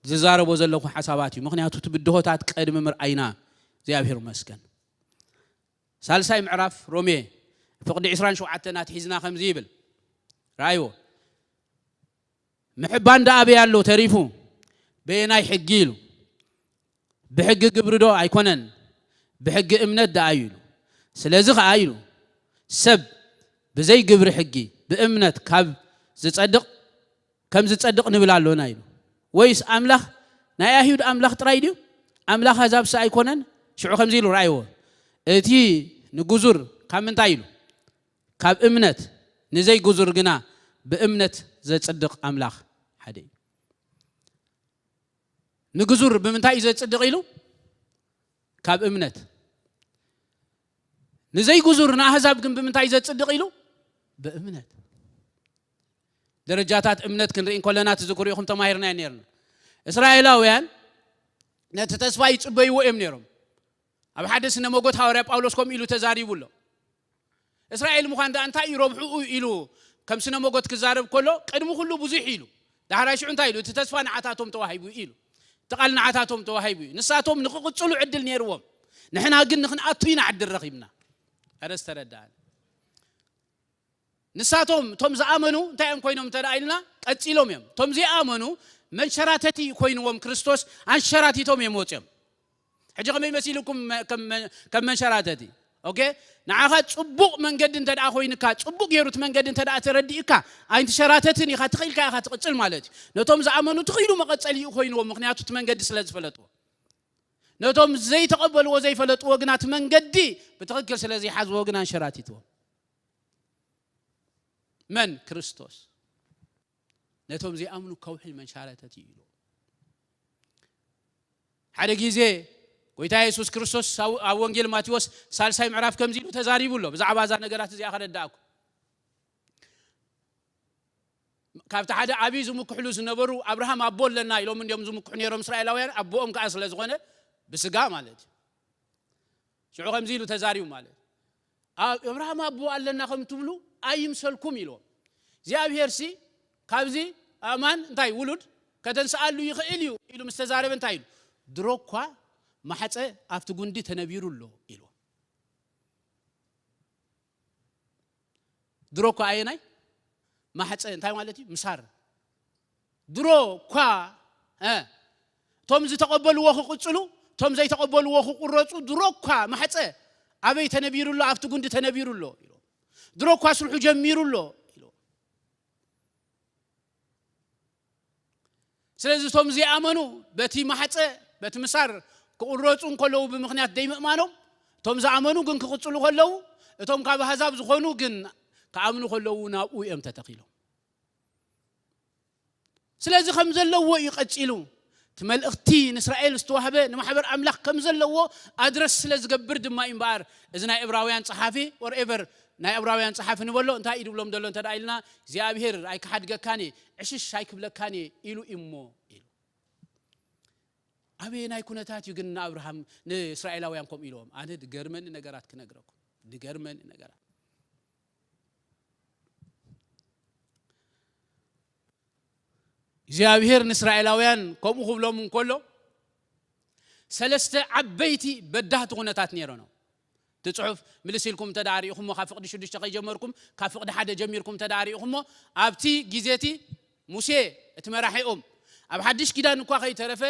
ዝዛረቦ ዘለኹ ሓሳባት እዩ። ምኽንያቱ እቲ ብድሆታት ቀድሚ ምርኣይና እግዚኣብሔር ይመስገን። ሳልሳይ ምዕራፍ ሮሜ ፍቕዲ ዕስራን ሸውዓተን ኣትሒዝና ከምዚ ይብል። ረኣይዎ። "ምሕባን ደኣ ኣበይ ኣሎ ተሪፉ? በየናይ ሕጊ?" ኢሉ። "ብሕጊ ግብሪ ዶ ኣይኮነን? ብሕጊ እምነት ደኣ እዩ" ኢሉ። "ስለዚ ኸኣ" ኢሉ፣ "ሰብ ብዘይ ግብሪ ሕጊ ብእምነት ካብ ዝጸድቕ፣ ከም ዝጸድቕ ንብል ኣሎና" ኢሉ። "ወይስ ኣምላኽ ናይ ኣይሁድ ኣምላኽ ጥራይ ድዩ? ኣምላኽ ኣሕዛብስ ኣይኮነን?" ሽዑ ከምዚ ኢሉ ረኣይዎ። "እቲ ንግዙር ካብ ምንታይ?" ኢሉ። "ካብ እምነት፣ ንዘይግዙር ግና ብእምነት ዘጽድቕ ኣምላኽ ሓደ እዩ።" ንግዙር ብምንታይ እዩ ዘጽድቕ ኢሉ? ካብ እምነት። ንዘይግዙር ንኣህዛብ ግን ብምንታይ ዘጽድቕ ኢሉ? ብእምነት። ደረጃታት እምነት ክንርኢ እንከለና ትዝክሩ ኢኹም፣ ተማሂርና ነርና። እስራኤላውያን ነቲ ተስፋ ይጽበይዎ እዮም ነይሮም። ኣብ ሓደ ስነ መጎት ሃዋርያ ጳውሎስ ከምኡ ኢሉ ተዛሪቡ ኣሎ። እስራኤል ምዃን ደኣ እንታይ እዩ ረብሕኡ ኢሉ ከም ስነ መጎት ክዛረብ ከሎ፣ ቅድሚ ኩሉ ብዙሕ ኢሉ። ዳሕራይ ሽዑ እንታይ ኢሉ? እቲ ተስፋ ንዓታቶም ተዋሂቡ ኢሉ። እቲ ቃል ንዓታቶም ተዋሂቡ እዩ። ንሳቶም ንክቕጽሉ ዕድል ነይርዎም። ንሕና ግን ንክንኣቱ ኢና ዕድል ረኺብና። ኣረ ዝተረዳእኒ። ንሳቶም እቶም ዝኣመኑ እንታይ እዮም ኮይኖም እንተ ደኣ ኢልና፣ ቀጺሎም እዮም። እቶም ዘይኣመኑ መንሸራተቲ ኮይንዎም ክርስቶስ ኣንሸራቲቶም እዮም ወጽዮም። ሕጂ ከመይ መሲልኩም መ-፣ ከም መ-፣ ከም መንሸራተቲ? ኦኬ? ንዓኻ ጽቡቕ መንገዲ እንተ ደኣ ኮይንካ፣ ጽቡቕ ገይሩ እቲ መንገዲ እንተ ደኣ ተረዲእካ፣ ኣይትሸራተትን ኢኻ፣ ትኽኢልካ ኢኻ ትቕጽል ማለት እዩ። ነቶም ዝኣመኑ ትኽኢሉ መቐጸሊኡ ኮይንዎም፣ ምኽንያቱ እቲ መንገዲ ስለ ዝፈለጥዎ። ነቶም ዘይተቐበልዎ፣ ዘይፈለጥዎ ግና እቲ መንገዲ ብትኽክል ስለ ዘይሓዝዎ ግና ኣንሸራቲትዎም። መን? ክርስቶስ። ነቶም ዘይኣምኑ ከውሒ መንሸራተቲ እዩ ኢሉ። ሓደ ግዜ ጎይታ የሱስ ክርስቶስ ኣብ፣ ኣብ ወንጌል ማቴዎስ ሳልሳይ ምዕራፍ ከምዚ ኢሉ ተዛሪቡ ኣሎ። ብዛዕባ እዛ ነገራት እዚኣ ከረዳእኩ። ካብቲ ሓደ ዓብዪ ዝምክሕሉ ዝነበሩ፣ "ኣብርሃም ኣቦ ኣለና" ኢሎም እንዲዮም ዝምክሑ ነይሮም እስራኤላውያን፣ ኣቦኦም ከኣ ስለ ዝኾነ ብስጋ ማለት እዩ። ሽዑ ከምዚ ኢሉ ተዛሪቡ ማለት፣ "ኣብ ኣብርሃም ኣቦ ኣለና ከም ትብሉ ኣይምሰልኩም" ኢልዎም። እግዚኣብሄርሲ ካብዚ ኣእማን እንታይ ውሉድ ከተንስኣሉ ይኽእል እዩ ኢሉ ምስ ተዛረበ እንታይ ኢሉ? "ድሮ እኳ ማሕጸ ኣብቲ ጉንዲ ተነቢሩ ኣሎ" ኢልዎም። ድሮ እኳ ኣየናይ? ማሕጸ እንታይ ማለት እዩ? ምሳር። ድሮ እኳ፣ እ፣ እቶም ዝተቐበልዎ ክቕጽሉ፣ እቶም ዘይተቐበልዎ ክቁረጹ፣ ድሮ እኳ ማሕጸ ኣበይ ተነቢሩ ኣሎ? ኣብቲ ጉንዲ ተነቢሩ ኣሎ ኢሉ። ድሮ እኳ ስርሑ ጀሚሩ ኣሎ ኢሉ። ስለዚ እቶም ዘይኣመኑ በቲ ማሕጸ፣ በቲ ምሳር ክቑረጹ እንከለዉ ብምኽንያት ደይምእማኖም፣ እቶም ዝኣመኑ ግን ክቕጽሉ ከለዉ፣ እቶም ካብ ኣህዛብ ዝኾኑ ግን ክኣምኑ ከለዉ ናብኡ እዮም ተተኺሎም። ስለዚ ከም ዘለዎ እዩ ቀጺሉ። እቲ መልእኽቲ ንእስራኤል ዝተዋህበ ንማሕበር ኣምላኽ ከም ዘለዎ ኣድረስ ስለ ዝገብር ድማ እዩ እምበኣር፣ እዚ ናይ ዕብራውያን ጸሓፊ፣ ወርኤቨር ናይ ዕብራውያን ጸሓፊ ንበሎ፣ እንታይ እዩ ድብሎም ዘሎ እንተ ደኣ ኢልና፣ እግዚኣብሄር ኣይክሓድገካን እየ፣ ዕሽሽ ኣይክብለካን እየ ኢሉ እዩ እሞ ኢሉ። ኣበየናይ ኩነታት እዩ ግን ንኣብርሃም፣ ንእስራኤላውያን ከምኡ ኢልዎም? ኣነ ድገርመኒ ነገራት ክነግረኩም። ድገርመኒ ነገራት። እግዚኣብሄር ንእስራኤላውያን ከምኡ ክብሎም እንከሎ፣ ሰለስተ ዓበይቲ በዳህቲ ኩነታት ነይሮም። እቲ ጽሑፍ ምልስ ኢልኩም እንተ ደኣ ርኢኹሞ፣ ካብ ፍቕዲ ሽዱሽተ ከይጀመርኩም፣ ካብ ፍቕዲ ሓደ ጀሚርኩም እንተ ደኣ ርኢኹሞ፣ ኣብቲ ግዜ እቲ ሙሴ እቲ መራሒኦም፣ ኣብ ሓድሽ ኪዳን እኳ ከይተረፈ፣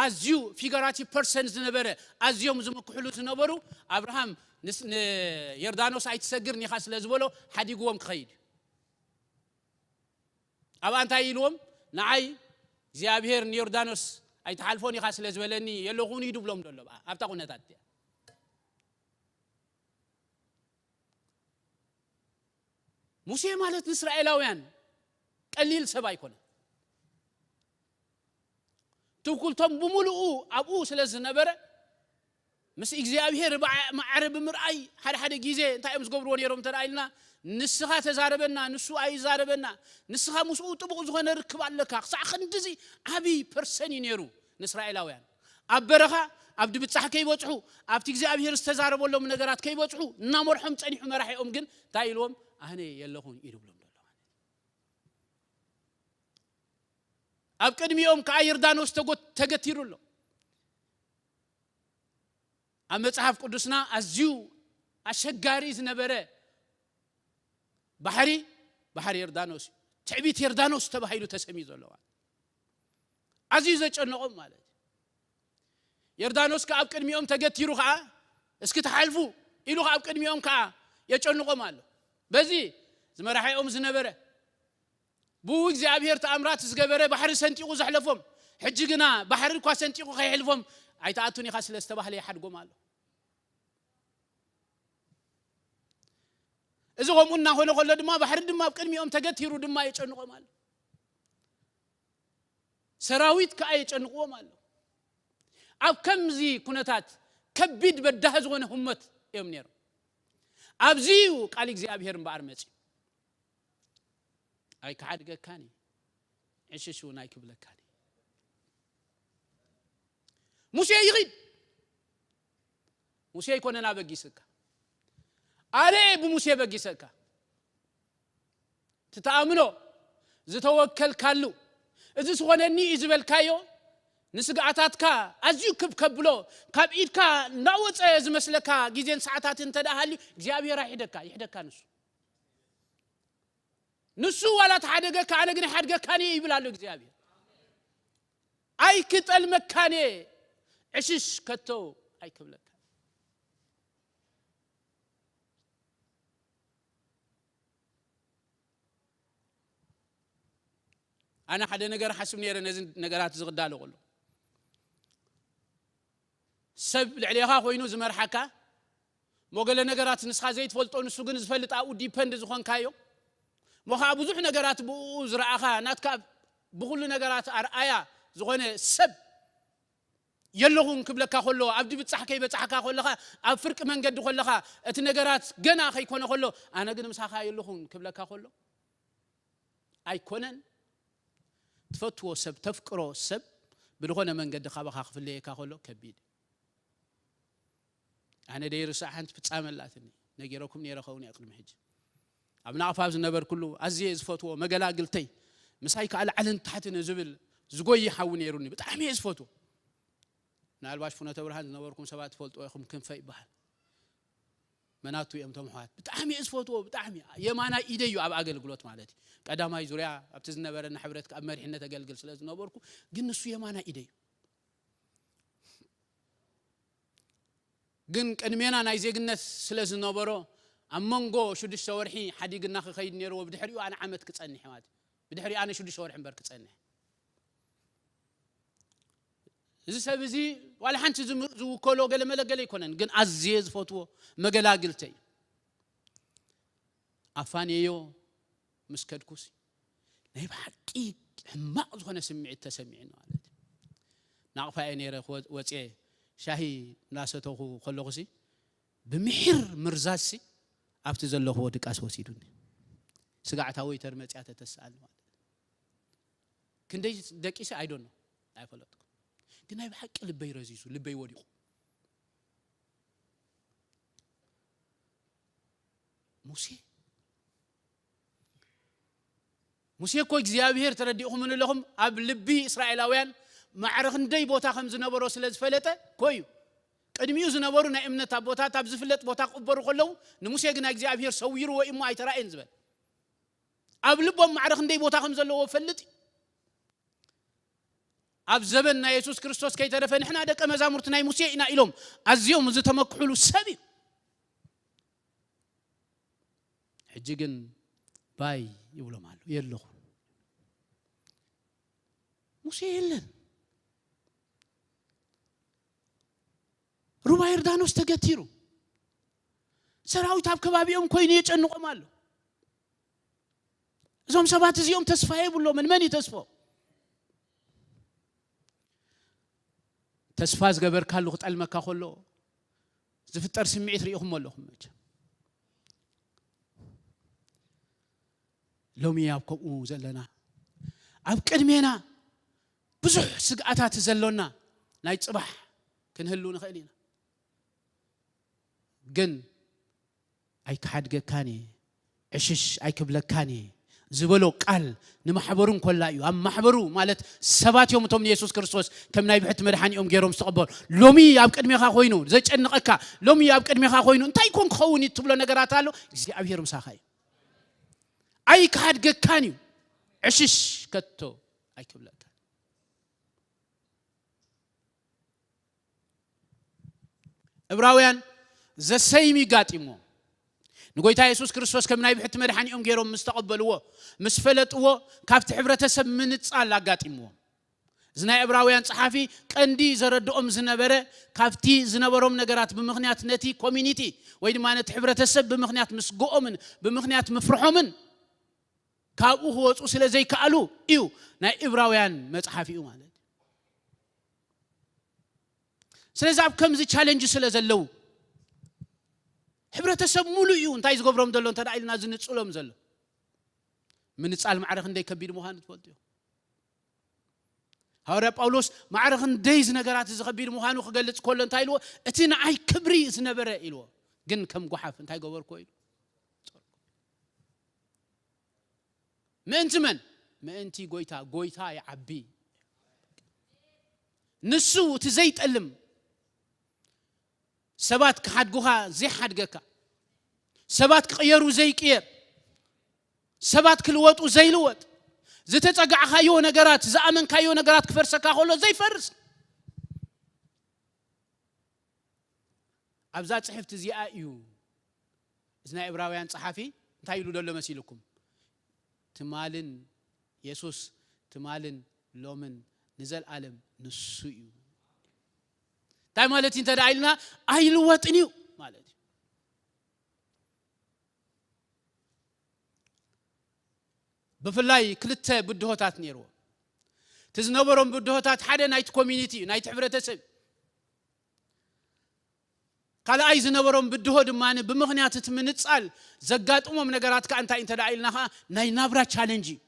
ኣዝዩ ፊገራቲቭ ፐርሰን ዝነበረ፣ ኣዝዮም ዝምክሕሉ ዝነበሩ፣ ኣብርሃም ንስ-፣ ንዮርዳኖስ ኣይትሰግርን ኢኻ ስለ ዝበሎ፣ ሓዲግዎም ክኸይድ እዩ። ኣብኣ እንታይ ኢልዎም? ንዓይ እግዚኣብሄር ንዮርዳኖስ ኣይትሓልፎን ኢኻ ስለ ዝበለኒ የለኹን እዩ ድብሎም ዘሎ ኣብታ ኩነታት እያ። ሙሴ ማለት ንእስራኤላውያን ቀሊል ሰብ ኣይኮነ። ትውክልቶም ብምሉኡ ኣብኡ ስለ ዝነበረ ምስ እግዚኣብሔር ማዕረ ብምርኣይ ሓደ ሓደ ግዜ እንታይ እዮም ዝገብርዎ ነይሮም እንተ ኢልና፣ ንስኻ ተዛረበና፣ ንሱ ኣይዛረበና፣ ንስኻ ምስኡ ጥቡቕ ዝኾነ ርክብ ኣለካ። ክሳዕ ክንድዚ ዓብዪ ፐርሰን እዩ ነይሩ ንእስራኤላውያን። ኣብ በረኻ ኣብ ድብጻሕ ከይበጽሑ፣ ኣብቲ እግዚኣብሔር ዝተዛረበሎም ነገራት ከይበጽሑ እናመርሖም ጸኒሑ። መራሒኦም ግን እንታይ ኢልዎም? ኣነ የለኹን እዩ ድብሎም ዘሎ። ኣብ ቅድሚኦም ከዓ ዮርዳኖስ ተጎት- ተገቲሩ ኣሎ። ኣብ መጽሓፍ ቅዱስና ኣዝዩ ኣሸጋሪ ዝነበረ ባሕሪ፣ ባሕሪ ዮርዳኖስ እዩ። ትዕቢት ዮርዳኖስ ተባሂሉ ተሰሚዩ ዘለዋ። ኣዝዩ ዘጨነቖም ማለት እዩ። ዮርዳኖስ ከኣ ኣብ ቅድሚኦም ተገቲሩ ከኣ፣ እስኪ ተሓልፉ ኢሉ ከኣ ኣብ ቅድሚኦም ከኣ የጨንቖም ኣሎ። በዚ ዝመራሒኦም ዝነበረ ብኡ እግዚኣብሔር ተኣምራት ዝገበረ ባሕሪ ሰንጢቑ ዘሕለፎም፣ ሕጂ ግና ባሕሪ እኳ ሰንጢቑ ከይሕልፎም ኣይትኣቱን ኢኻ ስለ ዝተባህለ ይሓድጎም ኣሎ። እዚ ከምኡ እናኾነ ከሎ ድማ ባሕሪ ድማ ኣብ ቅድሚኦም ተገቲሩ ድማ የጨንቖም ኣሎ። ሰራዊት ከኣ የጨንቕዎም ኣሎ። ኣብ ከምዚ ኩነታት ከቢድ በዳህ ዝኾነ ህሞት እዮም ነይሮም። ኣብዚ እዩ ቃል እግዚኣብሔር እምበኣር መጺኡ። ኣይክሓድገካን እዩ፣ ዕሽሽ እውን ኣይክብለካን እዩ። ሙሴ ይኺድ። ሙሴ ኣይኮነን ኣበጊስካ፣ ኣነ እየ ብሙሴ በጊሰካ። ትተኣምኖ ዝተወከልካሉ፣ እዚ ዝኾነኒ እዩ ዝበልካዮ፣ ንስግኣታትካ ኣዝዩ ክብ ከብሎ፣ ካብ ኢድካ እናወፀ ዝመስለካ ግዜን ሰዓታትን እንተ ደኣ ሃልዩ እግዚኣብሔር ኣይሕደካ፣ ይሕደካ ንሱ። ንሱ ዋላ ተሓደገካ ኣነ ግን ኣይሓድገካን እየ ይብል ኣሎ እግዚኣብሔር። ኣይክጠልመካን እየ፣ ዕሽሽ ከቶ ኣይክብለካ። ኣነ ሓደ ነገር ሓስብ ነይረ ነዚ ነገራት እዚ ክዳሎ ከሎ ሰብ ልዕሌኻ ኮይኑ ዝመርሓካ እሞ ገለ ነገራት ንስኻ ዘይትፈልጦ ንሱ ግን ዝፈልጥ ኣብኡ ዲፐንድ ዝኾንካዮ እሞ ከዓ ብዙሕ ነገራት ብኡ ዝረኣኻ ናትካ ብኩሉ ነገራት ኣርኣያ ዝኾነ ሰብ የለኹን ክብለካ ከሎ ኣብ ድብጻሕ ከይበጻሕካ ከለኻ ኣብ ፍርቂ መንገዲ ከለኻ እቲ ነገራት ገና ከይኮነ ከሎ ኣነ ግን ምሳኻ የለኹን ክብለካ ከሎ ኣይኮነን። ትፈትዎ ሰብ ተፍቅሮ ሰብ ብዝኾነ መንገዲ ካባኻ ክፍለየካ ከሎ ከቢድ። ኣነ ደይርስዓ ሓንቲ ፍጻመ ኣላትኒ ነጊረኩም ነይረ ኸውን እየ ቅድሚ ሕጂ ኣብ ናቕፋ ዝነበርኩሉ ኣዝየ ዝፈትዎ መገላግልተይ ምሳይ ከዓ ላዕልን ታሕትን ዝብል ዝጎይ ሓዊ ነይሩኒ ብጣዕሚ እየ ዝፈትዎ። ምናልባሽ ፍኖተ ብርሃን ዝነበርኩም ሰባት ትፈልጥዎ ኢኹም ክንፈ ይበሃል። መናቱ እዮም ቶም ኣሕዋት ብጣዕሚ እየ ዝፈትዎ ብጣዕሚ የማናይ ኢደይ እዩ ኣብ ኣገልግሎት ማለት እዩ። ቀዳማይ ዙርያ ኣብቲ ዝነበረና ሕብረት ኣብ መሪሕነት ኣገልግል ስለ ዝነበርኩ ግን ንሱ የማናይ ኢደይ እዩ። ግን ቅድሜና ናይ ዜግነት ስለ ዝነበሮ ኣብ መንጎ ሽዱሽተ ወርሒ ሓዲግና ክኸይድ ነይርዎ ብድሕሪኡ ኣነ ዓመት ክጸንሕ ማለት እዩ። ብድሕሪኡ ኣነ ሽዱሽተ ወርሒ እምበር ክጸንሕ እዚ ሰብ እዚ ዋላ ሓንቲ ዝውከሎ ገለ መለገለ ኣይኮነን ግን ኣዝየ ዝፈትዎ መገላግልተ እዩ። ኣፋንየዮ ምስ ከድኩስ ናይ ብሓቂ ሕማቕ ዝኾነ ስምዒት ተሰሚዑ ማለት እዩ። ናቕፋ እየ ነይረ ወፅየ ሻሂ እናሰተኹ ከለኹሲ ብምሒር ምርዛዝሲ ኣብቲ ዘለኹዎ ድቃስ ወሲዱኒ። ስጋዕታ ወይተር መፅያ ተተስኣኒ ማለት እዩ። ክንደይ ደቂሰ ኣይዶኖ ኣይፈለጥኩ ግን ናይ ብሓቂ ልበይ ረዚዙ ልበይ ወዲቑ። ሙሴ ሙሴ እኮ እግዚኣብሔር ተረዲእኹምን ኣለኹም ኣብ ልቢ እስራኤላውያን ማዕረ ክንደይ ቦታ ከም ዝነበሮ ስለ ዝፈለጠ ኮዩ ቅድሚኡ ዝነበሩ ናይ እምነት ኣቦታት ኣብ ዝፍለጥ ቦታ ክቕበሩ ከለዉ ንሙሴ ግና እግዚኣብሔር ሰዊርዎ እሞ ኣይተራእየን ዝበል ኣብ ልቦም ማዕረ ክንደይ ቦታ ከም ዘለዎ ፈልጥ እዩ። ኣብ ዘበን ናይ የሱስ ክርስቶስ ከይተረፈ ንሕና ደቀ መዛሙርቲ ናይ ሙሴ ኢና ኢሎም ኣዝዮም ዝተመክሑሉ ሰብ እዩ። ሕጂ ግን ባይ ይብሎም ኣሎ የለኹ ሙሴ የለን። ሩባ ዮርዳኖስ ተገቲሩ፣ ሰራዊት ኣብ ከባቢኦም ኮይኑ የጨንቖም ኣሎ። እዞም ሰባት እዚኦም ተስፋ የብሎምን። መን እዩ ተስፎ? ተስፋ ዝገበርካሉ ክጠልመካ ከሎ ዝፍጠር ስምዒት ርኢኹም ኣለኹም መቸም። ሎሚ ኣብ ከምኡ ዘለና፣ ኣብ ቅድሜና ብዙሕ ስግኣታት ዘሎና ናይ ጽባሕ ክንህሉ ንኽእል ኢና። ግን ኣይክሓድገካን እየ፣ ዕሽሽ ኣይክብለካን እየ ዝበሎ ቃል ንማሕበሩ እንኮላ እዩ። ኣብ ማሕበሩ ማለት ሰባት እዮም እቶም ንየሱስ ክርስቶስ ከም ናይ ብሕቲ መድሓኒኦም ገይሮም ዝተቐበሉ። ሎሚ ኣብ ቅድሜኻ ኮይኑ ዘጨንቐካ፣ ሎሚ ኣብ ቅድሜኻ ኮይኑ እንታይ ኮን ክኸውን እዩ ትብሎ ነገራት ኣሎ፣ እግዚኣብሔር ምሳኻ እዩ። ኣይክሓድገካን እዩ፣ ዕሽሽ ከቶ ኣይክብለካን። ዕብራውያን ዘሰይም ይጋጢምዎ። ንጎይታ የሱስ ክርስቶስ ከም ናይ ብሕቲ መድሓኒኦም ገይሮም ምስ ተቐበልዎ፣ ምስ ፈለጥዎ፣ ካብቲ ሕብረተሰብ ምንጻል ኣጋጢምዎም። እዚ ናይ ዕብራውያን ጸሓፊ ቀንዲ ዘረድኦም ዝነበረ፣ ካብቲ ዝነበሮም ነገራት ብምኽንያት ነቲ ኮሚኒቲ ወይ ድማ ነቲ ሕብረተሰብ ብምኽንያት ምስግኦምን ብምኽንያት ምፍርሖምን ካብኡ ክወፁ ስለ ዘይከኣሉ እዩ ናይ ዕብራውያን መጽሓፊኡ ማለት። ስለዚ ኣብ ከምዚ ቻለንጅ ስለ ዘለዉ፣ ሕብረተሰብ ሙሉ እዩ እንታይ ዝገብሮም ዘሎ እንተ ኢልና ዝንጽሎም ዘሎ። ምንጻል ማዕረ ክንደይ ከቢድ ምዃኑ ትፈልጡ እዩ። ሃዋርያ ጳውሎስ ማዕረ ክንደይ እዚ ነገራት እዚ ከቢድ ምዃኑ ክገልጽ ከሎ እንታይ ኢልዎ? እቲ ንዓይ ክብሪ ዝነበረ ኢልዎ፣ ግን ከም ጓሓፍ እንታይ ገበርኮ ኢሉ። ምእንቲ መን? ምእንቲ ጎይታ። ጎይታ ይዓቢ። ንሱ እቲ ዘይጠልም፣ ሰባት ክሓድጉኻ ዘይሓድገካ፣ ሰባት ክቕየሩ ዘይቅየር፣ ሰባት ክልወጡ ዘይልወጥ፣ ዝተጸጋዕካዮ ነገራት፣ ዝኣመንካዮ ነገራት ክፈርሰካ ከሎ ዘይፈርስ። ኣብዛ ጽሕፍቲ እዚኣ እዩ እዚ ናይ ዕብራውያን ጸሓፊ እንታይ ኢሉ ዘሎ መሲልኩም? ትማልን የሱስ ትማልን ሎምን ንዘልኣለም ንሱ እዩ። እንታይ ማለት እዩ እንተ ደኣ ኢልና? ኣይልወጥን እዩ ማለት እዩ። ብፍላይ ክልተ ብድሆታት ነይርዎ። እቲ ዝነበሮም ብድሆታት ሓደ ናይቲ ኮሚኒቲ እዩ፣ ናይቲ ሕብረተሰብ። ካልኣይ ዝነበሮም ብድሆ ድማ ብምኽንያት እቲ ምንጻል ዘጋጥሞም ነገራት ከኣ እንታይ እንተ ደኣ ኢልና ከኣ ናይ ናብራ ቻለንጅ እዩ።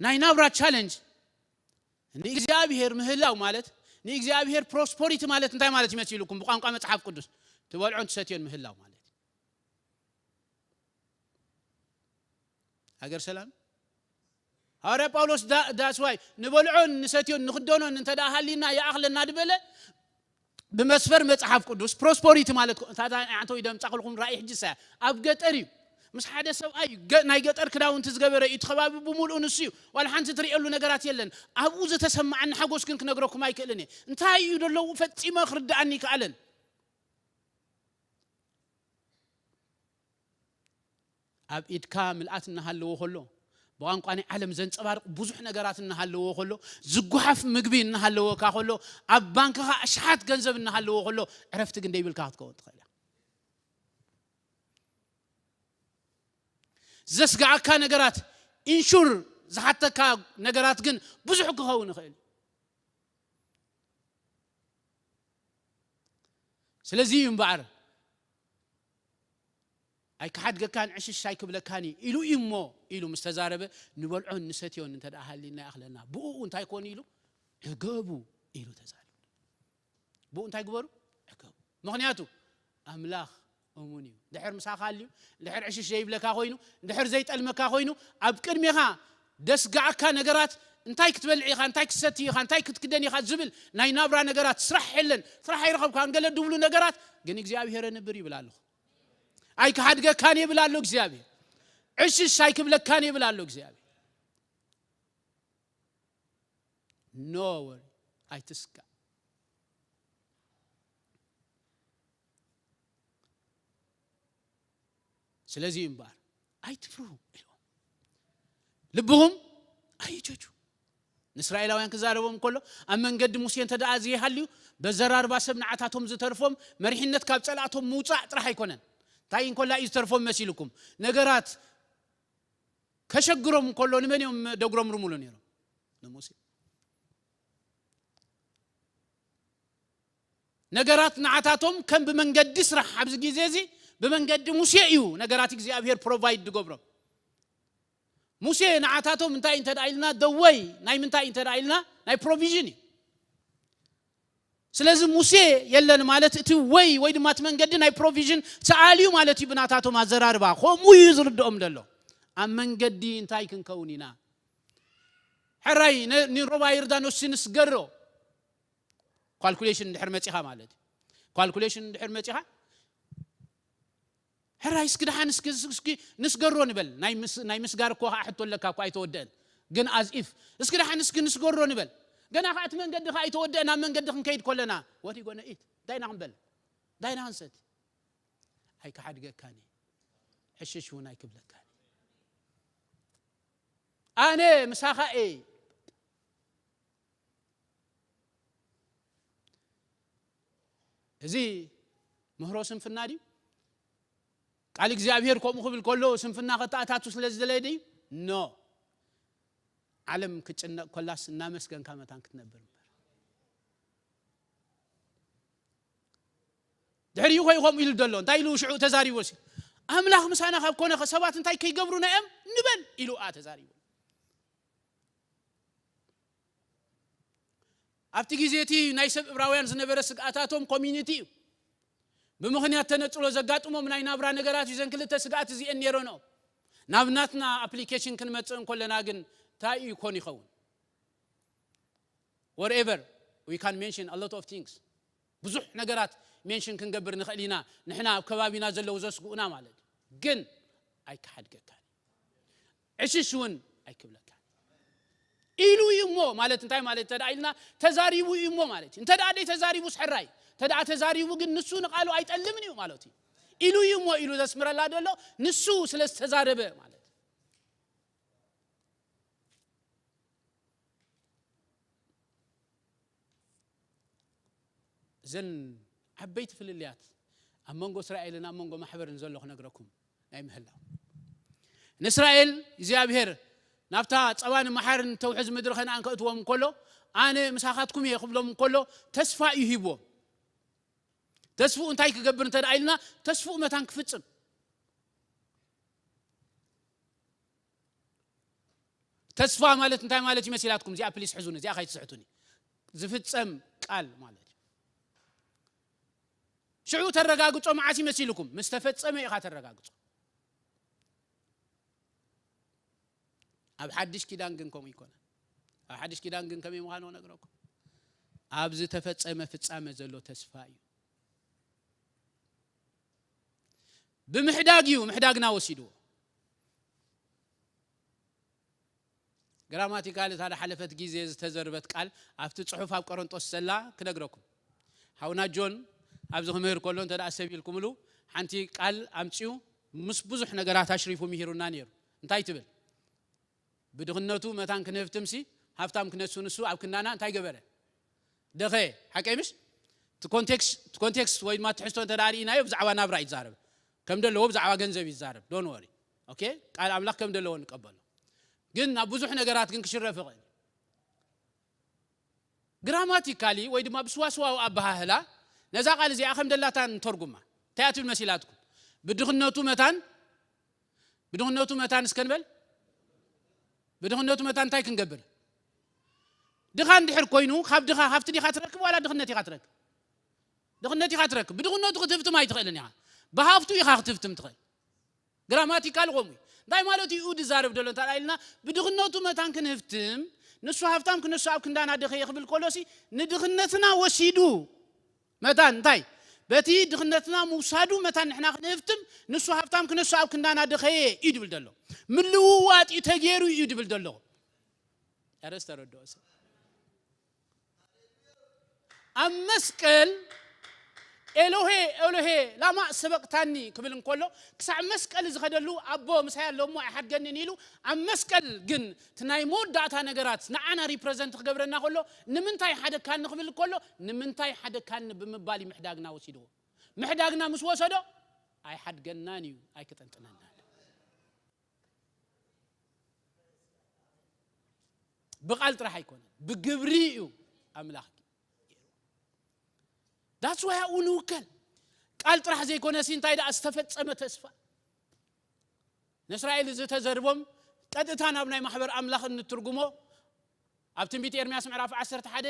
ናይ ናብራ ቻለንጅ ንእግዚኣብሔር ምህላው ማለት፣ ንእግዚኣብሔር ፕሮስፖሪቲ ማለት እንታይ ማለት ይመስልኩም? ብቋንቋ መጽሓፍ ቅዱስ ትበልዖን ትሰትዮን ምህላው ማለት። ሃገር ሰላም። ሃዋርያ ጳውሎስ ዳ-፣ that's why ንበልዖን ንሰትዮን ንኽደኖን እንተ ደኣ ሃሊና ይኣኽለና ድበለ፣ ብመስፈር መጽሓፍ ቅዱስ ፕሮስፖሪቲ ማለት ኮ-፣ እታ፣ እታ፣ ኣንተ ወይ ደምጻ ከልኩም ራእይ ሕጂ ሳያ ኣብ ገጠር እዩ። ምስ ሓደ ሰብኣይ ገ-፣ ናይ ገጠር ክዳውንቲ ዝገበረ እዩ። እቲ ከባቢ ብምሉኡ ንሱ እዩ። ዋላ ሓንቲ ትርእየሉ ነገራት የለን። ኣብኡ ዝተሰማዓኒ ሓጎስ ግን ክነግረኩም ኣይክእልን እየ። እንታይ እዩ ደለዉ ፈጺመ ክርድኣኒ ይከኣለን። ኣብ ኢድካ ምልኣት እናሃለዎ ከሎ፣ ብቋንቋ ናይ ዓለም ዘንጸባርቕ ብዙሕ ነገራት እናሃለዎ ከሎ፣ ዝጓሓፍ ምግቢ እናሃለወካ ከሎ፣ ኣብ ባንክኻ ኣሽሓት ገንዘብ እናሃለዎ ከሎ፣ ዕረፍቲ ግን ደይብልካ ክትከውን ትኽእል ኢኻ። ዘስግኣካ ነገራት፣ ኢንሹር ዝሓተካ ነገራት ግን ብዙሕ ክኸውን ይኽእል። ስለዚ እዩ እምበኣር ኣይክሓድገካን ዕሽሽ ኣይክብለካን እዩ ኢሉ እዩ እሞ ኢሉ ምስ ተዛረበ፣ ንበልዖን ንሰትዮን እንተ ደኣ ሃሊና ይኣኽለና። ብእኡ እንታይ ኮኑ ኢሉ? ዕገቡ ኢሉ ተዛሪቡ። ብኡ እንታይ ግበሩ? ዕገቡ። ምኽንያቱ ኣምላኽ እሙን እዩ። እንድሕር ምሳኻ ኣልዩ፣ እንድሕር ዕሽሽ ዘይብለካ ኮይኑ፣ እንድሕር ዘይጠልመካ ኮይኑ፣ ኣብ ቅድሜኻ ደስጋዓካ ነገራት፣ እንታይ ክትበልዕ ኢኻ፣ እንታይ ክትሰቲ ኢኻ፣ እንታይ ክትክደን ኢኻ ዝብል ናይ ናብራ ነገራት፣ ስራሕ የለን፣ ስራሕ ኣይረኸብካን፣ ገለ ድብሉ ነገራት፣ ግን እግዚኣብሔር የንብር ይብል ኣለኹ። ኣይክሓድገካን ይብል ኣሎ እግዚኣብሔር። ዕሽሽ ኣይክብለካን ይብል ኣሎ እግዚኣብሔር። No worry፣ ኣይትስጋእ። ስለዚ እምበኣር ኣይትፍርሁ ኢልዎም። ልብኹም ኣይእሸሹ። ንእስራኤላውያን ክዛረቦም ከሎ፣ ኣብ መንገዲ ሙሴ እንተ ደኣ ዘይሃልዩ፣ በዘራርባ ሰብ ንዓታቶም ዝተርፎም መሪሕነት ካብ ጸላእቶም ምውጻእ ጥራሕ ኣይኮነን። እንታይ እንኮላ እዩ ዝተርፎም መሲልኩም? ነገራት ከሸግሮም ከሎ ንመን እዮም ደጉሮምርሙሉ ነይሮም? ንሙሴ። ነገራት ንዓታቶም ከም ብመንገዲ ስራሕ ኣብዚ ግዜ እዚ ብመንገዲ ሙሴ እዩ ነገራት እግዚኣብሔር ፕሮቫይድ ዝገብሮም። ሙሴ ንዓታቶም እንታይ እንተ ደኣ ኢልና፣ the way፣ ናይ ምንታይ እንተ ደኣ ኢልና፣ ናይ ፕሮቪዥን እዩ። ስለዚ ሙሴ የለን ማለት እቲ ወይ፣ ወይ ድማ እቲ መንገዲ ናይ ፕሮቪዥን ተኣልዩ ማለት እዩ ብናታቶም ኣዘራርባ። ከምኡ እዩ ዝርድኦም ዘሎ። ኣብ መንገዲ እንታይ ክንከውን ኢና? ሕራይ ነ-፣ ንሮባ ዮርዳኖስ ንስገሮ። ካልኩሌሽን እንድሕር መጺኻ ማለት እዩ። ካልኩሌሽን እንድሕር መጺኻ፣ ሕራይ እስኪ ደሓን እስኪ፣ እስኪ ንስገሮ ንበል። ናይ ምስ-፣ ናይ ምስጋር እኮ ከዓ ሕቶ ኣለካ እኮ ኣይተወደአን። ግን as if እስኪ ደሓን እስኪ ንስገሮ ንበል። ገና ከዓ እቲ መንገዲ ከዓ ኣይተወደአን። ኣብ መንገዲ ክንከይድ ከለና፣ what you gonna eat? እንታይ ኢና ክንበል? እንታይ ኢና ክንሰቲ? ኣይክሓድገካን እየ። ሕሽሽ እውን ኣይክብለካን እየ። ኣነ ምሳኻ እየ። እዚ ምህሮ ስንፍና ድዩ? ቃል እግዚኣብሔር ከምኡ ክብል ከሎ ስንፍና ከተኣታቱ ስለ ዝደለየ ድዩ? ኖ። ዓለም ክጭነቕ ኮላስ እናመስገንካ መታን ክትነብር እምበር። ድሕሪኡ ኾይ ከምኡ ኢሉ ዘሎ፣ እንታይ ኢሉ ሽዑ ተዛሪቡ ሲ? ኣምላኽ ምሳና ካብ ኮነ ሰባት እንታይ ከይገብሩና እዮም ንበል ኢሉ ኣ ተዛሪቡ። ኣብቲ ግዜ እቲ ናይ ሰብ እብራውያን ዝነበረ ስግኣታቶም ኮሚኒቲ እዩ። ብምኽንያት ተነጽሎ ዘጋጥሞም ናይ ናብራ ነገራት እዩ። ዘን ክልተ ስግኣት እዚአን ነይረንኦም። ናብ ናትና ኣፕሊኬሽን ክንመጽእ እንከለና ግን እንታይ እዩ ኮን ይኸውን? Wherever we can mention a lot of things. ብዙሕ ነገራት ሜንሽን ክንገብር ንኽእል ኢና። ንሕና ኣብ ከባቢና ዘለዉ ዘስግኡና ማለት እዩ። ግን ኣይክሓድገካን። ዕሽሽ እውን ኣይክብለካን። ኢሉ እዩ እሞ ማለት እንታይ ማለት እንተ ደኣ ኢልና፣ ተዛሪቡ እዩ እሞ ማለት እዩ። እንተ ደኣ ደይ ተዛሪቡ ስሕራይ፣ እንተ ደኣ ተዛሪቡ ግን ንሱ ንቓሉ ኣይጠልምን እዩ ማለት እዩ። ኢሉ እዩ እሞ ኢሉ ዘስምረላ ዘሎ ንሱ ስለ ዝተዛረበ ማለት እዩ። እዘን ዓበይቲ ፍልልያት ኣብ መንጎ እስራኤልን ኣብ መንጎ ማሕበርን ዘሎ ክነግረኩም ናይ ምህላው። ንእስራኤል እግዚኣብሔር ናብታ ጸባን መሓርን ተውሕዝ ምድሪ ከነኣን ከእትዎም እንከሎ፣ ኣነ ምሳኻትኩም እየ ክብሎም እንከሎ፣ ተስፋ እዩ ሂብዎም። ተስፍኡ እንታይ ክገብር እንተ ደኣ ኢልና፣ ተስፍኡ መታን ክፍጽም። ተስፋ ማለት እንታይ ማለት ይመሲላትኩም? እዚኣ ፕሊስ ሕዙኒ፣ እዚኣ ከይትስሕቱኒ። ዝፍጸም ቃል ማለት እዩ። ሽዑ ተረጋግጾ መዓስ ይመሲልኩም? ምስ ተፈጸመ ኢኻ ተረጋግጾ። ኣብ ሓድሽ ኪዳን ግን ከምኡ ይኮነ። ኣብ ሓድሽ ኪዳን ግን ከመይ ምዃኑ ነግረኩም። ኣብ ዝተፈጸመ ፍጻመ ዘሎ ተስፋ እዩ። ብምሕዳግ እዩ፣ ምሕዳግና ወሲድዎ። ግራማቲካል እታ ዝሓለፈት ግዜ ዝተዘርበት ቃል ኣብቲ ጽሑፍ ኣብ ቆሮንጦስ ዘላ ክነግረኩም። ሓውና ጆን ኣብዚ ክምህር ከሎ እንተ ደኣ ሰብ ኢልኩምሉ ሓንቲ ቃል ኣምጺኡ ምስ ብዙሕ ነገራት ኣሽሪፉ ምሂሩና ነይሩ። እንታይ ትብል? ብድኽነቱ መታን ክንህፍትምሲ ሃብታም ክነሱ ንሱ ኣብ ክንዳና እንታይ ገበረ? ደኸየ። ሓቀይ ምሽ? እቲ ኮንቴክስት፣ እቲ ኮንቴክስት ወይ ድማ ትሕዝቶ እንተ ደኣ ርኢናዮ ብዛዕባ ናብራ እዩ ዝዛረብ። ከም ደለዎ ብዛዕባ ገንዘብ እዩ ዝዛረብ። ዶን ወሪ። ኦኬ? ቃል ኣምላኽ ከም ደለዎ ንቀበሎ። ግን ናብ ብዙሕ ነገራት ግን ክሽረፍ ይኽእል። ግራማቲካሊ ወይ ድማ ብስዋስዋዊ ኣበሃህላ ነዛ ቃል እዚኣ ከም ደላታ ንተርጉማ። እንታይ እያ ትብል መሲላትኩም? ብድኽነቱ መታን፣ ብድኽነቱ መታን እስከ ንበል። ብድኽነቱ መታን እንታይ ክንገብር? ድኻ እንድሕር ኮይኑ፣ ካብ ድኻ፣ ካብቲ ዲኻ ትረክብ ዋላ ድኽነት ኢኻ ትረክብ? ድኽነት ኢኻ ትረክብ። ብድኽነቱ ክትህፍትም ኣይትኽእልን ኢኻ። ብሃብቱ ኢኻ ክትህፍትም ትኽእል። ግራማቲካል ከምኡ እዩ። እንታይ ማለት እዩ ዝዛረብ ዘሎ እንተ ኢልና፣ ብድኽነቱ መታን ክንህፍትም፣ ንሱ ሃብታም ክነሱ ኣብ ክንዳና ደኸየ ክብል ከሎሲ፣ ንድኽነትና ወሲዱ መታን እንታይ? በቲ ድኽነትና ምውሳዱ መታን ንሕና ክንህፍትም፣ ንሱ ሃብታም ክነሱ ኣብ ክንዳና ደኸየ እዩ ድብል ዘሎ። ምልውዋጥ እዩ ተገይሩ እዩ ድብል ዘሎ። ኧረ ዝተረድኦ ሰብ። ኣብ መስቀል፣ "ኤሎሄ፣ ኤሎሄ፣ ላማ ሰበቅታኒ?" ክብል እንከሎ፣ ክሳዕ መስቀል ዝኸደሉ፣ "ኣቦ ምሳይ ኣሎ እሞ ኣይሓድገንን" ኢሉ፣ ኣብ መስቀል ግን እቲ ናይ መወዳእታ ነገራት ንዓና ሪፕረዘንት ክገብረና ከሎ፣ "ንምንታይ ሓደግካኒ?" ክብል ከሎ፣ "ንምንታይ ሓደግካኒ?" ብምባል እዩ ምሕዳግና ወሲድዎ። ምሕዳግና ምስ ወሰዶ፣ "ኣይሓድገናን እዩ፣ ኣይክጠንጥነናን እዩ። ብቓል ጥራሕ ኣይኮነን፣ ብግብሪ እዩ ኣምላኽ ገይሩ።" That's why ኣብኡ ንውከል። ቃል ጥራሕ ዘይኮነ ሲ እንታይ ደኣ ዝተፈጸመ ተስፋ። ንእስራኤል ዝተዘርቦም ቀጥታ ናብ ናይ ማሕበር ኣምላኽ እንትርጉሞ ኣብ ትንቢት ኤርምያስ ምዕራፍ ዓሰርተ ሓደ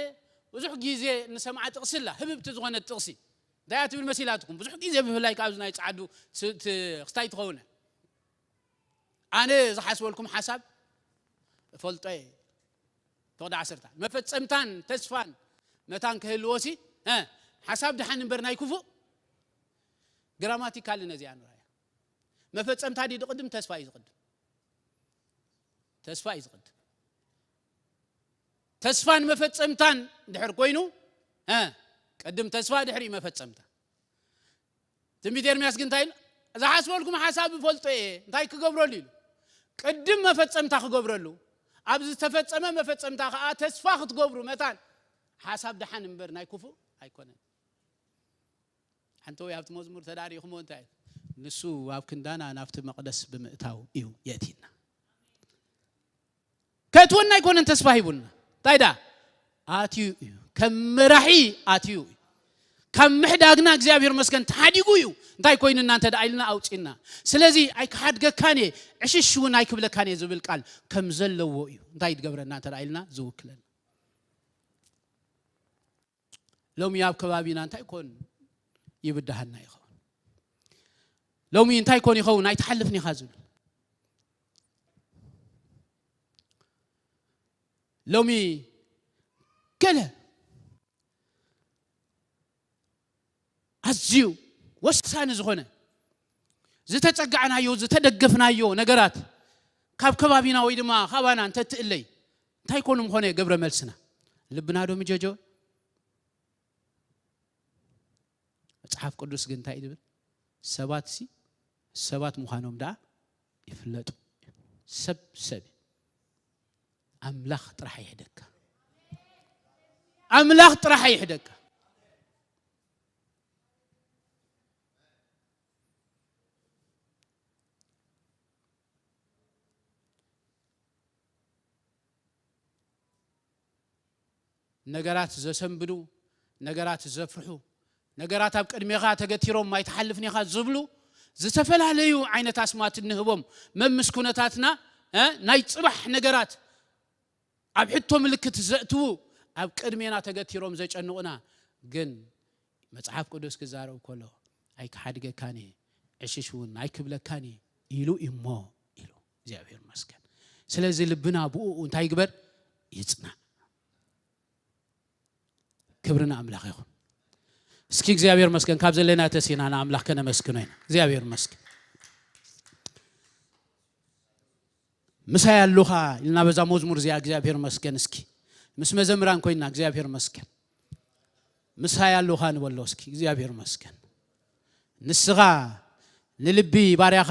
ብዙሕ ግዜ ንሰምዓ ጥቕሲ ኣላ፣ ህብብቲ ዝኾነት ጥቕሲ። እንታይ እያ ትብል መሲላትኩም? ብዙሕ ግዜ ብፍላይ ካብዚ ናይ ጸዓዱ ስ-፣ ት-፣ ክስታይ ትኸውን። "ኣነ ዝሓስበልኩም ሓሳብ እፈልጦ እየ።" ተወዳ ዓሰርተ። "መፈጸምታን ተስፋን መታን ክህልዎ ሲ፣ እ፣ ሓሳብ ደሓን እምበር ናይ ክፉእ።" ግራማቲካሊ ነዚኣ ንርኣያ። መፈጸምታ ድዩ ዝቕድም? ተስፋ እዩ ዝቕድም። ተስፋ እዩ ዝቕድም። ተስፋን መፈጸምታን ድሕር ኮይኑ፣ እ፣ ቅድም ተስፋ ድሕሪ መፈጸምታ። ትንቢት ኤርምያስ ግን እንታይ ኢሉ? "ዝሓስበልኩም ሓሳብ እፈልጦ እየ፣ እንታይ ክገብረሉ?" ኢሉ። ቅድም መፈጸምታ ክገብረሉ፣ ኣብ ዝተፈጸመ መፈጸምታ ከኣ ተስፋ ክትገብሩ መታን ሓሳብ ደሓን እምበር ናይ ክፉእ ኣይኮነን። ሓንቲ ወይ ኣብቲ መዝሙር ተዳሪኹሞ እንታይ ኢሉ? "ንሱ ኣብ ክንዳና ናብቲ መቕደስ ብምእታው እዩ የእቲና።" ከእትወና ኣይኮነን ተስፋ ሂቡና። እንታይ ደኣ? ኣትዩ እዩ። ከም መራሒ ኣትዩ እዩ። ካብ ምሕዳግና እግዚኣብሔር መስገን ተሓዲጉ እዩ። እንታይ ኮይንና እንተ ደኣ ኢልና ኣውጺእና። ስለዚ ኣይክሓድገካን እየ፣ ዕሽሽ እውን ኣይክብለካን እየ ዝብል ቃል ከም ዘለዎ እዩ። እንታይ ይገብረና እንተ ደኣ ኢልና ዝውክለና። ሎሚ ኣብ ከባቢና እንታይ ኮን ይብድሃና ይኸውን? ሎሚ እንታይ ኮን ይኸውን? ኣይትሓልፍን ኢኻ ዝብል። ሎሚ ገለ ኣዝዩ ወሳኒ ዝኾነ ዝተጸጋዕናዮ፣ ዝተደገፍናዮ ነገራት ካብ ከባቢና ወይ ድማ ካባና እንተትእለይ እንታይ ኮን ምኾነ ግብረ መልስና? ልብና ዶ ምጀጆ? መጽሓፍ ቅዱስ ግን እንታይ እዩ ዝብል? ሰባት ሲ ሰባት ምዃኖም ደኣ ይፍለጡ። ሰብ ሰብ እዩ። ኣምላኽ ጥራሕ ይሕደካ። ኣምላኽ ጥራሕ ይሕደካ። ነገራት ዘሰንብዱ፣ ነገራት ዘፍርሑ፣ ነገራት ኣብ ቅድሜኻ ተገቲሮም ኣይትሓልፍን ኢኻ ዝብሉ ዝተፈላለዩ ዓይነት ኣስማት እንህቦም መምስ ኩነታትና፣ እ፣ ናይ ጽባሕ ነገራት ኣብ ሕቶ ምልክት ዘእትዉ ኣብ ቅድሜና ተገቲሮም ዘጨንቑና፣ ግን መጽሓፍ ቅዱስ ክዛረብ ከሎ፣ "ኣይክሓድገካን እየ፣ ዕሽሽ እውን ኣይክብለካን እየ" ኢሉ እዩሞ ኢሉ። እግዚኣብሔር ይመስገን። ስለዚ ልብና ብኡ እንታይ ይግበር? ይጽናዕ። ክብሪ ንኣምላኽ ይኹን። እስኪ እግዚኣብሔር መስገን፣ ካብ ዘለና ተሲና ንኣምላኽ ከነመስግኖ ኢና። እግዚኣብሔር መስገን። "ምሳይ ኣሎኻ" ኢልና በዛ መዝሙር እዚኣ እግዚኣብሔር መስገን። እስኪ ምስ መዘምራን ኮይና እግዚኣብሔር መስገን። "ምሳይ ኣሎኻ" ንበሎ እስኪ። እግዚኣብሔር መስገን። ንስኻ ንልቢ ባርያኻ